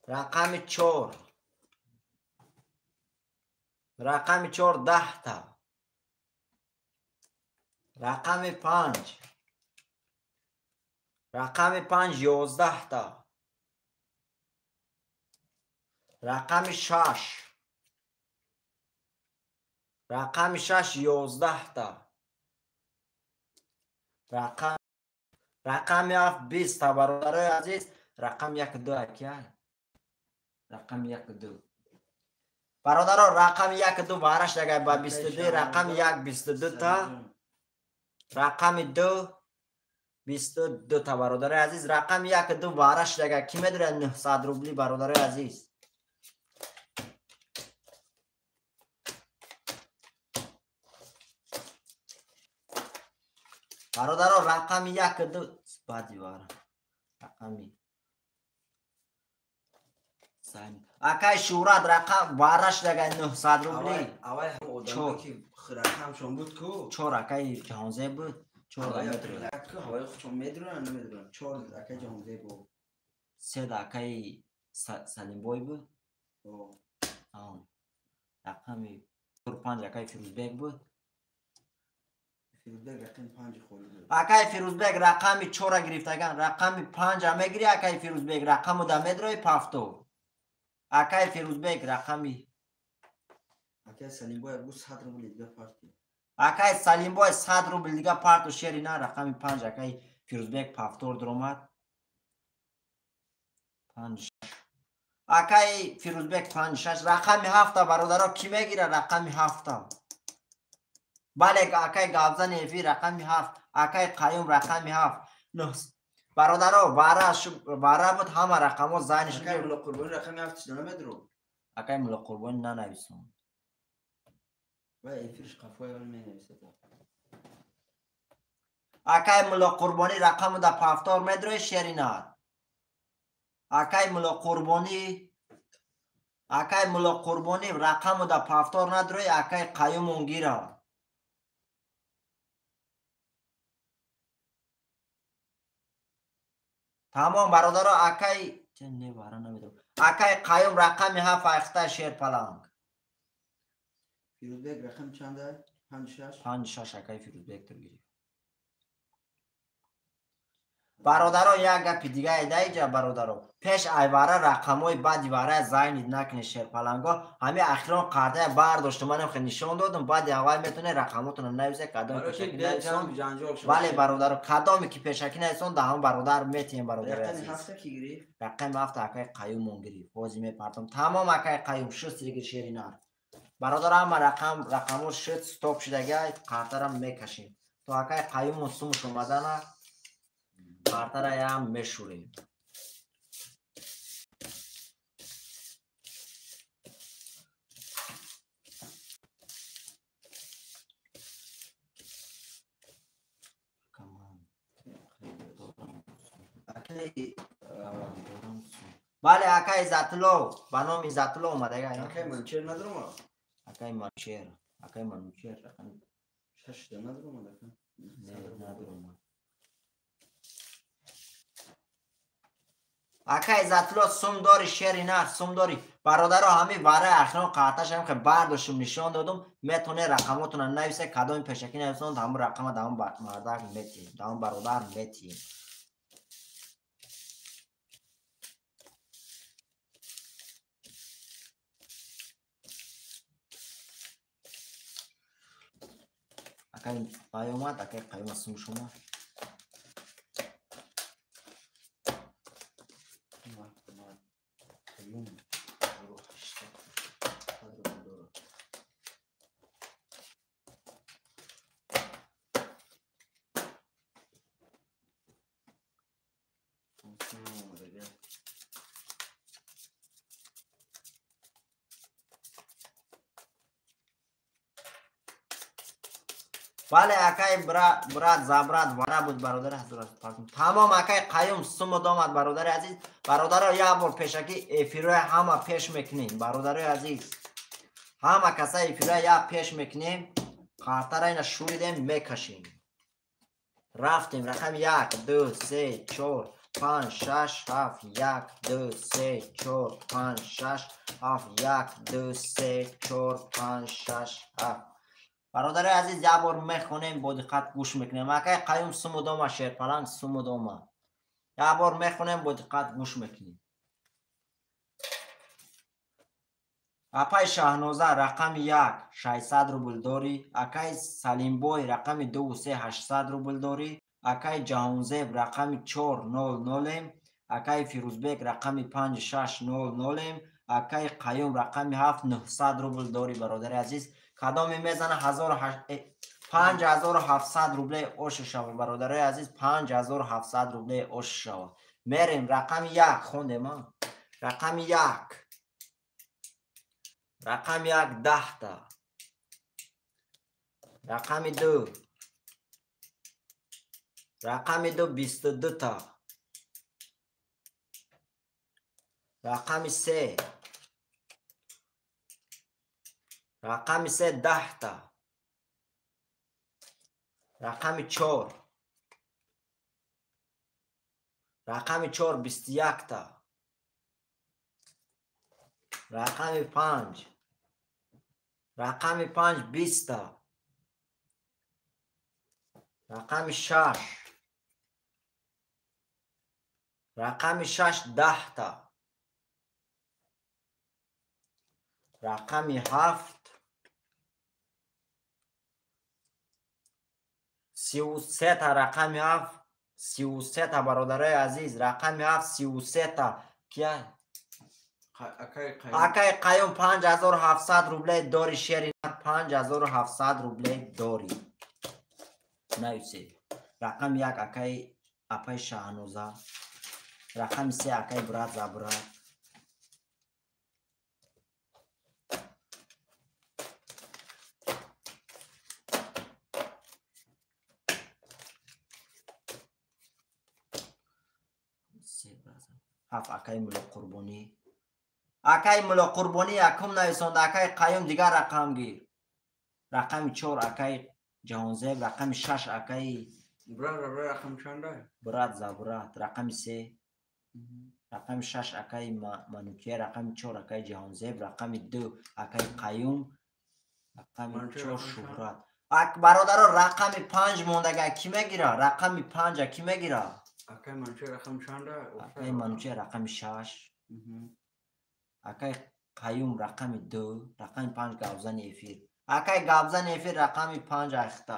Рақами 4. Рақами 4 10 та. Рақами 5. Рақами 5 11 та. Рақами 6. Рақами 6 11 та. Рақами 7 20 та. Бародарои азиз, рақами 1 2 акия. Рақами 1 2. Бародаро, рақами 1 2 вараш дагай ба 22, рақами 1 22 та. Рақами 2 22 та. Бародарои азиз, рақами 1 2 вараш дагай. Ки медонад 900 рубли, бародарои азиз? Бародаро, рақами 1 2 баъди вара. Рақами Акай Шӯҳрат рақам вараш дагай 900 рубли. Аввал ҳам одаме ки рақамшон буд ку. 4 акай Ҷаҳонзеб буд. 4 медрӯ. Ҳавои худшон медрӯянд, намедрӯянд. 4 акай Ҷаҳонзеб буд. 3 акай Салимбой буд. Рақами 5 акай Фирӯзбек буд. Фирӯзбек рақами 5 холӣ буд. Акай Фирӯзбек рақами 4 гирифтаган, рақами 5 мегири акай Фирӯзбек, рақаму да медрои пафто. Акай Фирӯзбек рақами Акай Салимбой бу 100 рубл дига партӣ. Акай Салимбой 100 рубл дига парту шери на рақами 5 акай Фирӯзбек пафтор дуромад. 5 акай Фирӯзбек 5-6 рақами 7 бародаро ки мегира рақами 7. Бале акай Габзани эфир рақами 7, акай Қаюм рақами 7. Бародаро вара буд ҳама рақамҳо зайниш. Акай Муллоқурбонӣ рақами 7 чида намедуру? Акай Муллоқурбонӣ нанависон. Ва эфирш қафоя менависад. Акай Муллоқурбонӣ рақаму да пафтор медрои шеринат. Акай Муллоқурбонӣ акай Муллоқурбонӣ рақаму да пафтор надрои акай Қаюмон гира. Тамом бародаро акай не вара намедонам. Акай Қаюм рақами 7 айхта шерпаланг. Фирӯзбек рақам чанда? 5-6. 5-6 акай Фирӯзбек тур гирифт. Бародаро як гапи дига эдаиҷа бародаро. Пеш айвара рақамҳои баъди вара зайнид накунед шерпаланго. Ҳами ахирон қартая бардоштум, манам хел нишон додум. Баъди аввал метавонед рақамотонро нависед, кадоме пешакӣ нависон. Бале бародаро, кадоме ки пешакӣ нависон, да ҳам бародар метиҳем бародари азиз. Рақами 7 акай Қаюмон гирифт. Ҳозир мепартом. Тамом акай Қаюм шуст дигар шери нар. Бародаро ҳама рақамҳо шуд, стоп шудагай, қартарам мекашем. То акай Қаюмон сумуш омадана қартараям мешӯрем. Бале акай Иззатулло, ба номи Иззатулло омадага. Акай Манучер надромад? Акай Манучер, акай Манучер рақами 6 надромад ака? Не, надромад. Акай Иззатулло сум дори шери нар, сум дори. Бародаро ҳами вараи ахирон қарташам ки бардоштум нишон додум, метавонед рақамотонро нависед, кадоми пешакӣ нависон, ҳамон рақама да ҳамон мардак метиҳем, да ҳамон бародар метиҳем. Акай Қаюм омад, акай Қаюм сумш омад. Бале акай брат забрат вара буд бародари ҳазрат. Тамом акай Қаюм суму домад бародари азиз. Бародаро як бор пешакӣ эфирҳои ҳама пеш мекунем бародарои азиз. Ҳама каса эфирҳои як пеш мекунем, қартара ина шӯридем мекашем. Рафтем рақами 1 2 3 4 5 6 7 1 2 3 4 5 6 7 1 2 3 4 5 6 7. Бародари азиз як бор мехонем, бо диққат гӯш мекунем. Акай Қаюм суму дома, шерпаланг суму дома. Як бор мехонем, бо диққат гӯш мекунем. Апай Шаҳноза рақами 1 600 рубл дорӣ, акай Салимбой рақами 2 3 800 рубл дорӣ, акай Ҷаҳонзеб рақами 4 0 0, акай Фирӯзбек рақами 5 6 0 0, акай Қаюм рақами 7 900 рубл дорӣ бародари азиз. Кадоме мезана 5700 рубле ош шава бародарои азиз, 5700 рубле ош шава. Мерем рақами 1 хондем, рақами 1. Рақами 1 10 та. Рақами 2. Рақами 2 22 та. Рақами се. Рақами се 10та. Рақами 4. Рақами 4 21та. Рақами 5. Рақами 5 20та. Рақами 6. Рақами 6 10та. Рақами 7 33та. Рақами 7 33та. Бародарои азиз, рақами 7 33та. Кия? Акай Қаюм 5700 рублей дори. Шери 5700 рублей дори. Нависе. Рақами 1 акай апай Шаҳноза. Рақами 3 акай брат за брат. Ҳафт акай Мулло Қурбонӣ. Акай Мулло Қурбонӣ якум нависонда. Акай Қаюм дигар рақам гир. Рақами 4 акай Ҷаҳонзеб. Рақами 6 акай брат за брат. Рақами 3. Рақами 6 акай Манукия. Рақами 4 акай Ҷаҳонзеб. Рақами 2 акай Қаюм. Рақами 4 Шуҳрат. Бародаро, рақами 5 мондага кӣ мегира? Рақами 5 кӣ мегира? Акай Манучер рақам чанда? Акай Манучер рақами 6. Акай Қаюм рақами 2. Рақами 5 гавзани эфир. Акай гавзани эфир рақами 5 ахта.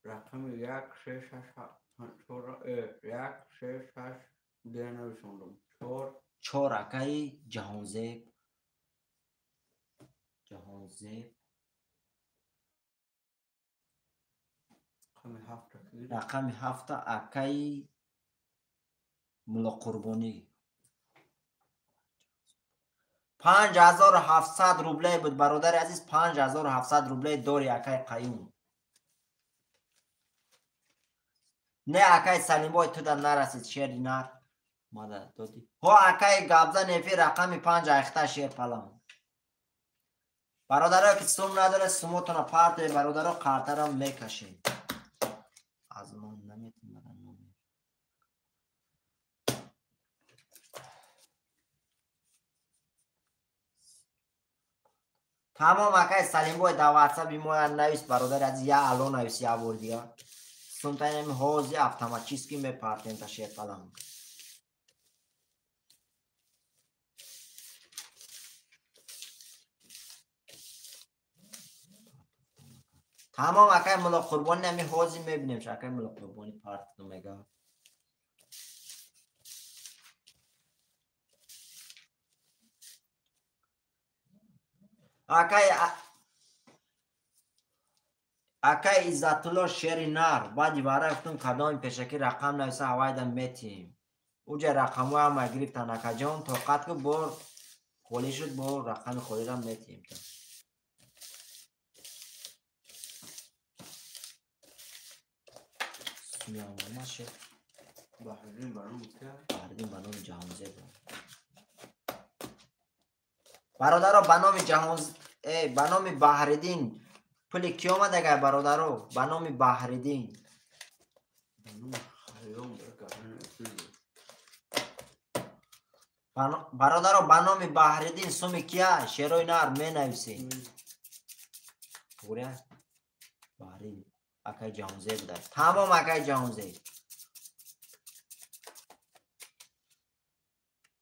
Рақами 1 6 6 4 1 6 6 2 нависондам. 4 4 акай Ҷаҳонзеб. Ҷаҳонзеб. Рақами 7 акай Мулло Қурбонӣ. 5700 рублей буд, бародари азиз. 5700 рублей дори акай Қаюм. Не, акай Салимбой, туда нарасид шери нар. Мада додӣ. Ҳо, акай габзан эфир рақами 5 айхта шер палам. Бародаро ки сум надоре, сумотона партое, бародаро қартарам мекашем. Аз ман наметонам номер. Тамом, акай Салимбой, дар ватсапи мо навис, бародари азиз, я ало навис, я бор дига. Сумтаинами ҳози автоматически мепартем та шерпалам. Тамом, акай Мулло Қурбонӣ нами ҳози мебинем, акай Мулло Қурбонӣ партну мега. Акай Иззатулло шери нар. Баъди вара гуфтум кадоми пешакӣ рақам нависа, ҳавайда метиҳем. Уҷа рақамҳо ҳама гирифтан, акаҷон, тоқат ку, бор холӣ шуд, бо рақами холиро метиҳем. Баҳриддин ба номи Ҷаҳонзеб. Бародаро, ба номи ба номи Баҳриддин пули кӣ омадагай, бародаро? Ба номи Баҳриддин. Бародаро, ба номи Баҳриддин суми кия? Шерои нар менависем. Туғрия? Баҳриддин акай Ҷаҳонзеб дар. Тамом, акай Ҷаҳонзеб.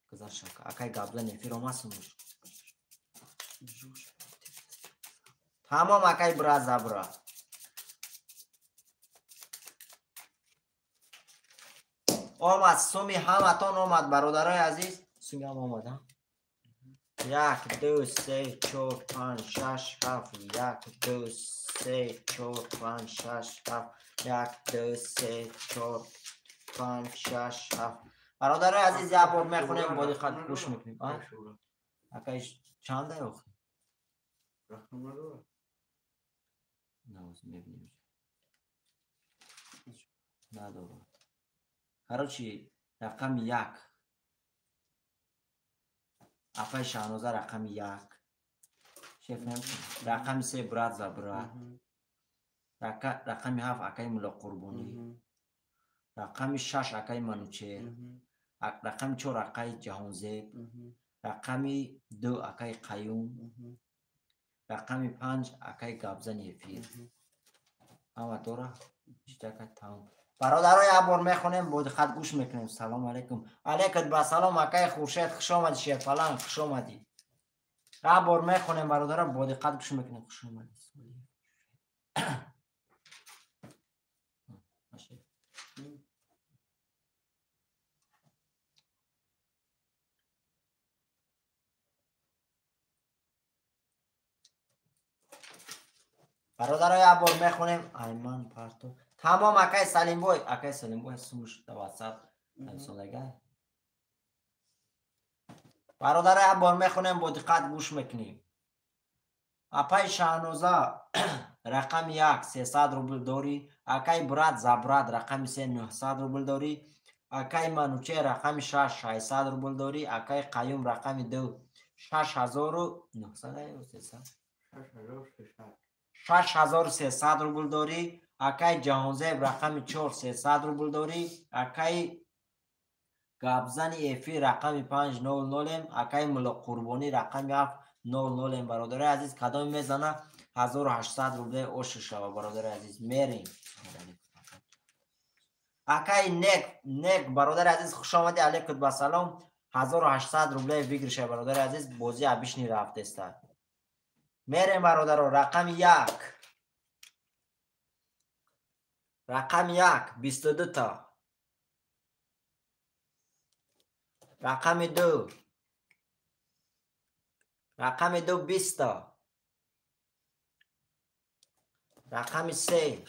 Гузашт, акай габзан эфир омад сумуш. Тамом, акай брат за брат. Омад суми ҳаматон омад, бародарои азиз. Суми ҳам омад, ҳа? 1 2 3 4 5 6 7 1 2 3 4 5 6 7 1 2 3 4 5 6 7. Бародарои азиз, як бор мехонем, бо диққат гӯш мекунем. Акай чанда охи? Рақам надорад. Навоз мебинем. Надорад. Короче, рақами 1. Апаи Шаҳноза рақами 1. Рақами 3 брат за брат. Рақами 7 акаи Муллоқурбонӣ. Рақами 6 акаи Манучер. Рақами 4 акаи Ҷаҳонзеб. Рақами 2 акаи Қаюм. Рақами 5 акаи Габзани эфир. Ҳама дора? Иштака тамом. Бародаро, як бор мехонем, бо диққат гӯш мекунем. Салом алейкум. Алейкум ба салом акаи Хуршед, хуш омадӣ Шерпаланг, хуш омадӣ. Як бор мехонем бародаро, бо диққат гӯш мекунем. Хуш омадӣ. Бародаро, як бор мехонем. Айман парто. Тамом акаи Салимбой, акаи Салимбой сумуш да WhatsApp нависондага. Бародаро, як бор мехонем, бо диққат гӯш мекунем. Апаи Шаҳноза рақами 1 300 рубл дорӣ, акаи брат за брат рақами 3 900 рубл дорӣ, акаи Мануче рақами 6 600 рубл дорӣ, акаи Қаюм рақами 2 6900 6300 рубл дорӣ, акаи Ҷаҳонзеб рақами 4 300 рубл дорӣ, акаи Габзани эфир рақами 5 00, акаи Муллоқурбонӣ рақами 7 00. Бародари азиз, кадоме мезана 1800 рубле ошу шава. Бародари азиз, мерем. Акаи Нек, Нек, бародари азиз, хуш омадӣ, алейкум ба салом. 1800 рубле выигрыша, бародари азиз, бозӣ абишни рафтеста. Мерем бародаро, рақами 1. Рақами 1 22 та. Рақами 2. Рақами 2 20 та. Рақами 3.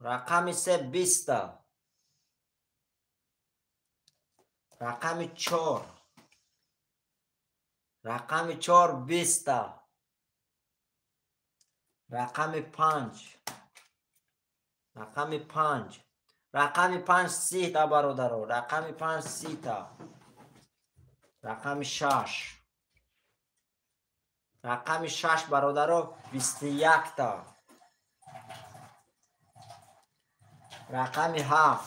Рақами 3 20 та. Рақами 4. Рақами 4 20 та. Рақами 5. Рақами 5. Рақами 5 30 та бародаро. Рақами 5 30 та. Рақами 6. Рақами 6 бародаро 21 та. Рақами 7.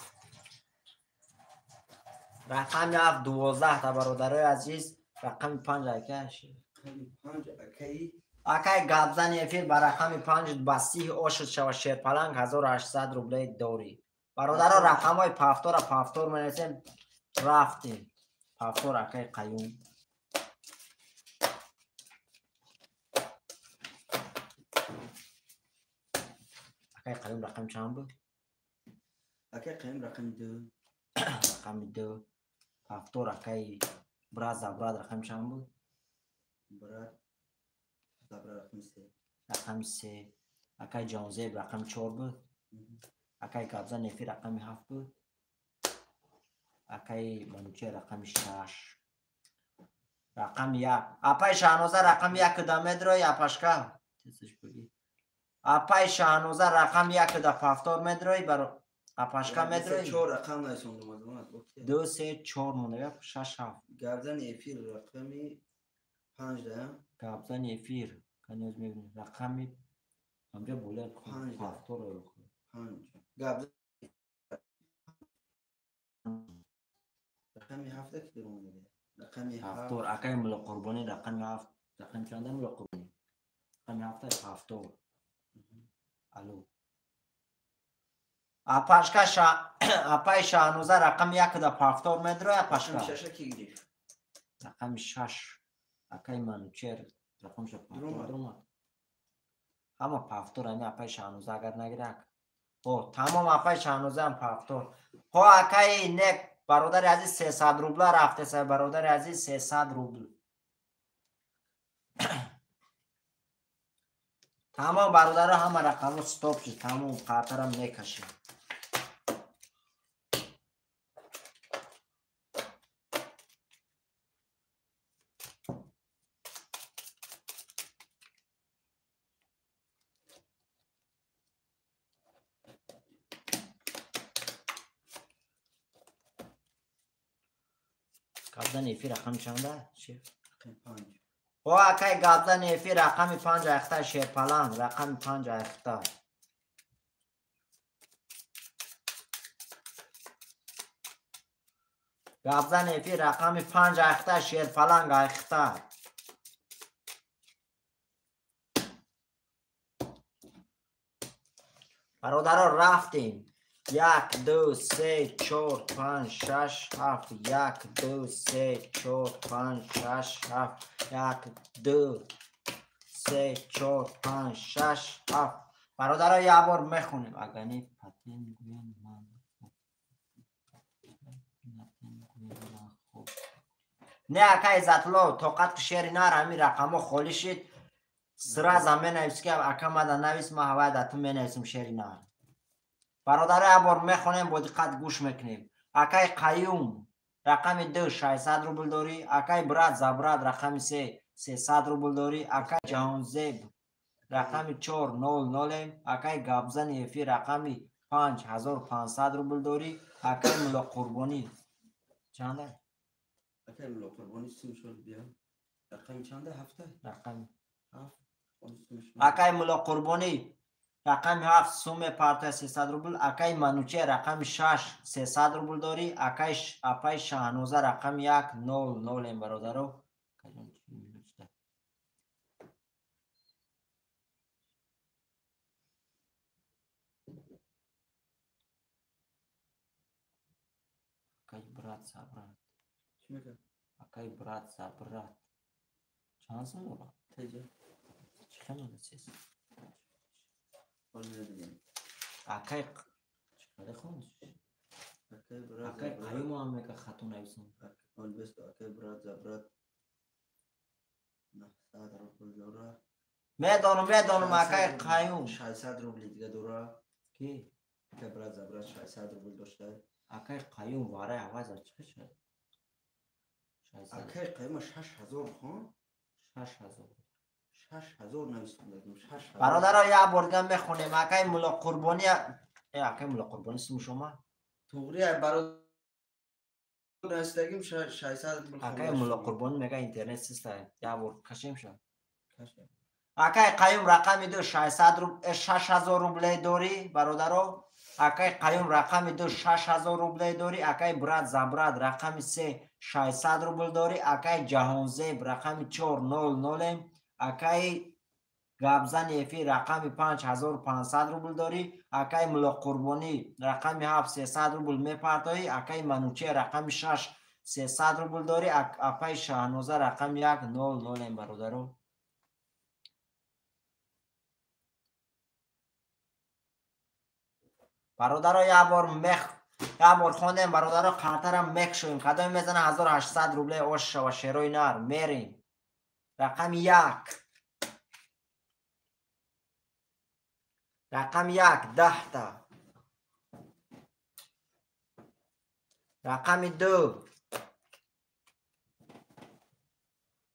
Рақами 7 12 та бародарои азиз. Рақами 5 акай. Акай Габзани эфир ба рақами 5 ба 30 ошуд шава Шерпаланг 1800 рубле дорӣ. Бародаро, рақамҳои пафтора пафтор менависем. Рафтем. Пафтор акаи Қаюм. Акаи Қаюм рақам чанд буд? Акаи Қаюм рақами 2. Рақами 2. Пафтор акаи брат за брат рақам чанд буд? Брат за брат рақами 3. Рақами 3. Акаи Ҷаҳонзеб рақами 4 буд. Акаи Габзани эфир рақами 7 буд. Акаи Мануче рақами 6. Рақами 1. Апаи Шаҳноза рақами 1 да медрои апашка. Тезш бигӣ. Апаи Шаҳноза рақами 1 да пафтор медрои баро апашка медрои. 4 рақам нависондум аз ман. 2 3 4 монда 6 7. Габзани эфир рақами 5 да. Габзани эфир канёз мебинем. Рақами ҳамҷа боле 5 пафтор 5. Габзани рақами 7 ки даромада. Рақами 7. Акаи Муллоқурбонӣ рақами 7. Рақами чанда Муллоқурбонӣ? Рақами 7 пафтор. Алло. Апашка апаи Шаҳноза рақами 1 да пафтор медрои апашка. Рақами 6 ки гирифт? Рақами 6 акаи Манучер рақамша пафтор даромад. Ҳама пафтор ами апаи Шаҳноза агар нагирак. О, тамом апаи Шаҳноза ҳам пафтор. Ҳо акаи Нек бародари азиз 300 рубла рафтеса бародари азиз 300 рубл. Тамом бародаро, ҳама рақамҳо стоп шуд. Тамом қатарам мекашем. Гапзани эфир рақами чанда? Шеф? 5. О, акай гапзани эфир рақами 5 айхта шерпаланг, рақами 5 айхта. Гапзани эфир рақами 5 айхта шерпаланг айхта. Бародаро рафтем. 1, 2, 3, 4, 5, 6, 7. 1, 2, 3, 4, 5, 6, 7. 1, 2, 3, 4, 5, 6, 7. Бародаро як бор мехонем. Агар не патент гӯям ман. Не акай Иззатулло, тоқат ки шери нар ҳамин рақамҳо холӣ шид. Сразу менавис ки ака мада навис, ман ҳавай да ту менависам шери нар. Бародаро як бор мехонем, бо диққат гӯш мекунем. Акай Қаюм рақами 2 600 рубл дорӣ, акай брат за брат рақами 3 300 рубл дорӣ, акай Ҷаҳонзеб рақами 4 00, акай Гапзани эфир рақами 5 1500 рубл дорӣ, акай Мулло Қурбонӣ чанда? Акай Мулло Қурбонӣ сум шуд бия. Рақами чанда? 7? Рақами 7. Акай Мулло Қурбонӣ рақами 7 суме партия 300 рубл, акай Мануче рақами 6 300 рубл дорӣ, акай апай Шаҳноза рақами 1 00 бародаро. Акай брат за брат. Чӣ мегӯяд? Акай брат за брат. Чанд сум дорад? Теҷа. Чӣ хел надасес? Акай чӣ хеле хонд? Акай брат. Акай Қаюм ҳам мега хато нависам. Акай брат за брат 900 рубл дора. Медонам, акай Қаюм. 600 рубли дига дора. Ки? Акай брат за брат 600 рубл дошта. Акай Қаюм варай аваз чӣ шуд? Акай Қаюм 6000 хон? 6000. 6000 нависондагим, 6000. Бародаро як бор дига мехонем. Акай Мулло Қурбонӣ, акай Мулло Қурбонӣ сум шума? Туғри бародар нависондагим 600 рубл. Акай Мулло Қурбонӣ мега интернет систа. Як бор кашем ша. Кашем. Акай Қаюм рақами 2 600 рубл, 6000 рубле дорӣ, бародаро. Акай Қаюм рақами 2 6000 рубле дорӣ, акай брат за брат рақами 3 600 рубл дорӣ, акай Ҷаҳонзеб рақами 4 00, акай Гапзани эфир рақами 5500 рубл дорӣ, акай Мулло Қурбонӣ рақами 7 300 рубл мепартоӣ, акай Мануче рақами 6 300 рубл дорӣ, апай Шаҳноза рақами 1 00 бародаро. Бародаро як бор хондем, бародаро қартарам мекшоем. Кадоме мезана 1800 рубле ош шава шерои нар мерем. Рақами 1. Рақами 1 10 та. Рақами 2.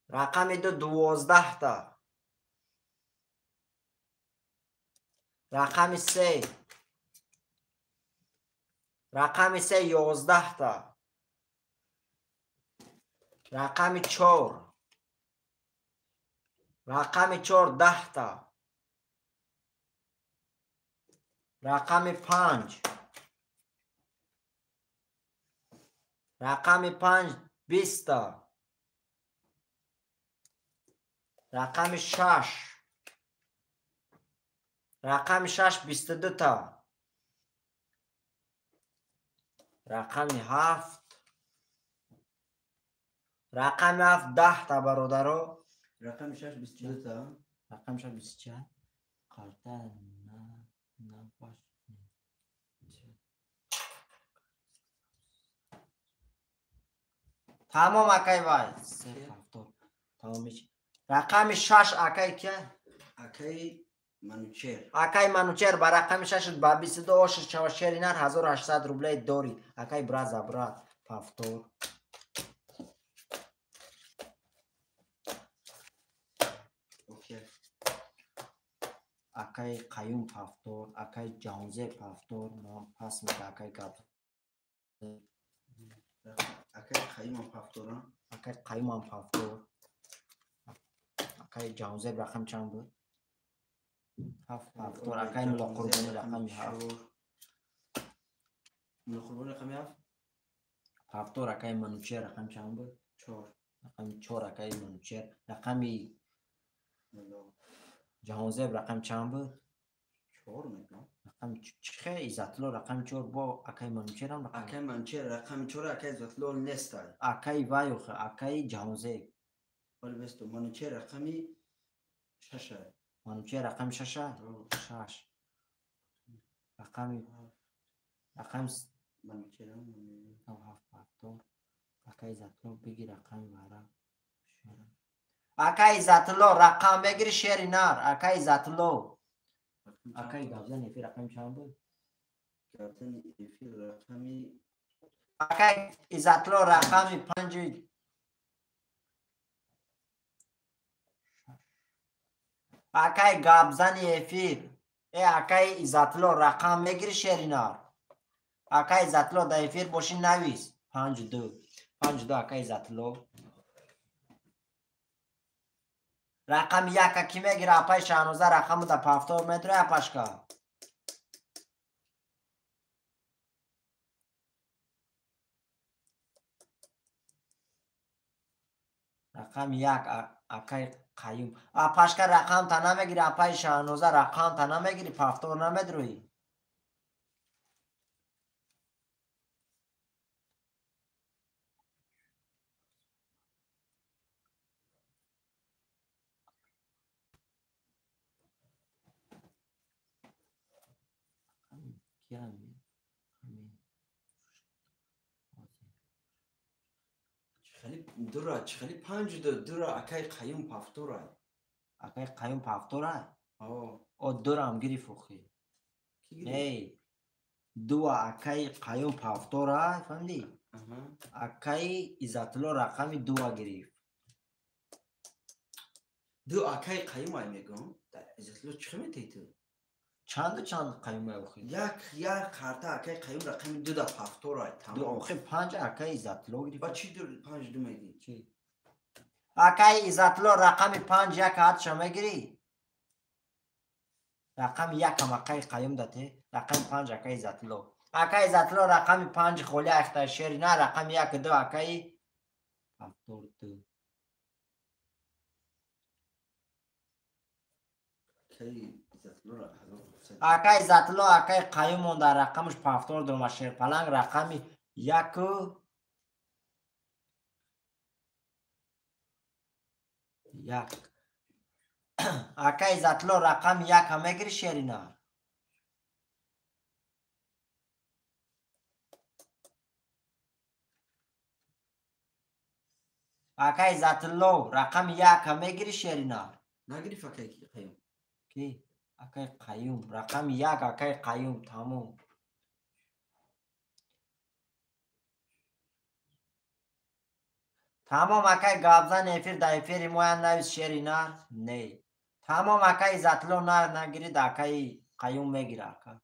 Рақами 2 12 та. Рақами 3. Рақами 3 11 та. Рақами 4. Рақами 4 10 та. Рақами 5. Рақами 5 20 та. Рақами 6. Рақами 6 22 та. Рақами 7. Рақами 7 10 та бародаро. Рақами 6 22 та. Рақами 6 24. Қарта на баш. Тамом акай вай. 3 7 Тамом. Рақами 6 акай ки? Акай Манучер. Акай Манучер ба рақами 6 ба 22 ош чава шери нар 1800 рублей дорӣ. Акай брат за брат повтор. Акай Қаюм повтор, акай Ҷаҳонзеб повтор, ман пас мега акай гап. Акай Қаюмам пафтора. Акай Қаюмам пафтор. Акай Ҷаҳонзеб рақам чанд буд? 7 пафтор. Акай Мулло Қурбонӣ рақами 7. Мулло Қурбонӣ рақами 7. Пафтор. Акай Манучер рақам чанд буд? 4. Рақами 4 акай Манучер. Рақами Ҷаҳонзеб рақам чанд буд? 4 мекунам. Рақами чихе Иззатулло рақами 4 бо акай Манучерам рақами. Акай Манучер рақами 4, акай Иззатулло нестай. Акай вайохе, акай Ҷаҳонзеб. Вале бесто Манучер рақами 6. Манучер рақами 6? 6. Рақами Манучерам 7 пафтор. Акай Иззатулло бигир рақами вара. Акай Иззатулло рақам бигир шери нар. Акай Иззатулло. Акай гавзани эфир рақами чанд буд? Гавзани эфир рақами Акай Иззатулло рақами 5. Акай габзани эфир. Акай Иззатулло рақам мегири шери нар. Акай Иззатулло дар эфир боши навис. 5 2. 5 2 акай Иззатулло. Рақами 1 ки мегира апай Шаҳноза рақаму да пафтор медура апашка. Рақами 1 акай Қаюм. Апашка рақам та намегири апай Шаҳноза рақам та намегири пафтор намедурӣ. Дура, чихели 5 2 дура акай Қаюм пафтора. Акай Қаюм пафтора? О дурам гирифт охи. Не. Дуа акай Қаюм пафтора, фаҳмидӣ? Акай Иззатулло рақами 2 гирифт. Ду акай Қаюм ай мегӯм. Иззатулло чӣ метаи ту? Чанду чанд Қаюм ай охи? Як карта акай Қаюм рақами 2 да пафтор ай. Ду охи 5 акай Иззатулло гирифт. Ба чӣ 5 2 мегӣ? Чӣ? Акай Иззатулло рақами 5 1 ҳадша мегирӣ? Рақами 1 ам акай Қаюм дате, рақами 5 акай Иззатулло. Акай Иззатулло рақами 5 холи ахта шери на рақами 1 2 акай пафтор 2. Акай Иззатулло акай Қаюм монда рақамаш пафтор дума шерпаланг рақами 1 1. Акай Иззатулло рақами 1 мегири шерина. Акай Иззатулло рақами 1 мегири шерина. Нагириф акай Қаюм. Ки? Акай Қаюм рақами 1 акай Қаюм тамом. Тамом акай гапзан эфир дар эфири моян навис шери нар? Не. Тамом акай Иззатулло нагирид акай Қаюм мегира ака.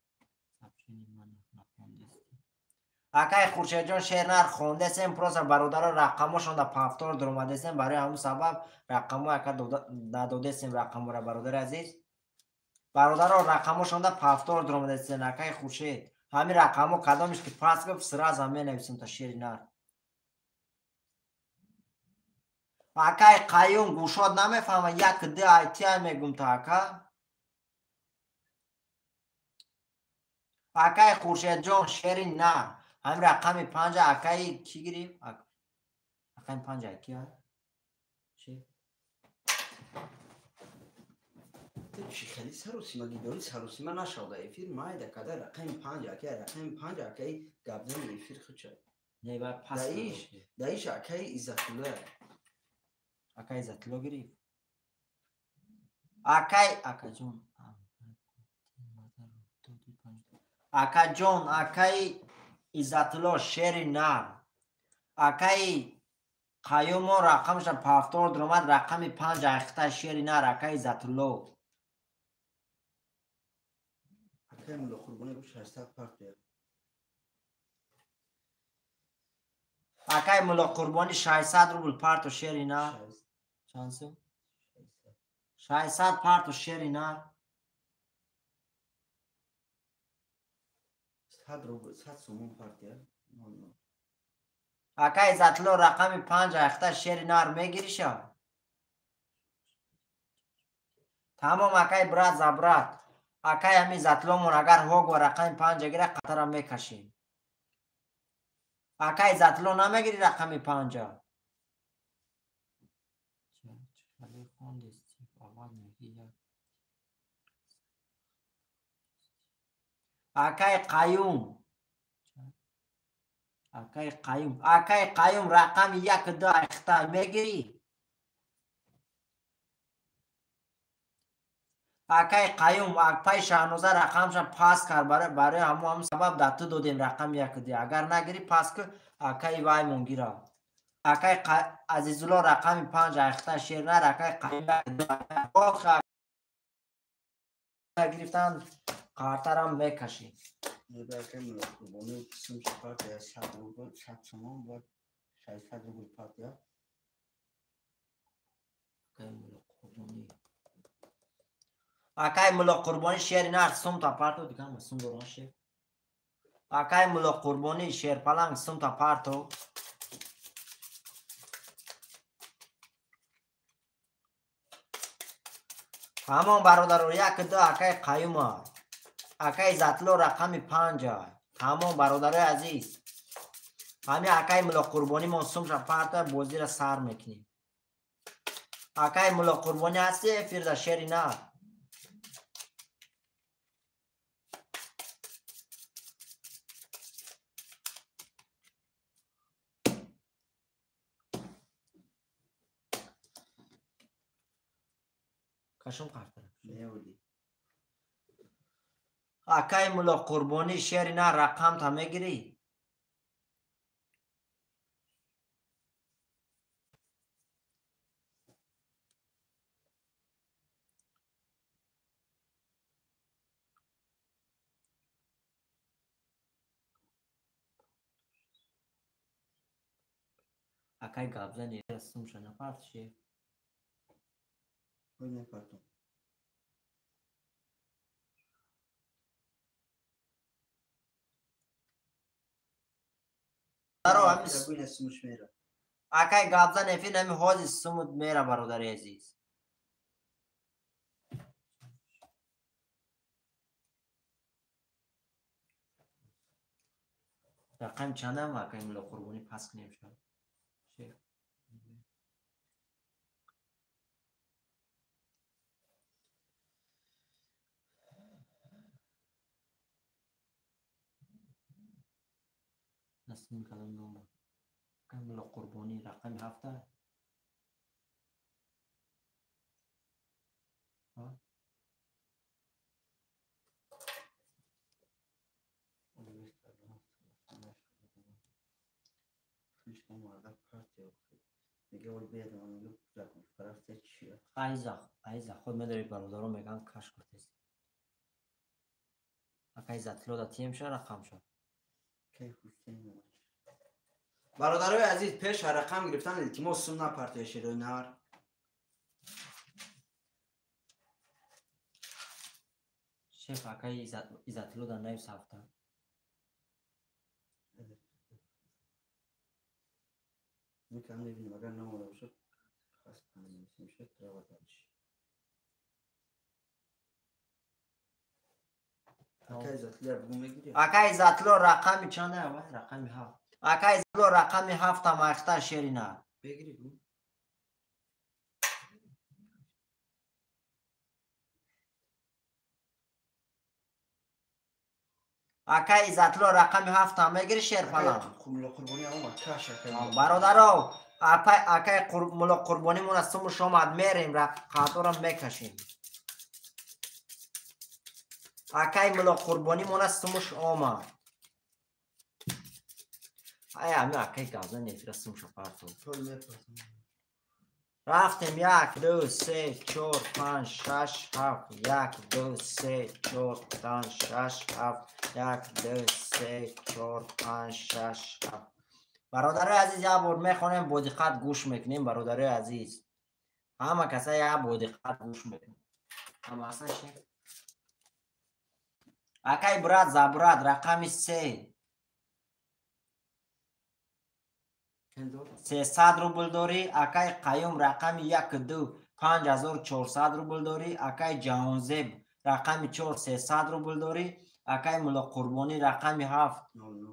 Акай Хуршедҷон шер нар хондесем, просто бародаро рақамошон да пафтор дуромадесем, барои ҳамун сабаб рақамо ака надодесем рақамора бародари азиз. Бародаро рақамошон да пафтор дуромадесем акай Хуршед. Ҳамин рақамо кадомиш ки пас гуфт сразу менависем та шери нар. Акай Қаюм гӯшод намефаҳма 1 2 айти мегум та ака. Акай Хуршедҷон шери нар. Ҳамин рақами 5 акай кӣ гирифт? Рақами 5 ки а? Чи? Чи хеле саросимагӣ дорӣ? Саросима нашавда эфир майда када рақами 5 акай рақами 5 акай гапзани эфир хуча. Не ба пас. Даиш акай Иззатулло. Акай Иззатулло гирифт. Акай акаҷон. Акаҷон акай Иззатулло шери нар. Акай Қаюмо рақамаша пафтор дуромад рақами 5 ахта шери нар акай Иззатулло. Акай Мулло Қурбонӣ 600 партия. Акай Мулло Қурбонӣ 600 рубл парто шери нар. Чанд сум? 600 парто шери нар. 100 рубл, 100 сомон партия. Акай Иззатулло рақами 5 айхта шери нар мегириша? Тамом акай брат за брат. Акай ҳами Иззатулломон агар ҳог ва рақами 5 гира қатара мекашем. Акай Иззатулло намегири рақами 5? Акай Қаюм. Акай Қаюм. Акай Қаюм рақами 1 2 айхта мегирӣ? Акай Қаюм акпай Шаҳноза рақамша пас кард, барои ҳамон сабаб дар ту додем рақами 1 2. Агар нагирӣ пас ку акай ваймон гира. Акай Азизулло рақами 5 айхта шер нар. Акай Қаюм 1 2 гирифтан қартарам мекашӣ. Акай Мулло Қурбонӣ сумши партия 100 рубл, 100 сомон ва 600 рубл партия. Акай Мулло Қурбонӣ. Акай Мулло Қурбонӣ шери нар сумта парто дигар сум дорам шер. Акай Мулло Қурбонӣ шерпаланг сумта парто. Ҳамон бародаро 1 2 акай Қаюм. Акай Иззатулло рақами 5. Тамом бародарои азиз. Ҳами акай Мулло Қурбонимон сумша парта бозира сар мекунем. Акай Мулло Қурбонӣ ҳасти эфирда шери нар? Кашом қартара? Акай Мулло Қурбонӣ шери нар рақамта мегирӣ? Акай гапзани сумша напарт шер. Ой, напартум. Акай гапзан эфир нами ҳозир сумут мера бародари азиз. Рақам чандам акай Мулло Қурбонӣ пас кунем шуд? Насим калом нома. Акай Мулло Қурбонӣ рақами 7. Айза худ медори бародаро меган каш куртест. Акай Иззатулло да тием ша рақам ша. Бародарои азиз, пеш рақам гирифтан илтимос сум напартоя шерои нар. Шеф акай Иззатулло да навис ҳафта. Мекам мебинем, агар намода бошад, хаст мешад, равад. Акай Иззатулло бугун мегирӣ? Акай Иззатулло рақами чанд ава? Рақами 7. Акай Иззатулло рақами 7 майхта шери нар. Бегирӣ гу. Акай Иззатулло рақами 7 мегирӣ шерпаланг? Мулло Қурбонӣ омад, каш акай. Бародаро, акай Мулло Қурбонимон сумуш омад, мерем қаторам мекашем. Акай Мулло Қурбонимон сумуш омад. Ай ами акай гавзан эфира сумша парту. Рафтем 1 2 3 4 5 6 7 1 2 3 4 5 6 7 1 2 3 4 5 6 7. Бародарои азиз, як бор мехонем, бо диққат гӯш мекунем. Бародарои азиз, ҳама каса як бо диққат гӯш мекунем. Акай брат за брат рақами 3 300 рубл дорӣ. Акай Қаюм рақами 1 2 5400 рубл дорӣ. Акай Ҷаҳонзеб рақами 4 300 рубл дорӣ. Акай Муллоқурбонӣ рақами 7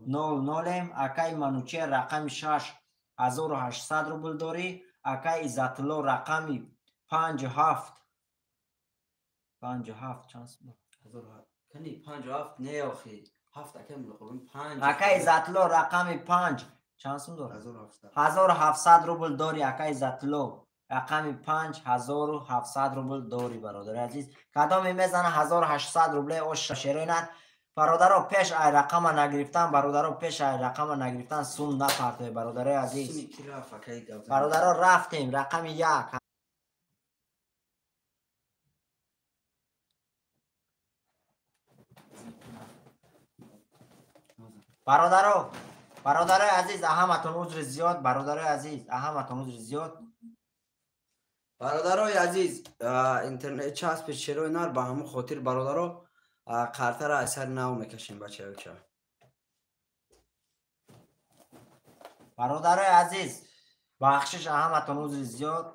00. Акай Манучер рақами 6 1800 рубл дорӣ. Акай Иззатулло рақами 5 7 5 7 чанд? 5 7 не охи 7. Акай Муллоқурбонӣ 5. Акай Иззатулло рақами 5 чанд сум дорад? 1700 рубл дорӣ. Акай Иззатулло рақами 5 1700 рубл дорӣ. Бародари азиз, кадоме мезана 1800 рубле ош шерои нар. Бародаро, пеш ай рақама нагирифтан, бародаро, пеш ай рақама нагирифтан сум напартое, бародарои азиз. Бародаро, рафтем, рақами 1. Бародаро, бародарои азиз, аҳаматон узри зиёд. Бародарои азиз, аҳаматон узри зиёд. Бародарои азиз, интернет часпи, шерои нар, ба ҳамон хотир, бародаро, қартара аз сари нав мекашем, бачаёча. Бародарои азиз, бахшиш, аҳаматон узри зиёд.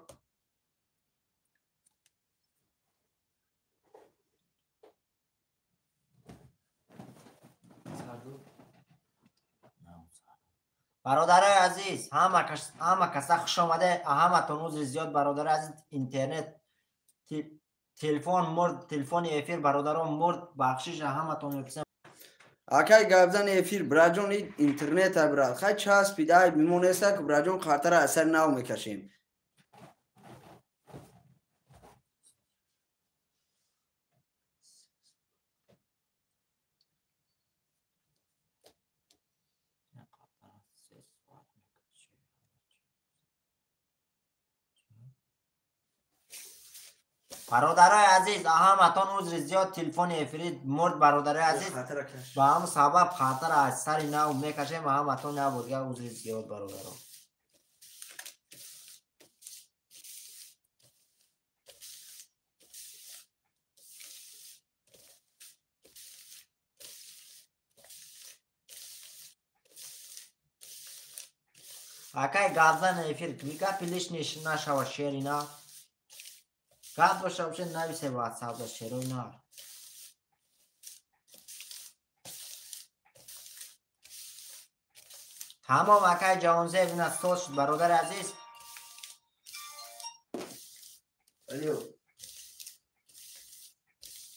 Бародарои азиз, ҳама каса хуш омаде, ҳаматон узри зиёд, бародарои азиз. Интернет, телефон мурд, телефони эфир, бародарон, мурд, бахшиш ҳаматон мепурсем. Акай гапзани эфир, браҷон, интернета, брат, хай часпид, ай бимонеста ки, браҷон, қартара аз сари нав мекашем. Бародарои азиз, ҳаматон узри зиёд, телефони эфирӣ мурд, бародарои азиз, ба ҳамн сабаб хатара аз сари нав мекашем. Ҳаматон як бор дигар узри зиёд, бародаро. Акай гапзан эфир, гапи лишний нашава, шери нав. Гап боша, вообще нависе ватсап да, шерои нар. Тамом, акай Ҷаҳонзеб, ина соз шуд, бародари азиз. Алло.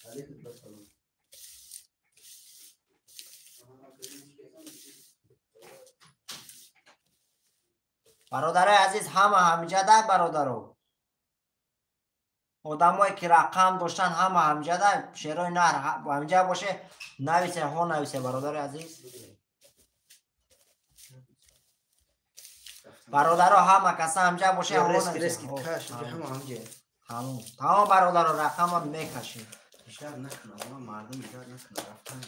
Алейкум ассалом. Бародарои азиз, ҳама ҳамҷада, бародаро, одамое ки рақам доштан, ҳама ҳамҷада, шерои нар, ҳамҷа боше, нависе, ҳо, нависе, бародари азиз. Бародаро, ҳама каса ҳамҷа боше, ҳо, нависе. Тамом, бародаро, рақама мекашем. Мардум накунад, рафтан.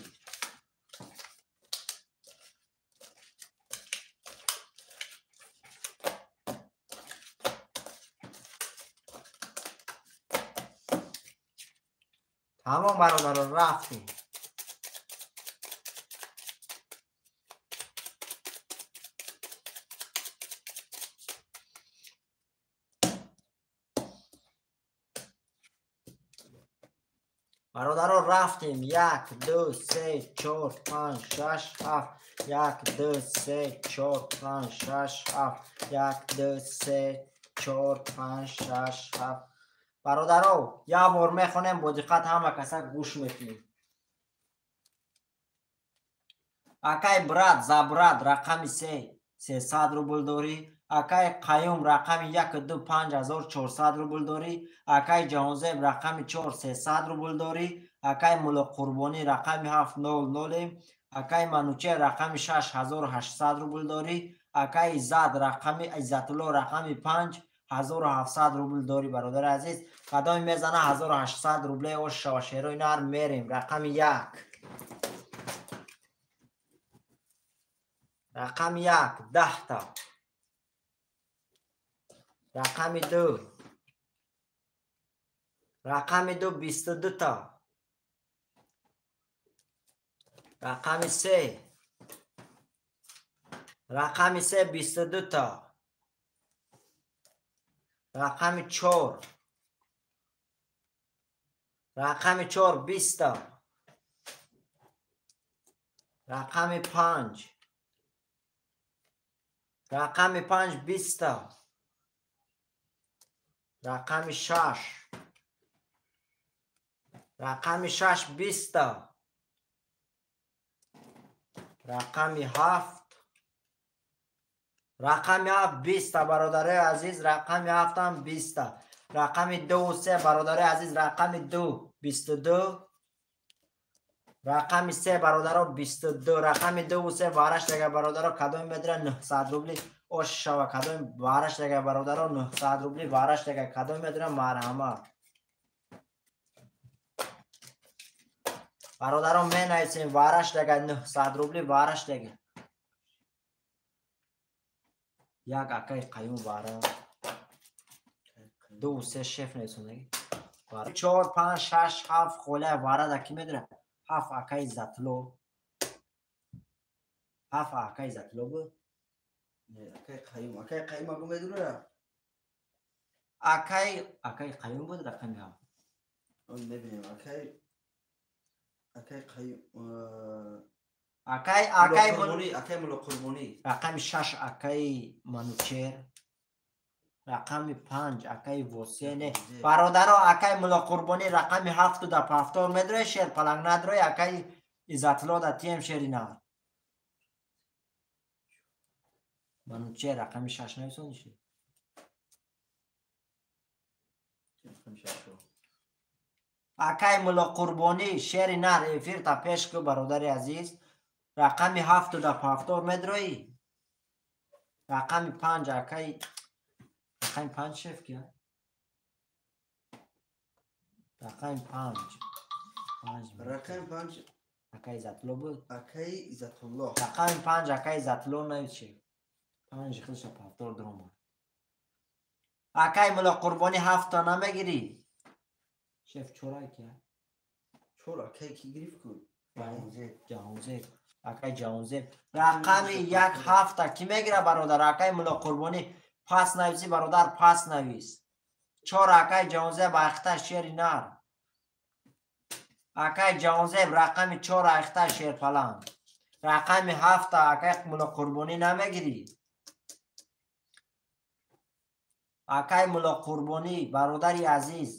Тамом, бародаро, рафтем. Бародаро, рафтем. Як, ду, се, чор, панҷ, шаш, ҳафт. Як, ду, се, чор, панҷ, шаш, ҳафт. Як, ду, се, чор, панҷ, шаш, ҳафт. Бародаро, як бор мехонем, бо диққат ҳама каса гӯш мекунем. Акай брат за брат рақами 3 300 рубл дорӣ. Акай Қаюм рақами 1 2 5400 рубл дорӣ. Акай Ҷаҳонзеб рақами 4 300 рубл дорӣ. Акай Муллоқурбонӣ рақами 7 00. Акай Манучер рақами 6 1800 рубл дорӣ. Акай Иззат рақами Иззатулло рақами 5 1700 рубл дорӣ. Бародари азиз, кадоме мезана 1800 рубле ош шава, шерои нар, мерем, рақами 1. Рақами як 10 та. Рақами ду. Рақами ду 22 та. Рақами се. Рақами се 22 та. Рақами чор. Рақами чор 20 та. Рақами панҷ. Рақами панҷ 20 та. Рақами шаш. Рақами шаш 20 та. Рақами ҳафт. Рақами ҳафт 20 та, бародарои азиз, рақами ҳафтам 20 та. Рақами дуву се, бародарои азиз, рақами ду 22. Рақами се, бародаро, 22. Рақами дуву се вараш дега, бародаро, кадоми медра 900 рубли ош шава, кадоми вараш дега, бародаро, 900 рубли вараш дега, кадоми медра, марҳамат. Бародаро, менависем, вараш дега 900 рубли вараш дега. Як акаи Қаюм вара. Ду се шеф нависондаги. Чор, панҷ, шаш, ҳафт холия вара да ки медра? Ҳафт акаи Затло. Ҳафт акаи Затло буд? Акаи Қаюм, акаи Қаюм агу медура? Акаи Қаюм буд рақами ҳафт. Он мебинем, акаи Қаюм. Акаи Қурбонӣ, акаи Мулло Қурбонӣ. Рақами шаш акаи Манучер. Рақами панҷ акаи Восене. Бародаро, акаи Мулло Қурбонӣ рақами ҳафту да пафтор медрои шер паланг надрои, акаи Иззатло да тием шери нар. Манучер рақами шаш нависониши? Акаи Мулло Қурбонӣ шери нар эфир та пеш ку, бародари азиз. Рақами ҳафту да пафтор медроӣ? Рақами панҷ акаи, рақами панҷ шеф ки? Рақами панҷ. Панҷ. Рақами панҷ. Акаи Иззатло буд? Акаи Иззатулло. Рақами панҷ акаи Иззатло навис шеф. Панҷ худша пафтор дуромад. Акаи Мулло Қурбонӣ ҳафтта намегирӣ? Шеф, чора ки? Чор акаи ки гирифт ку? Ҷаҳонзеб. Акаи Ҷаҳонзеб. Рақами як ҳафта ки мегира, бародар? Акаи Мулло Қурбонӣ пас нависӣ, бародар, пас навис. Чор акаи Ҷаҳонзеб айхта шери нар. Акаи Ҷаҳонзеб рақами чор айхта шерпаланг. Рақами ҳафта акаи Мулло Қурбонӣ намегирӣ? Акаи Мулло Қурбонӣ, бародари азиз.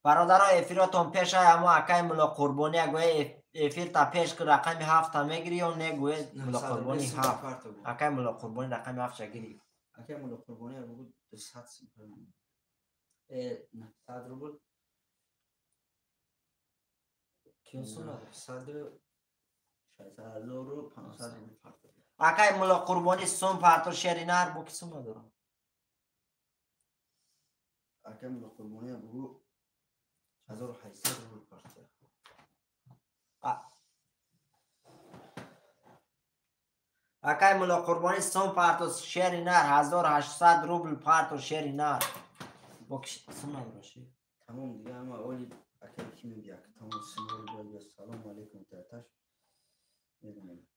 Бародаро, эфиротон пешай, аммо акаи Мулло Қурбонӣ гӯя эфир та пеш ки рақами ҳафта мегирӣ ё не, гӯя Мулло Қурбонӣ ҳафт. Акаи Мулло Қурбонӣ рақами ҳафтша гирифт. Акаи Мулло Қурбонӣ бугу 200 900 рубл. Киёсуна? 1500 рубл парто. Акаи Мулло Қурбонӣ сум парто шери нар, бо ки сума дорам? Акаи Мулло Қурбонӣ бугу 1800 рубл парто. Акаи Мулло Қурбонӣ сум парто шери нар, 1800 рубл парто шери нар. Бо ки сума дорам шер? Тамом дига, ама оли акаи ки мебия, тамом суморо бояд. Салому алейкум таташ.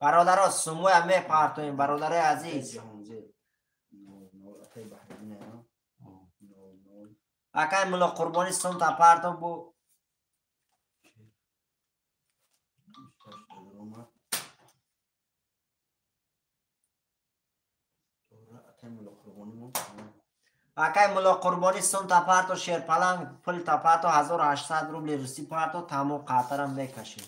Бародаро, сумоя мепартоем, бародарои азиз. Ҷаҳонзеб 00, акаи Баҳриддин 00. Акаи Мулло Қурбонӣ сум та парто бу. Омад. Акаи Мулло Қурбонӣ мо. Акаи Мулло Қурбонӣ сум та парто шерпаланг, пул та парто, 1800 рубли русӣ парто, тамом қатарам мекашем.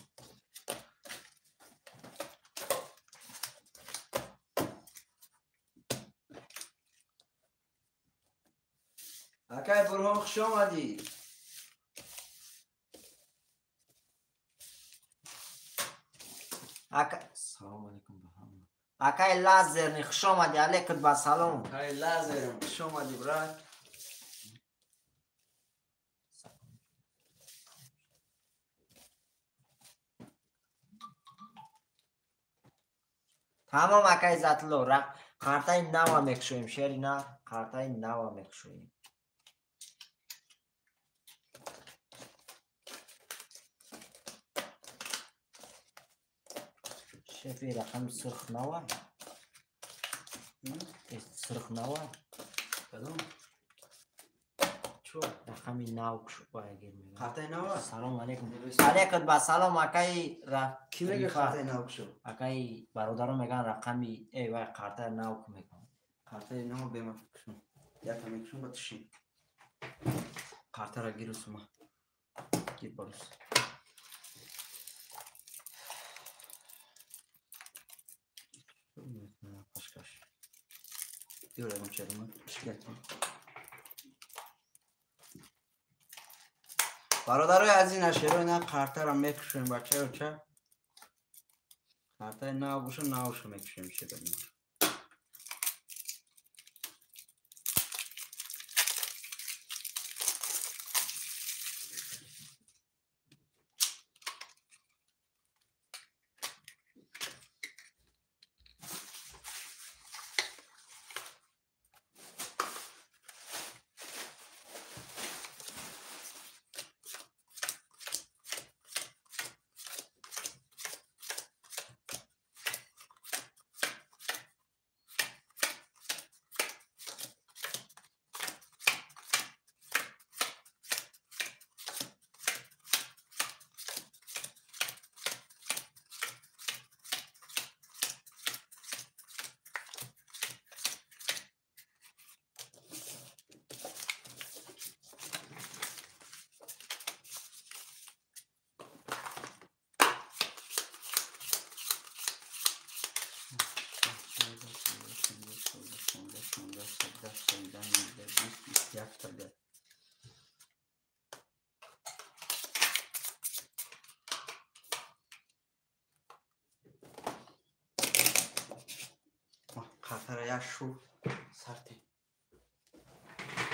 Акаи Бурҳон, хуш омадӣ. Ака, салом алейкум ба ҳама. Акаи Лазерни, хуш омадӣ, алейкум ба салом. Акаи Лазерм, хуш омадӣ, брат. Тамом акай Иззатулло, қартаи нава мекушоем, шери нар, қартаи нава мекушоем. Шефи рақами сурх нава? Сурх нава? Рақами нав кушоягир мегӯям. Қартаи нава? Салом алейкум. Алейкум ба салом акаи Ки мега қартаи нав кушо? Акаи бародарон мегӯянд рақами вай қартаи нав мегӯям. Қартаи нав бема кушом. Якта мекушом ба тушим. Қартара гиру сума. Гир барус. Пашкаш. Юрегом черма. Шикатон. Бародарои азиз, нашерои на қартара мекушем бачаё ча. Қартаи нав боша навша мекушем шерои.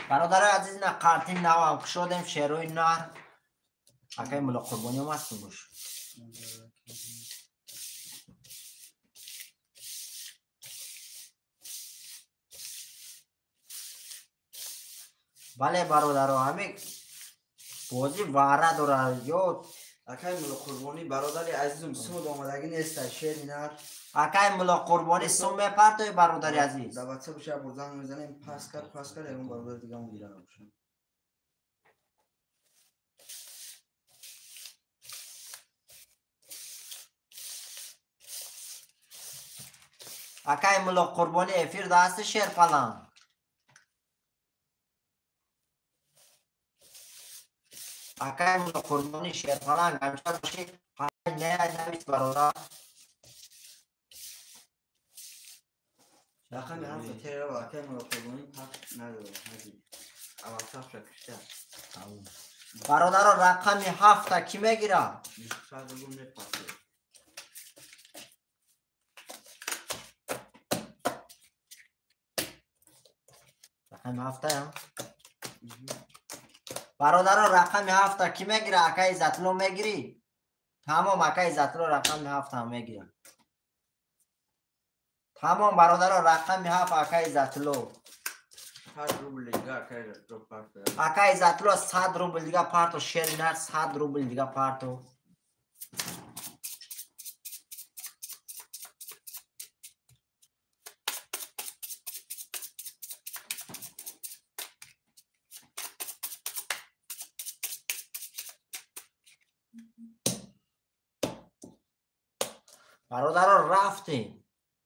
Бародарои азиз, на қарти навам кушодем, шерои нар. Акаи Мулло Қурбонӣ омад сумуш. Бале бародаро, ҳамин бозӣ ваъра дорад ё Акаи Мулло Қурбонӣ, бародари азизум, сумуд омадагӣ нест, шери нар. Акаи Мулло Қурбонӣ сум мепартои бародари азиз. Дар WhatsApp шаб занг мезанем, пас кард, пас кард, ягон бародари дигамо гира набошад. Акаи Мулло Қурбонӣ эфир дасти шерпаланг. Акаи Мулло Қурбонӣ шерпаланг ҳамеша бошӣ, не навис бародар. Рақами ҳафта терава акаи Мулло Қурбонӣ пахш надорад, ҳазӣ. Аввалтар шакишта. Бародаро, рақами ҳафта кӣ мегирад? 100 рубл мепартояд. Рақами ҳафтаям? Бародаро, рақами ҳафта кӣ мегирад? Акаи Иззатулло мегирӣ? Тамом, акаи Иззатулло рақами ҳафтам мегирад. Тамом бародаро, рақами ҳафт акаи Иззатулло. 100 рубл дига акаи Иззатулло парто. Акаи Иззатулло 100 рубл дига парто, шери нар 100 рубл дига парто. Бародаро, рафтем.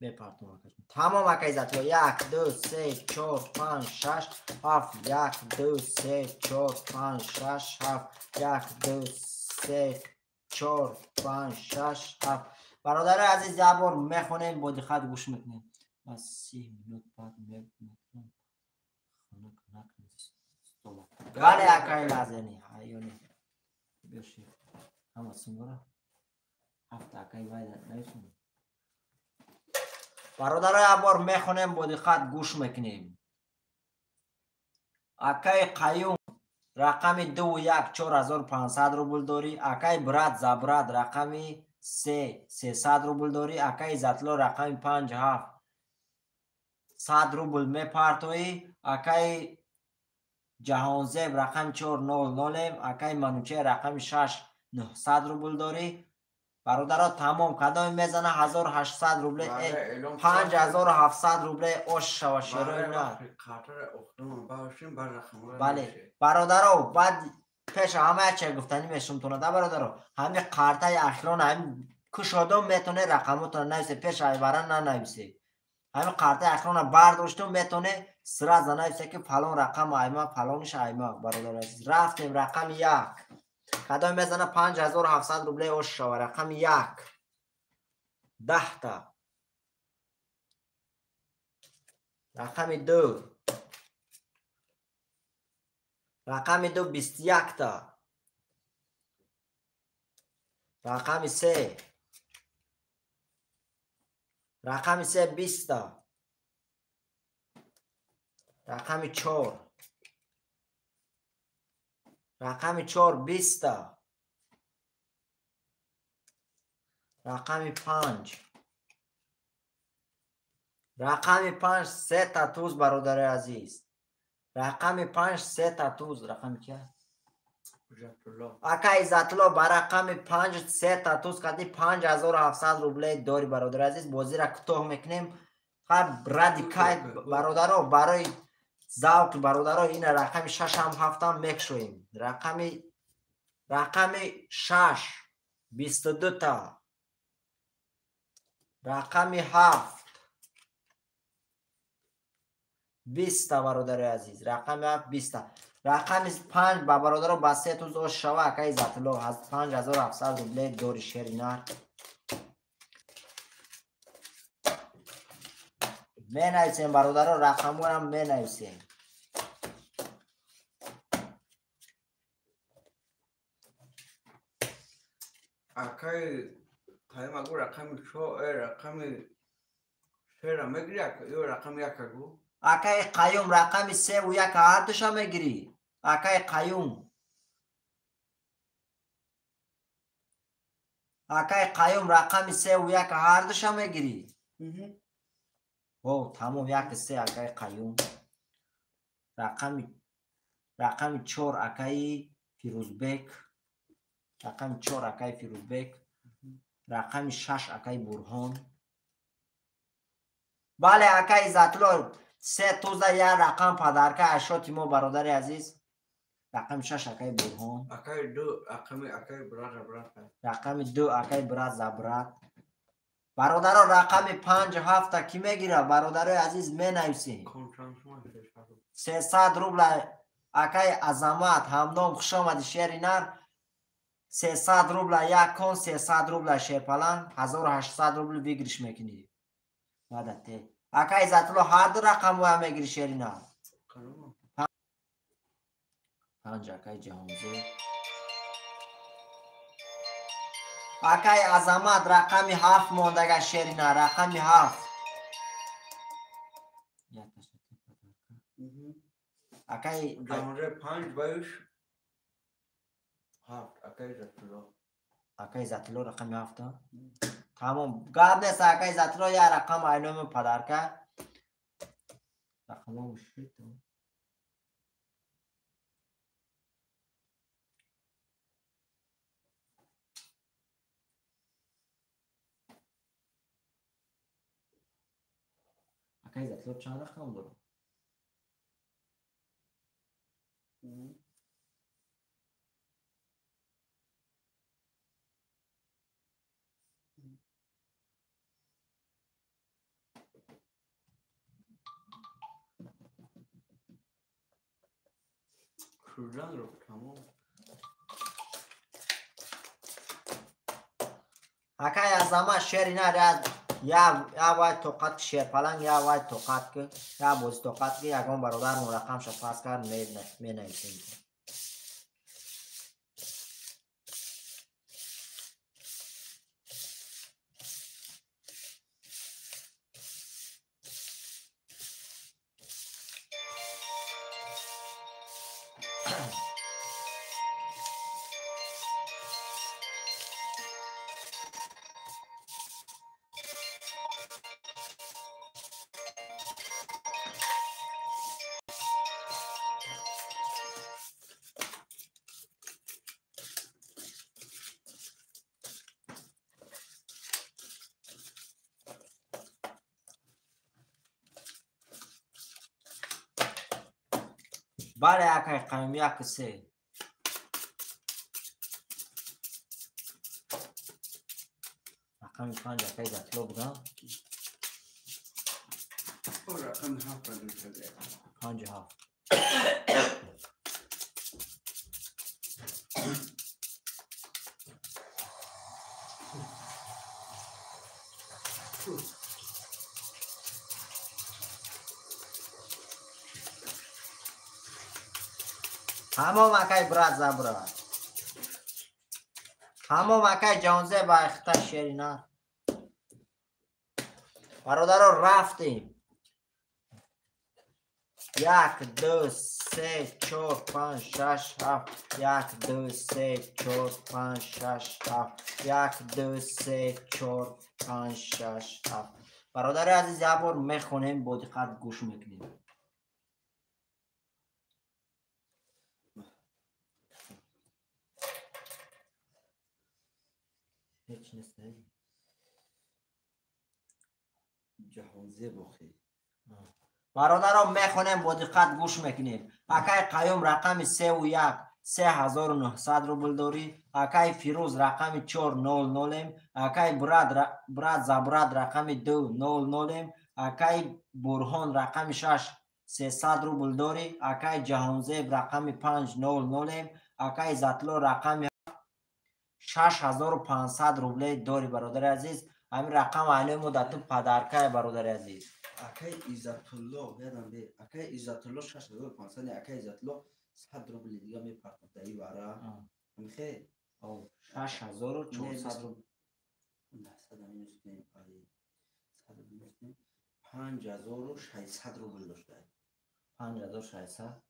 Мепартом акаҷон. Тамом акаи Иззатулло. 1 2 3 4 5 6 7 1 2 3 4 5 6 7 1 2 3 4 5 6 7. Бародарои азиз, як бор мехонем, бо диққат гӯш мекунем. Бас 30 минут баъд мекунам. Хунук накунед стола. Бале акаи Лазени, ҳайёне. Биёши. Ҳама сумбора. Ҳафта акаи вай нависум. Бародаро, як бор мехонем, бо диққат гӯш мекунем. Акаи Қаюм рақами 2 1 4500 рубл дорӣ. Акаи брат за брат рақами 3 300 рубл дорӣ. Акаи Иззатулло рақами 5 7 100 рубл мепартоӣ. Акаи Ҷаҳонзеб рақами 4 0 0, акаи Манучеҳр рақами 6 900 рубл дорӣ. Бародаро тамом, кадоме мезана 1800 рубле, 5700 рубле ош шава шерои нар. Бале бародаро, баъд пеша ҳама як чиз гуфтанӣ мешумтона да бародаро, ҳами қартаи ахирон ҳами кушодом метоне рақамотона нависе, пеша айвара нанависе. Ҳами қартаи ахирона бардоштум метоне сразу нависе ки фалон рақам айма, фалониш айма. Бародаро азиз, рафтем рақами 1. Кадоме мезана 5700 рубле ош шава. Рақами 1 10 та. Рақами 2, рақами 2 21 та. Рақами 3, рақами 3 20 та. Рақами 4, рақами 4 20 та. Рақами 5, рақами 5 3 та туз бародари азиз. Рақами 5 3 та туз. Рақами ки аст? Ака Иззатулло ба рақами 5 3 та туз кади 5700 рубле дори бародари азиз. Бозира кӯтоҳ мекунем. Ҳар ради кай бародаро, барои завқи бародаро ина рақами 6 ҳам 7 ҳам мекшоем. Рақами 6 22 та. Рақами 7 20 та бародари азиз. Рақами 7 20 та. Рақами 5 ба бародаро ба 3 туз ош шава. Акаи Иззатулло 5700 рубле дори шери нар. Менависем бародаро, рақамҳоам менависем. Акаи Қаюм агу рақами 4, рақами 3-ра мегирӣ ё рақами 1 агу? Акаи Қаюм рақами 3 ва 1 ҳардуша мегирӣ. Акаи Қаюм, акаи Қаюм рақами 3 ва 1 ҳардуша мегирӣ. О, тамом, 1 3 акаи Қаюм. Рақами 4 акаи Фирӯзбек. Рақами 4 акаи Фирӯзбек. Рақами 6 акаи Бурҳон. Бале акаи Иззатулло 3 туза як рақам падарка ашоти мо бародари азиз. Рақами 6 акаи Бурҳон. Акаи 2 рақами акаи брат за брат. Рақами 2 акаи брат за брат. Бародаро рақами 5 7 ки мегирад? Бародарои азиз менависем. 300 рубла акаи Азамат ҳамном, хуш омадӣ шери нар. 300 рубла як кон, 300 рубла шерпаланг, 1800 рубл выигрыш мекунӣ. Баъдате акаи Иззатулло ҳар ду рақамҳоя мегирӣ шери нар. 5 акаи Ҷаҳонзеб. Акаи Азамат рақами 7 мондага шери нар, рақами 7. Акаи Ҷаҳонзеб 5 баюш 7 акаи Иззатулло. Акаи Иззатулло рақами 7. Тамом, гап нест акаи Иззатулло як рақам айноми падарка. Рақамҳо шид. Акаи Иззатулло чанд рақам дорад? Акаи Азамат шери нар я вай тоқат ки шерпаланг, я вай тоқат ки, я бози тоқат ки, ягон бародармон рақамша пас кард, менависем. Бале акай Қаюм 1 3. Рақами 5 акай Иззатулло буда. Рақами 7 5 7. Тамом акай брат за брат. Тамом акай Ҷонзе ба ихта шерина. Бародаро рафтем. 1 2 3 4 5 6 7 1 2 3 4 5 6 7 1 2 3 4 5 6 7. Бародари азиз, як бор мехонем, бо диққат гӯш мекунем. Ҳеҷ нест. Ҷаҳонзеб охи. Бародаро мехонем, бо диққат гӯш мекунем. Акай Қаюм рақами 3 1 3900 рубл дорӣ. Акай Фирӯз рақами 4 0 0. Акай брат за брат рақами 2 0 0. Акай Бурҳон рақами 6 300 рубл дорӣ. Акай Ҷаҳонзеб рақами 5 0 0. Акай Иззатулло рақами 6500 рубле дорӣ. Бародари азиз, ҳамин рақам айнои мо дар ту падаркае, бародари азиз. Акай Иззатулло, ядам бе, акай Иззатулло 6500, акай Иззатулло 100 рубли дига мепартад дар ин вара. Ҳамихе? 6400 рубл. 900 минус кунем, 100 минус кунем, 5600 рубл дошта. 5600?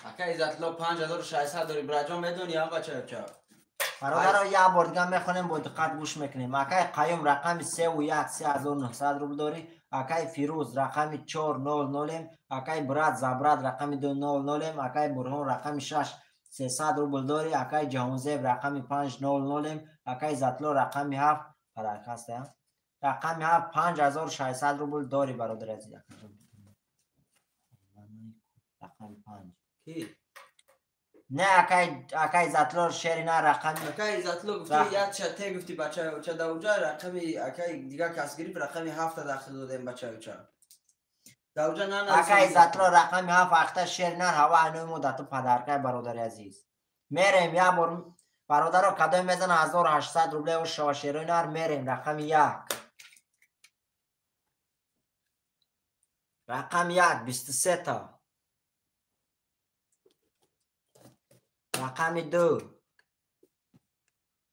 Акай Иззатулло 5600 дори, браҷон, медони ҳам бачаюча. Бародаро як бор дига мехонем, бо диққат гӯш мекунем. Акай Қаюм рақами 3 1 3900 рубл дорӣ. Акай Фирӯз рақами 4 0 0. Акай брат за брат рақами 2 0 0. Акай Бурҳон рақами 6 300 рубл дорӣ. Акай Ҷаҳонзеб рақами 5 0 0. Акай Иззатулло рақами 7 падаркаст, рақами 7 5600 рубл дорӣ, бародари азиз. Рақами 5. Ки? Не, акай Иззатулло шерина рақами. Акай Иззатулло гуфти як чате гуфти бачаюча да уҷа рақами акай дига кас гирифт рақами 7 дахил додем бачаюча. Да уҷа на акай Иззатулло рақами 7 ахта шерина ҳава айнои мо дар ту падаркай, бародари азиз. Мерем як бор бародаро, кадоме мезана 1800 рубле ош шава шерои нар мерем рақами 1. Рақами 1 23 та. Рақами 2.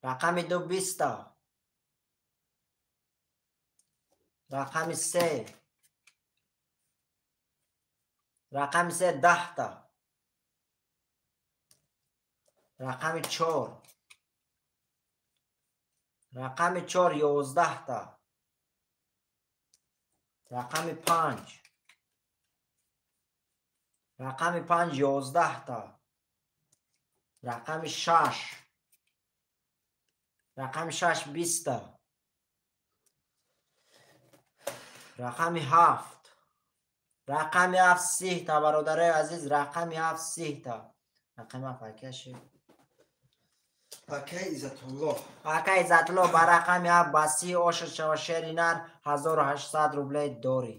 Рақами 2 20 та. Рақами 3. Рақами 3 10 та. Рақами 4. Рақами 4 11 та. Рақами 5. Рақами 5 11 та. Рақами 6. Рақами 6 20 та. Рақами 7. Рақами 7 30 та, бародарои азиз, рақами 7 30 та. Рақами 7 акаши. Акай Иззатулло. Акай Иззатулло ба рақами 7 ба 30 ошид шава шери нар 1800 рубле дорӣ.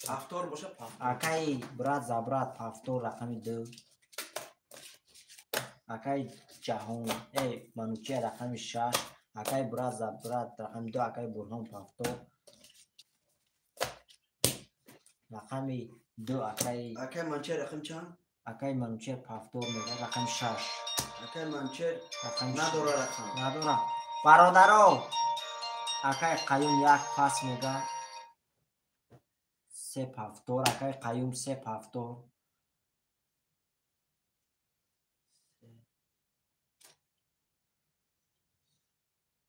Пафтор боша пафтор. Акай брат за брат пафтор рақами 2. Акай Ҷаҳон, Манучер рақами 6, акай брат за брат рақами 2, акай Бурҳон пафтор рақами 2, акай Манучер рақами чанд? Акай Манучер пафтор мега рақами 6. Акай Манучер надора рақам. Надора. Бародаро, акай Қаюм 1 пас мега 3 пафтор, акай Қаюм 3 пафтор.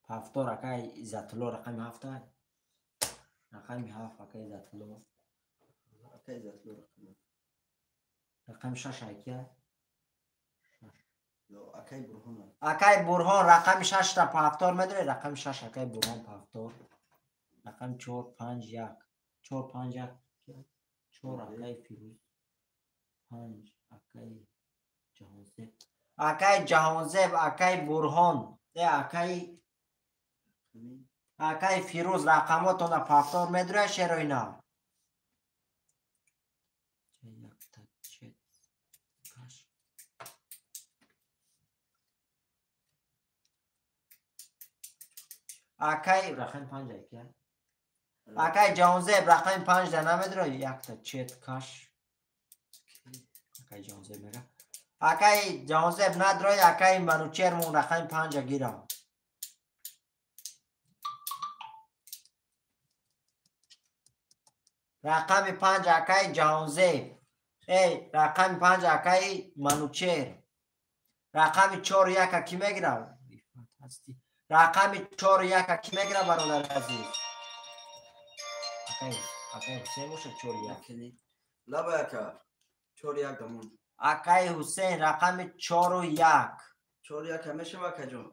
Пафтор акай Иззатулло рақами 7. Рақами 7 акай Иззатулло. Акай Иззатулло рақами 6 акия. Акай Бурҳон. Акай Бурҳон рақами 6 та пафтор медорӣ, рақами 6 акай Бурҳон пафтор. Рақами 4 5 1. 4 5 1. 4 акаи Фирӯз. 5 акаи Ҷаҳонзеб. Акаи Ҷаҳонзеб, акаи Бурҳон, акаи Фирӯз рақамотонро повтор медурад шерои нав. Акаи рақами 5 аки. Акаи Ҷаҳонзеб рақами 5 да намедурад, якта чет каш. Акаи Ҷаҳонзеб мега. Акаи Ҷаҳонзеб надурад, акаи Манучермон рақами 5 гира. Рақами 5 акаи Ҷаҳонзеб. Эй, рақами 5 акаи Манучер. Рақами 4 1 ки мегирад? Рақами 4 1 ки мегирад, бародари азиз? Акаи Ҳусейн бошад 4 1. Лаба ака 4 1 дамон. Акаи Ҳусейн рақами 4 1. 4 1 мешава акаҷон.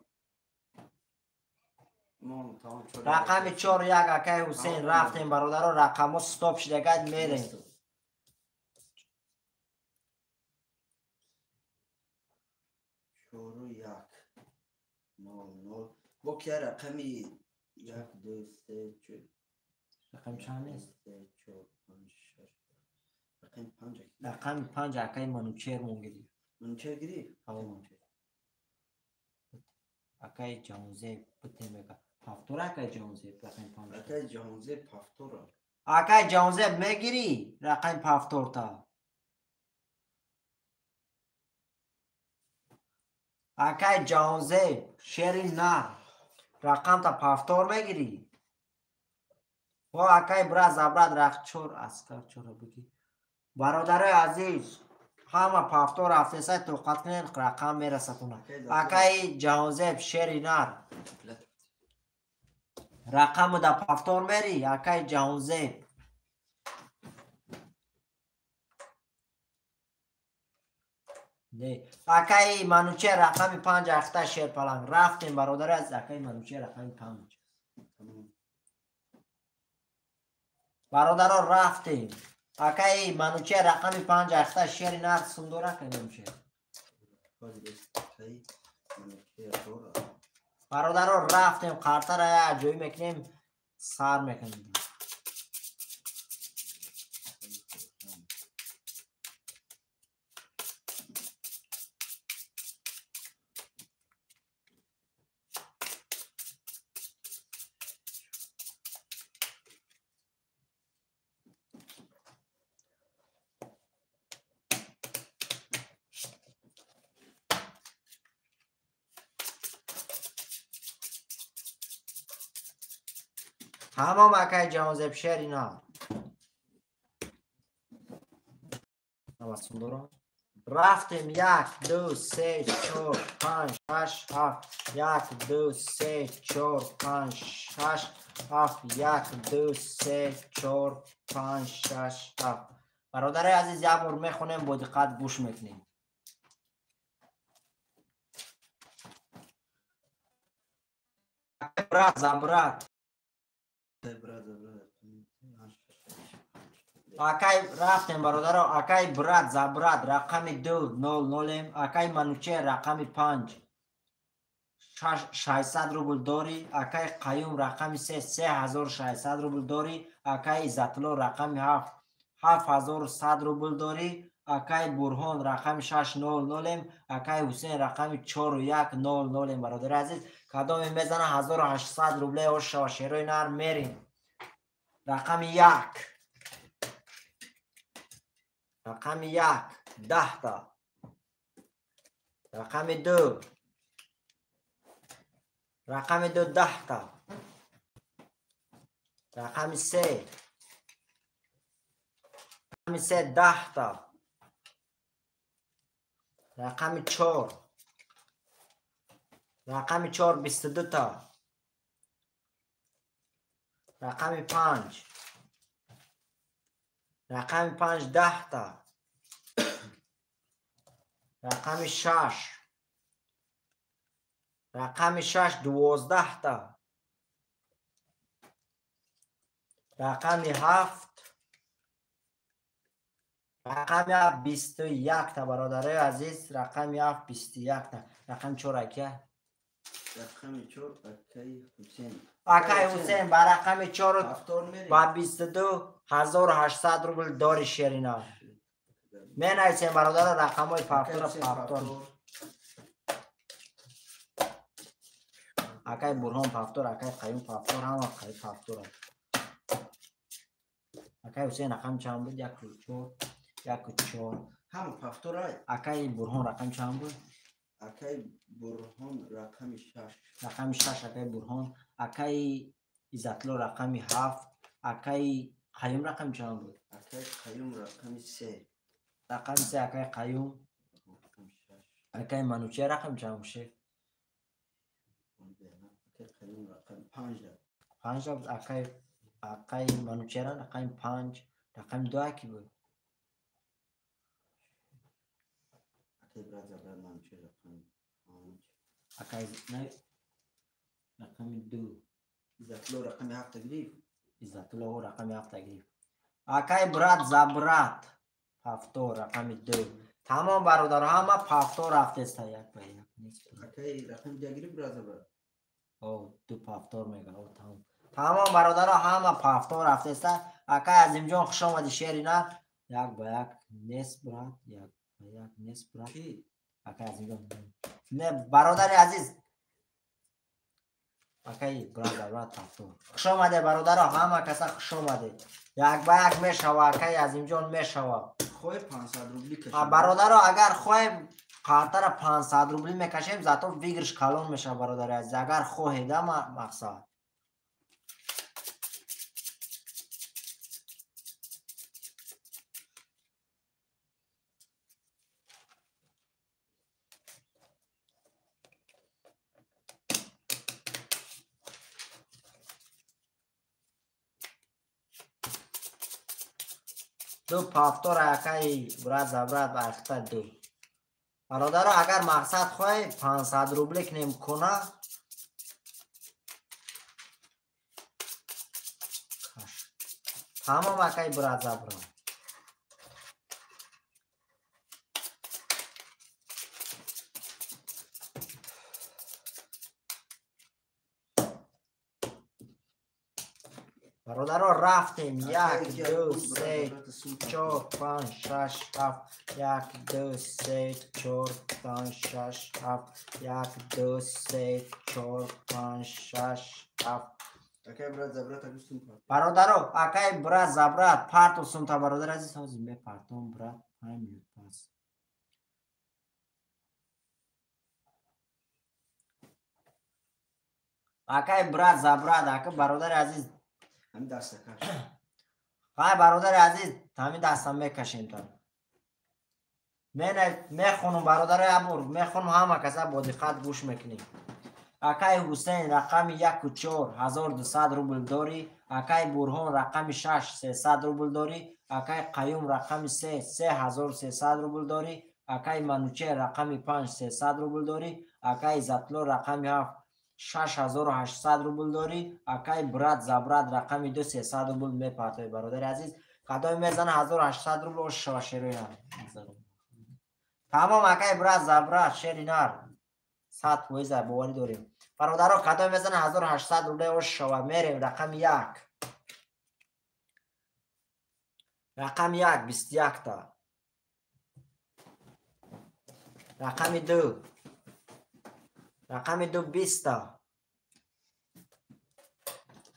Рақами 4 1 акаи Ҳусейн рафтем бародаро, рақамҳо стоп шидагад мерем. 4 1 0 0. Бо кия рақами 1 2 3 4. Рақами чанд нест? 3 4 5 6. Рақами 5. Рақами 5 акаи Манучер мон гирифт. Манучер гирифт? Ҳаво Манучер. Акаи Ҷаҳонзеб бите мега. Повтор акаи Ҷаҳонзеб рақами 5. Акаи Ҷаҳонзеб повтора. Акаи Ҷаҳонзеб мегирӣ рақами повторта. Акаи Ҷаҳонзеб шери нар рақамта повтор мегирӣ. О акаи брат забрат рақ 4 аскар 4 бигӣ. Бародарои азиз, ҳама повтор рафтесай тоқат кунед, рақам мерасатона. Акаи Ҷаҳонзеб шери нар рақаму да повтор мери, акаи Ҷаҳонзеб. Не, акаи Манучер рақами 5 ахта шерпаланг. Рафтем бародари азиз, акаи Манучер рақами 5. Бародаро рафтем. Акаи Манучер рақами 5 ахта шери нар сундора акаи Манучер. Бародаро рафтем, қартара як ҷой мекунем, сар мекунем. Ҳамом акаи Ҷаҳонзеб шери нар. Рафтем 1 2 3 4 5 6 7 1 2 3 4 5 6 7 1 2 3 4 5 6 7. Бародари азиз, як бор мехонем, бо диққат гӯш мекунем. Брат за брат. Акай рафтем бародаро, акай брат за брат рақами 2 0 0, акай Манучер рақами 5 600 рубл дорӣ, акай Қаюм рақами 3 3600 рубл дорӣ, акай Иззатулло рақами 7 7100 рубл дорӣ, акай Бурҳон рақами 6 0 0, акай Ҳусейн рақами 4 1 0 0. Бародари азиз, кадоме мезана 1800 рубле ош шава, шерои нар мерим. Рақами 1 рақами 1 10 та. Рақами 2 рақами 2 10 та. Рақами 3 рақами 3 10 та. Рақами 4 рақами 4 22 та. Рақами 5 рақами 5 10 та. Рақами 6 рақами 6 12 та. Рақами 7. Рақами 7 21 та бародарои азиз, рақами 7 21 та. Рақами 4 акия? Рақами 4 акаи Ҳусейн. Акаи Ҳусейн ба рақами 4 ба 22800 рубл дори шерина. Менависем бародаро рақамҳои пафтора пафтор. Акаи Бурҳон пафтор, акаи Қаюм пафтор, ҳама акаи пафтора. Акаи Ҳусейн рақам чанд буд? 1 4 1 4. Ҳама пафтора. Акаи Бурҳон рақам чанд буд? Акаи Бурҳон рақами 6. Рақами 6 акаи Бурҳон. Акаи Иззатло рақами 7. Акаи Қаюм рақами чанд буд? Акаи Қаюм рақами 3. Рақами 3 акаи Қаюм. Акаи Манучер рақами чанд буд шеф? Акаи Қаюм рақами 5. 5 буд. Акаи Манучера рақами 5. Рақами 2 аки буд? Акаи брат забрат Манучер рақами 5. Акаи рақами 2. Иззатло рақами 7 гирифт. Иззатло рақами 7 гирифт. Акаи брат забрат пафтор рақами 2. Тамом бародаро, ҳама пафтор рафтеста як ба як нест. Акаи рақами 2 гирифт брат забрат. О, 2 пафтор мега. О, тамом. Тамом бародаро, ҳама пафтор рафтеста. Акаи Азимҷон хуш омадӣ шерина. Як ба як нест брат, як ба як нест брат. Акаи Азимҷон. Не, бародари азиз. Акаи брат забрат пафтор. Хуш омаде бародаро, ҳама каса хуш омаде. Як ба як мешава, акаи Азимҷон мешава. Хоҳе 500 рубли кашем. Бародаро, агар хоҳем қартара 500 рубли мекашем, зато выигрыш калон мешава бародари азиз. Агар хоҳед, мақсад. Ду пафтор акаи брат забрат ахта ду. Бародаро, агар мақсад хоҳӣ 500 рубли кунем куна. Тамом акаи брат забрат. Бародаро рафтем. 1 2 3 4 5 6 7 1 2 3 4 5 6 7 1 2 3 4 5 6 7. Акаи брат забрат агустум. Бародаро, акаи брат забрат парту сумта бародар азиз, ҳозир мепартом брат 5 минут пас. Акаи брат забрат, ака бародари азиз. Ҳамин даста каш. Хай бародари азиз, ҳамин даста мекашем та. Мехонум бародари абур, мехонум ҳама каса бо диққат гӯш мекунем. Акаи Ҳусейн рақами 1 4 1200 рубл дорӣ, акаи Бурҳон рақами 6 300 рубл дорӣ, акаи Қаюм рақами 3 3300 рубл дорӣ, акаи Манучер рақами 5 300 рубл дорӣ, акаи Иззатло рақами 7 6800 рубл дорӣ, акаи брат забрат рақами 2 300 рубл мепартоӣ бародари азиз. Кадоме мезана 1800 рубл ош шава шерои нар. Тамом акаи брат забрат шери нар 100% боварӣ дорем. Бародаро, кадоме мезана 1800 рубл ош шава. Мерем рақами 1. Рақами 1 21 та. Рақами 2. Рақами 2 20 та.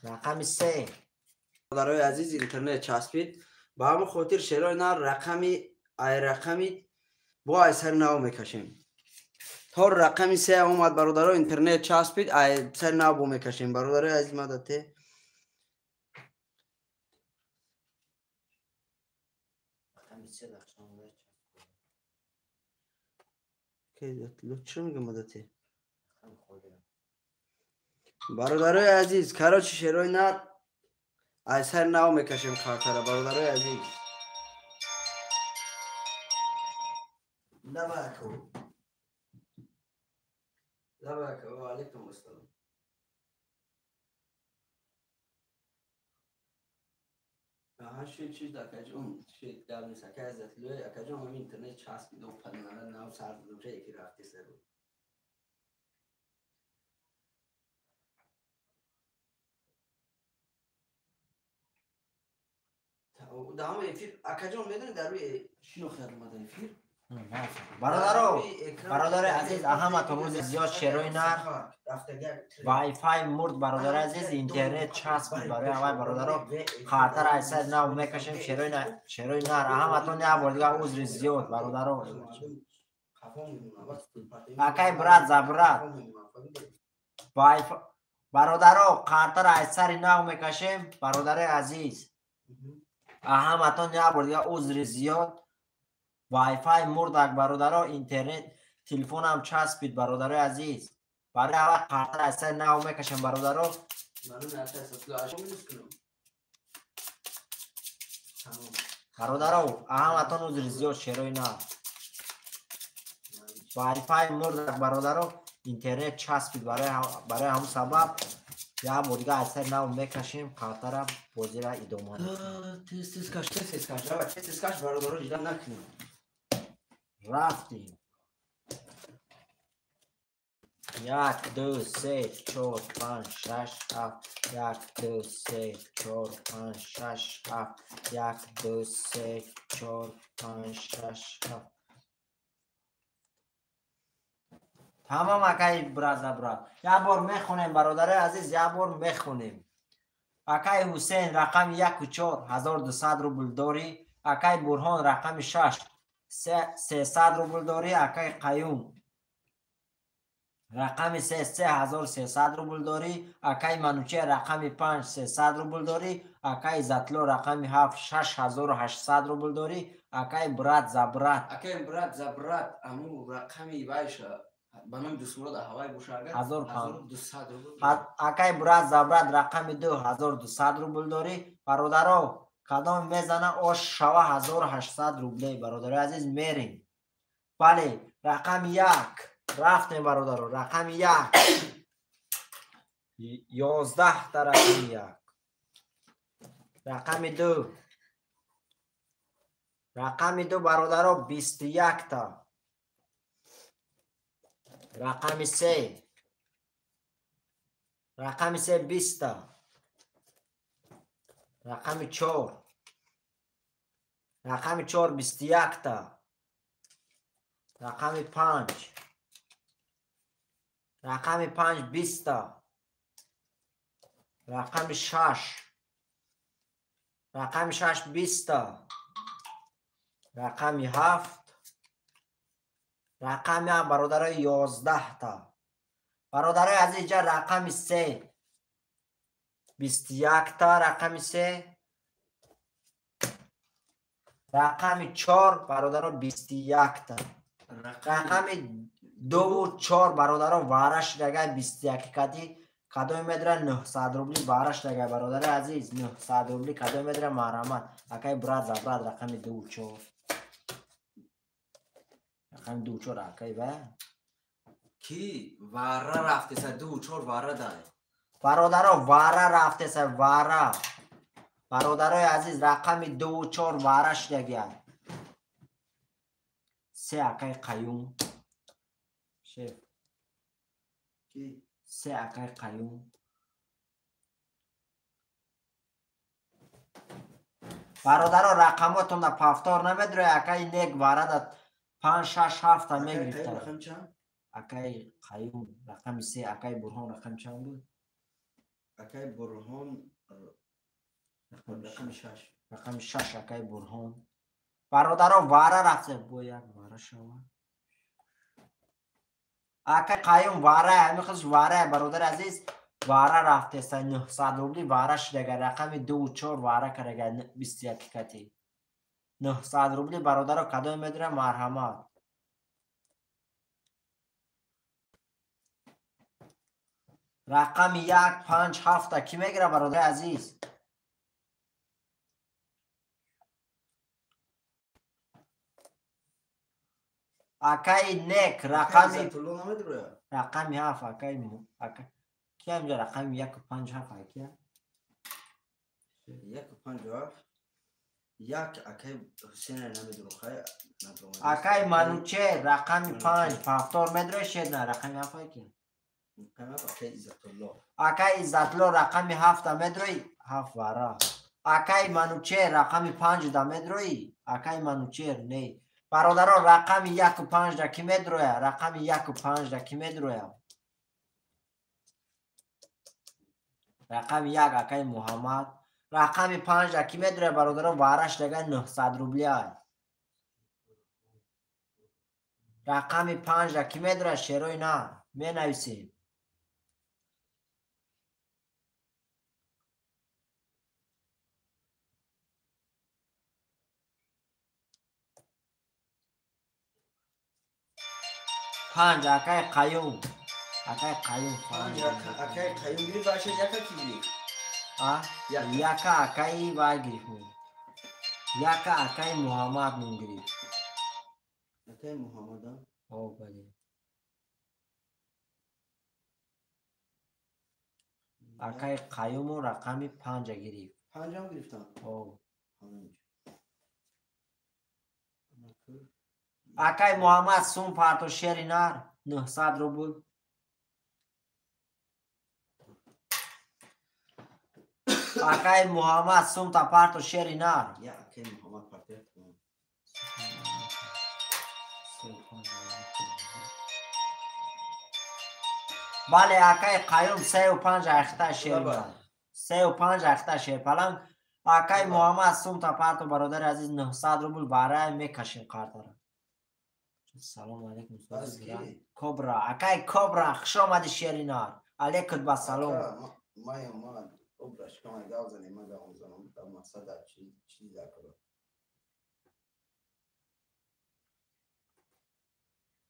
Рақами 3. Бародарои азиз, интернет часпид. Ба ҳамон хотир шерои нар рақами ай рақами бо ай сари нав мекашем. То рақами 3 омад бародаро, интернет часпид, ай сари нав бо мекашем. Бародарои азиз, мадате. Рақами 3 дақшам. Ки чӣ мегӯ мадате? Бародарои азиз, короче шерои нар ай сари нав мекашем картара, бародарои азиз. Лабаку. Лабаку, ва алайкум ассалом. Аҳа, шуд, шуд, акаҷон, шуд, гап нест, акай Аззатуллои, акаҷон, ҳамин интернет часпиду паднара нав сар додам, ча эфир рафтеса рӯ. Даҳум эфир, акаҷон, медонӣ, дар рӯи шино хел омада эфир? Бародаро, бародари азиз, ҳаматон рӯзи зиёд, шерои нар. Вайфай мурд, бародари азиз, интернет часпид. Барои ҳамаи бародаро хатар айсар нав мекашем, шерои нар. Ҳаматон як бор дигар узри зиёд, бародаро. Акай брат за брат. Бародаро, қартар айсари нав мекашем, бародари азиз. Ҳаматон як бор дигар узри зиёд. Вайфай мурдак, бародаро, интернет телефонам часпид, бародарои азиз. Барои ҳама қартар айсари нав мекашем, бародаро. Бародаро, ҳаматон узри зиёд, шерои нав. Вайфай мурдак, бародаро, интернет часпид. Барои ҳамун сабаб як бор дигар айсари нав мекашем, қартара бозира идома медиҳем. Тез тез каш, тез тез каш, давай, тез тез каш, бародаро, ҷида накунем. Рафтем. Як, ду, се, чор, панҷ, шаш, ҳафт. Як, ду, се, чор, панҷ, шаш, ҳафт. Як, ду, се, чор, панҷ, шаш, ҳафт. Тамом, акай брат за брат. Як бор мехонем, бародарои азиз, як бор мехонем. Акай Ҳусейн рақами яку чор, 1200 рубл дорӣ. Акай Бурҳон рақами шаш, 300 рубл дорӣ. Акай Қаюм рақами се, 3300 рубл дорӣ. Акай Манучер рақами панҷ, 300 рубл дорӣ. Акай Иззатло рақами ҳафт, 6800 рубл дорӣ. Акай брат за брат. Акай брат за брат, аму рақами вайша ба номи Дустмурод Аҳавай боша агар, ҳазор панҷ. 1200 рубл. Акай брат за брат рақами ду, 1200 рубл дорӣ. Бародаро, кадом мезана ош шава 1800 рублей, бародарои азиз, мерем. Бале, рақами як. Рафтем, бародаро, рақами як. 11 та рақами як. Рақами ду. Рақами ду, бародаро, 21 та. Рақами се. Рақами се 20 та. Рақами чор. Рақами чор 21 та. Рақами панҷ. Рақами панҷ 20 та. Рақами шаш. Рақами шаш 20 та. Рақами ҳафт. Рақами ҳафт, бародарои, 11 та. Бародарои азиз, инҷа рақами се 21 та, рақами се. Рақами чор, бародаро, 21 та. Рақами дуву чор, бародаро, вара шидагай 21 кади. Кадоме медра 900 рубли вара шидагай, бародари азиз, 900 рубли кадоме медра, марҳамат. Акай брат за брат рақами дуву чор. Рақами дуву чор акай ба? Ки вара рафтеса, дуву чор вара дай. Бародаро, вара рафтеса, вара. Бародарои азиз, рақами дуву чор вара шидагиай. Се акай Қаюм. Шеф. Ки? Се акай Қаюм. Бародаро, рақамотонда повтор намедрои, акай нек варада панҷ, шаш, ҳафта Акай мегирифта. Қаюм рақам чанд? Акай Қаюм рақами се, акай Бурҳон рақами чанд буд? Акай Бурҳон рақами шаш. Рақами шаш акай Бурҳон. Бародаро, вара рафта, бо як вара шава. Акай Қаюм вара, ҳамин хелш вара, бародари азиз, вара рафтеса 900 рубли вара шидага, рақами дуву чор вара карага 21 кати. 900 рубли, бародаро, кадоме медора, марҳамат. Рақами як, панҷ, ҳафта кӣ мегира, бародари азиз? Акаи нек рақами Иззатулло намедроя? Рақами ҳафт акаи ака ки ҳамҷа рақами яку панҷ ҳафт акия? Яку панҷу ҳафт. Як акай Ҳусейн намедонам, хай. Акай Манучер рақами 5 повтор медрои шерина рақами 7 ки? Акай Иззатулло. Акай Иззатулло рақами 7 медрои 7 вара. Акай Манучер рақами 5 да медрои? Акай Манучер не. Бародаро рақами 1 5 да ки медроя? Рақами 1 5 да ки медроя? Рақами 1 акай Муҳаммад. Рақами 5 да ки медроя бародаро? Вараш дага 900 рубли ай. Рақами 5 да ки медроя шерои на? Менависем. Панҷ акай Қаюм. Акай Қаюм. Акай Қаюм гирифт баша яка ки гирифт? А? Яка акай вай гирифт. Яка акай Муҳаммад мун гирифт. Акай Муҳаммад? О, бале. Акай Қаюму рақами 5 гирифт. 5 ам гирифтам? О. Акай Муҳаммад сум парто шери нар 900 рубл. Акай Муҳаммад сум та парто шери нар. Я акай Муҳаммад парто. Бале акай Қаюм 3 5 ахта шери нар. 3 5 ахта шер паланг. Акай Муҳаммад сум та парто бародари азиз 900 рубл барай мекашем қартара. Салом алейкум. Кобра, акай Кобра, хуш омадӣ шери нар. Алейкум ба салом.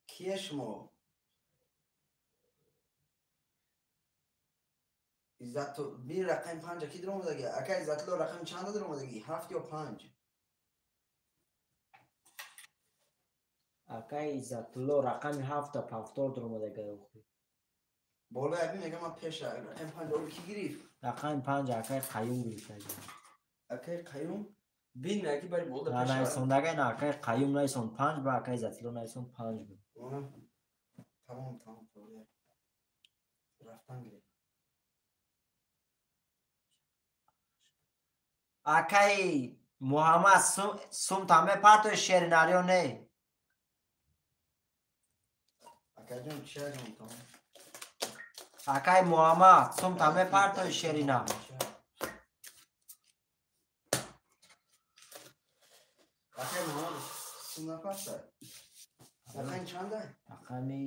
Кие шумо? Иззату би рақами 5 ки даромадаги? Акай Иззатулло рақами чанд даромадаги? 7 ё 5? Акай Иззатулло рақами 7 повтор даромадаги. Боло яби мегам ман пеша рақами 5 оли ки гирифт? Рақами 5 акай Қаюм гирифт. Акай Қаюм бин яки бари болда пеша. Найсондагай на акай Қаюм найсон 5 ба акай Иззатулло найсон 5 ба. Тамом тамом тоғри. Рафтан гирифт. Акай Муҳаммад сум та мепартои шери нар ё не? Акаҷон чиаҷон тамом. Акай Муҳаммад сум та мепартои шери нар. Акай Муҳаммад сум напартай. Рақами чанда? Рақами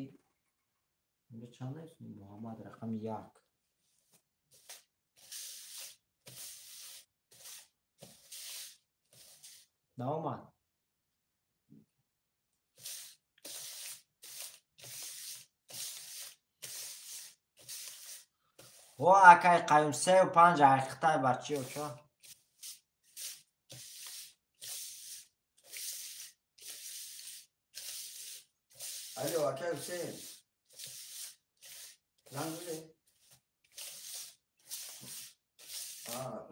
чанда? Муҳаммад рақами 1. Наомад. О, акай Қаюм 3 5 ҳақиқатай бачи оча. Алло, акай Ҳусейн. Занг биде.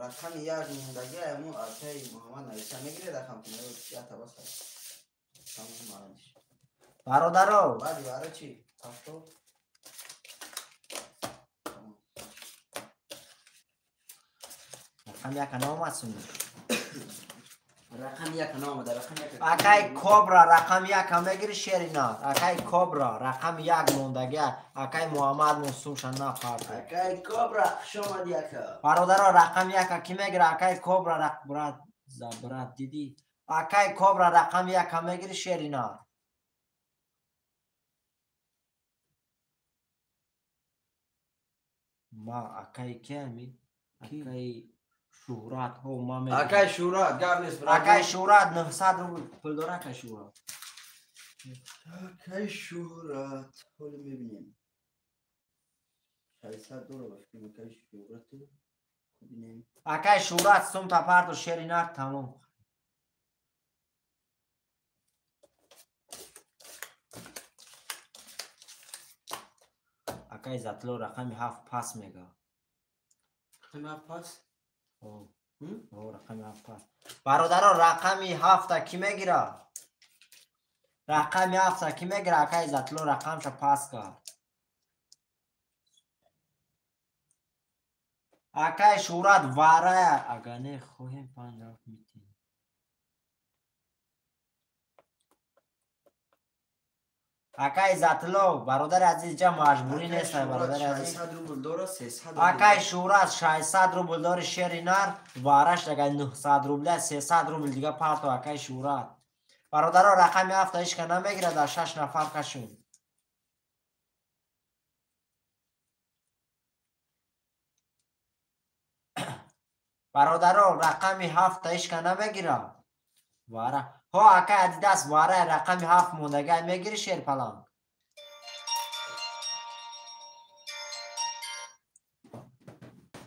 Рақами 1 мондаги ҳамун акай Муҳаммад нависа мегиред рақам ки я табаса. Тамом маълиш. Бародаро. Баъди бара чи? Повтор. Рақами 1 наомад сум. Рақами 1 наомада, рақами 1. Акай Кобра рақами 1 мегири шери нар. Акай Кобра рақами 1 мондаги. Акай Муҳаммад мон сумша напарт. Акай Кобра хуш омадӣ ака. Бародаро рақами 1 ки мегира? Акай Кобра брат забрат дидӣ. Акай Кобра рақами 1 мегири шери нар. Ма акай ки ами? Акай Шӯҳрат ҳо ма мегирам. Акай Шӯҳрат гап нест брат. Акай Шӯҳрат 900 рубл пул дора акай Шӯҳрат. Акай Шӯҳрат ҳоло мебинем. 600 доллар ба фикрам акай Шӯҳрату бинем. Акай Шӯҳрат сум та парту шери нар тамом. Акай Иззатулло рақами 7 пас мега. Рақами 7 пас? О. Рақами 7 пас. Бародаро, рақами 7 ки мегира? Рақами 7 ки мегира? Акай Иззатулло рақамша пас кард. Акай Шӯҳрат варая. Агар не хоҳем 5 7 метем. Акай Иззатулло, бародари азиз, ҷа маҷбурӣ нест, бародари азиз. Акай Шӯҳрат 600 рубл дори шери нар, вараш агар 900 рубля, 300 рубл дига парто акай Шӯҳрат. Бародаро, рақами 7 ҳеч ка намегирад, дар 6 нафар кашун. Бародаро, рақами 7 ҳеч ка намегирад. Вара. Ҳо, акай Адидас, варай рақами 7 мондагай мегири шерпаланг?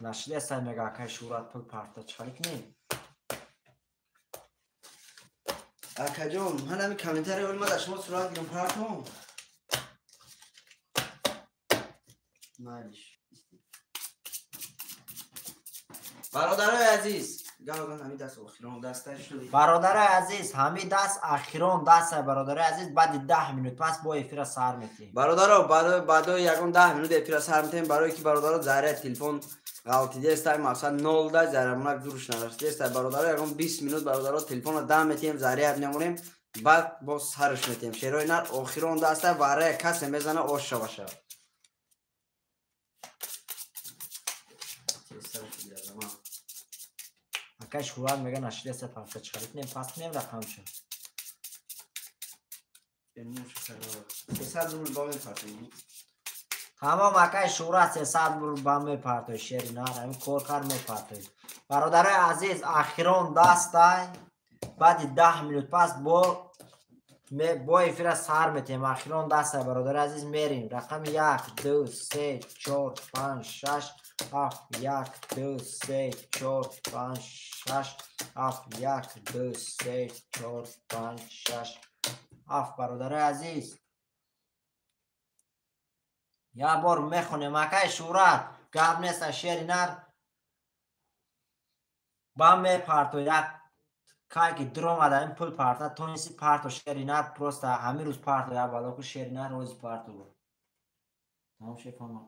Нашидесай мега акай Шӯҳрат пул парта чӣ кунем? Акаҷон, ман ҳамин комментарий оли ма дар шумо сурат гирам партом. Майлиш. Бародарои азиз, бародарои азиз, ҳамин даст ахирон даст, бародарои азиз, баъди 10 минут пас бо эфира сар метиҳем. Бародаро, баъдои ягон 10 минут эфира сар метиҳем, барое ки бародаро заряд телефон ғалтидестай, мақсад нол да зарядмонак дуруш нарасидестай. Бародаро, ягон 20 минут бародаро телефонро дам метиҳем, заряд мемонем, баъд боз сарш метиҳем. Шерои нар охирон дастай, варая касе мезана ош шаваша. Акай Шӯҳрат мега нашидеса парта чӣ кунем? Пас кунем рақамша. 300 рубл ба мепартои. Тамом, акай Шӯҳрат 300 рубл ба мепартои шери нар, ҳамин кор кар мепартои. Бародарои азиз, ахирон дастай, баъди 10 минут пас бо эфира сар метиҳем. Ахирон дастай, бародарои азиз, мерим. Рақами 1, 2, 3, 4, 5, 6, 7, 1, 2, 3, 4, 5, 6, 7, 1, 2, 3, 4, 5, 6, 7. Бародарои азиз, як бор мехонем. Акай Шӯҳрат, гап нест, шери нар ба мепарто, як кай ки дуромада ин пул парта, тонисти парто шери нар, просто ҳамин рӯз парто, як балоку шери нар рӯзи парто. Тамом шеф, ҳама.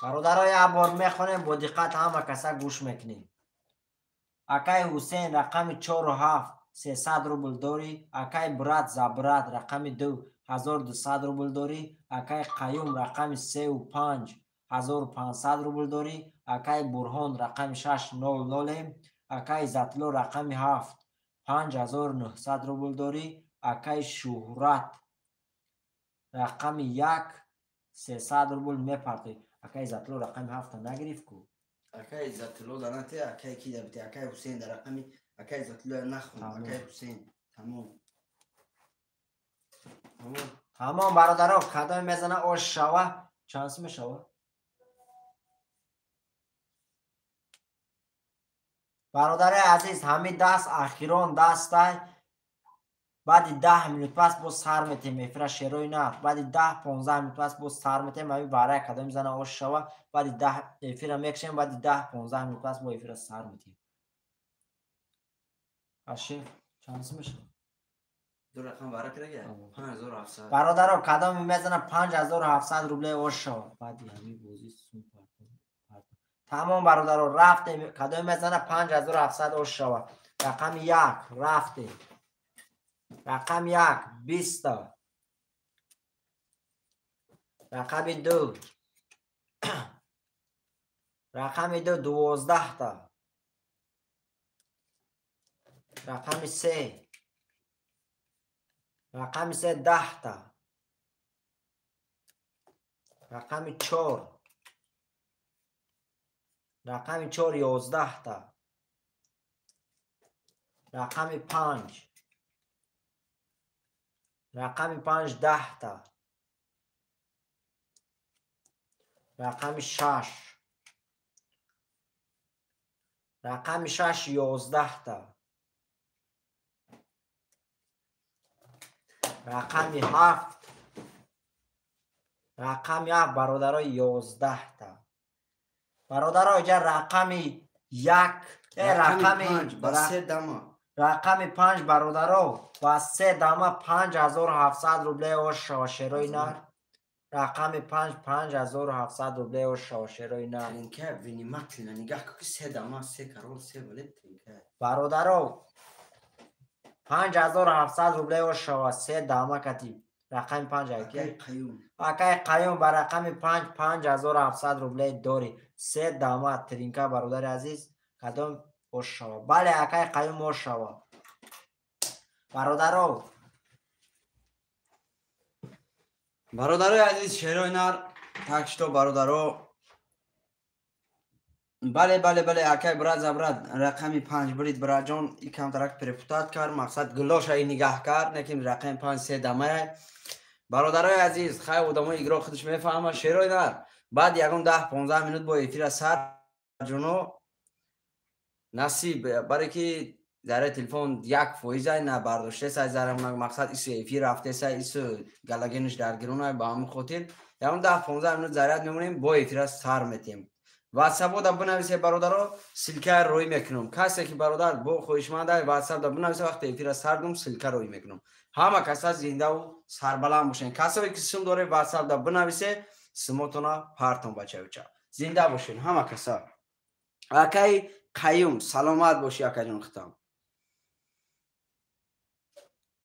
Бародаро, як бор мехонем, бо диққат ҳама каса гӯш мекунем. Акай Ҳусейн рақами 4 7 300 рубл дорӣ. Акай Брат за брат рақами 2 1200 рубл дорӣ. Акай Қаюм рақами 3 5 1500 рубл дорӣ. Акай Бурҳон рақами 6 0 0. Акай Иззатулло рақами 7 5900 рубл дорӣ. Акай Шӯҳрат рақами 1 300 рубл мепартоӣ. Акай Иззатулло рақами 7 нагирифт ку? Акай Иззатулло данате, акай ки дабите, акай Ҳусейн дар рақами акай Иззатулло нахун, акай Ҳусейн. Тамом. Тамом. Тамом, бародаро, кадоме мезана ош шава? Чанд сум мешава? Бародарои азиз, ҳамин даст ахирон дастай. Баъди 10 минут пас боз сар метем эфира шерои нар. Баъди 10-15 минут пас боз сар метем, ҳамин барая кадоми зана ош шава. Баъди 10 эфира мекшем, баъди 10-15 минут пас бо эфира сар метем. Ашеф, чанд сум мешава? Ду рақам вара кирага? 5700. Бародаро, кадоми мезана 5700 рубле ош шава. Баъди ҳамин бозӣ сум парто. Тамом, бародаро, рафтем. Кадоми мезана 5700 ош шава. Рақами 1 рафтем. Рақами 1 20. Рақами 2. Рақами 2 12 та. Рақами 3. Рақами 3 10 та. Рақами 4. Рақами 4 11 та. Рақами 5. Рақами 5 10 та. Рақами 6. Рақами 6 11 та. Рақами 7. Рақами 7 бародаро 11 та. Бародаро, иҷа рақами 1, рақами ба се дама. Рақами 5, бародаро, ба се дама 5700 рубле ошава, шерои нар. Рақами 5, 5700 рубле ошава, шерои нар. Тринка, внимательно нигаҳ кун, ки се дама, се король, се валет, тринка. Бародаро, 5700 рубле ошава, се дама кати. Рақами 5. Акай Қаюм. Акай Қаюм, ба рақами 5, 5700 рубле дорӣ, се дама, тринка. Бародари азиз, кадом ошава? Бале, акай Қаюм, ошава, бародаро. Бародарои азиз, шерои нар. Так что, бародаро, бале, бале, бале, акай, брат за брат, рақами 5 брид, братҷон. И камтарак перепутать кард, мақсад гулоша и нигаҳ кард, неким рақами 5 се дамая. Бародарои азиз, хай, одамои игро худаш мефаҳма. Шерои нар, баъд ягон 10-15 минут бо эфира сар ҷуно насиб, баре ки заре телефон 1 фоизай на бардоштесай зарам, мақсад ису эфир рафтесай, ису галагенш дар гирунай. Ба ҳамин хотир ягон 10-15 минут заряд мемонем, бо эфира сар метем. Ватсапода бинависе, бародаро, ссылка роӣ мекунам. Касе ки, бародар, бо хоҳишманда, ватсапда бинависе, вақте эфира сар дум, ссылка роӣ мекунам. Ҳама каса зиндаву сарбаланд бошен. Касое ки сум доре, ватсапда бинависе, сумотона партон. Бачаюча, зинда бошен ҳама каса. Акай Қаюм, саломат бошӣ, акаҷон. Хитам.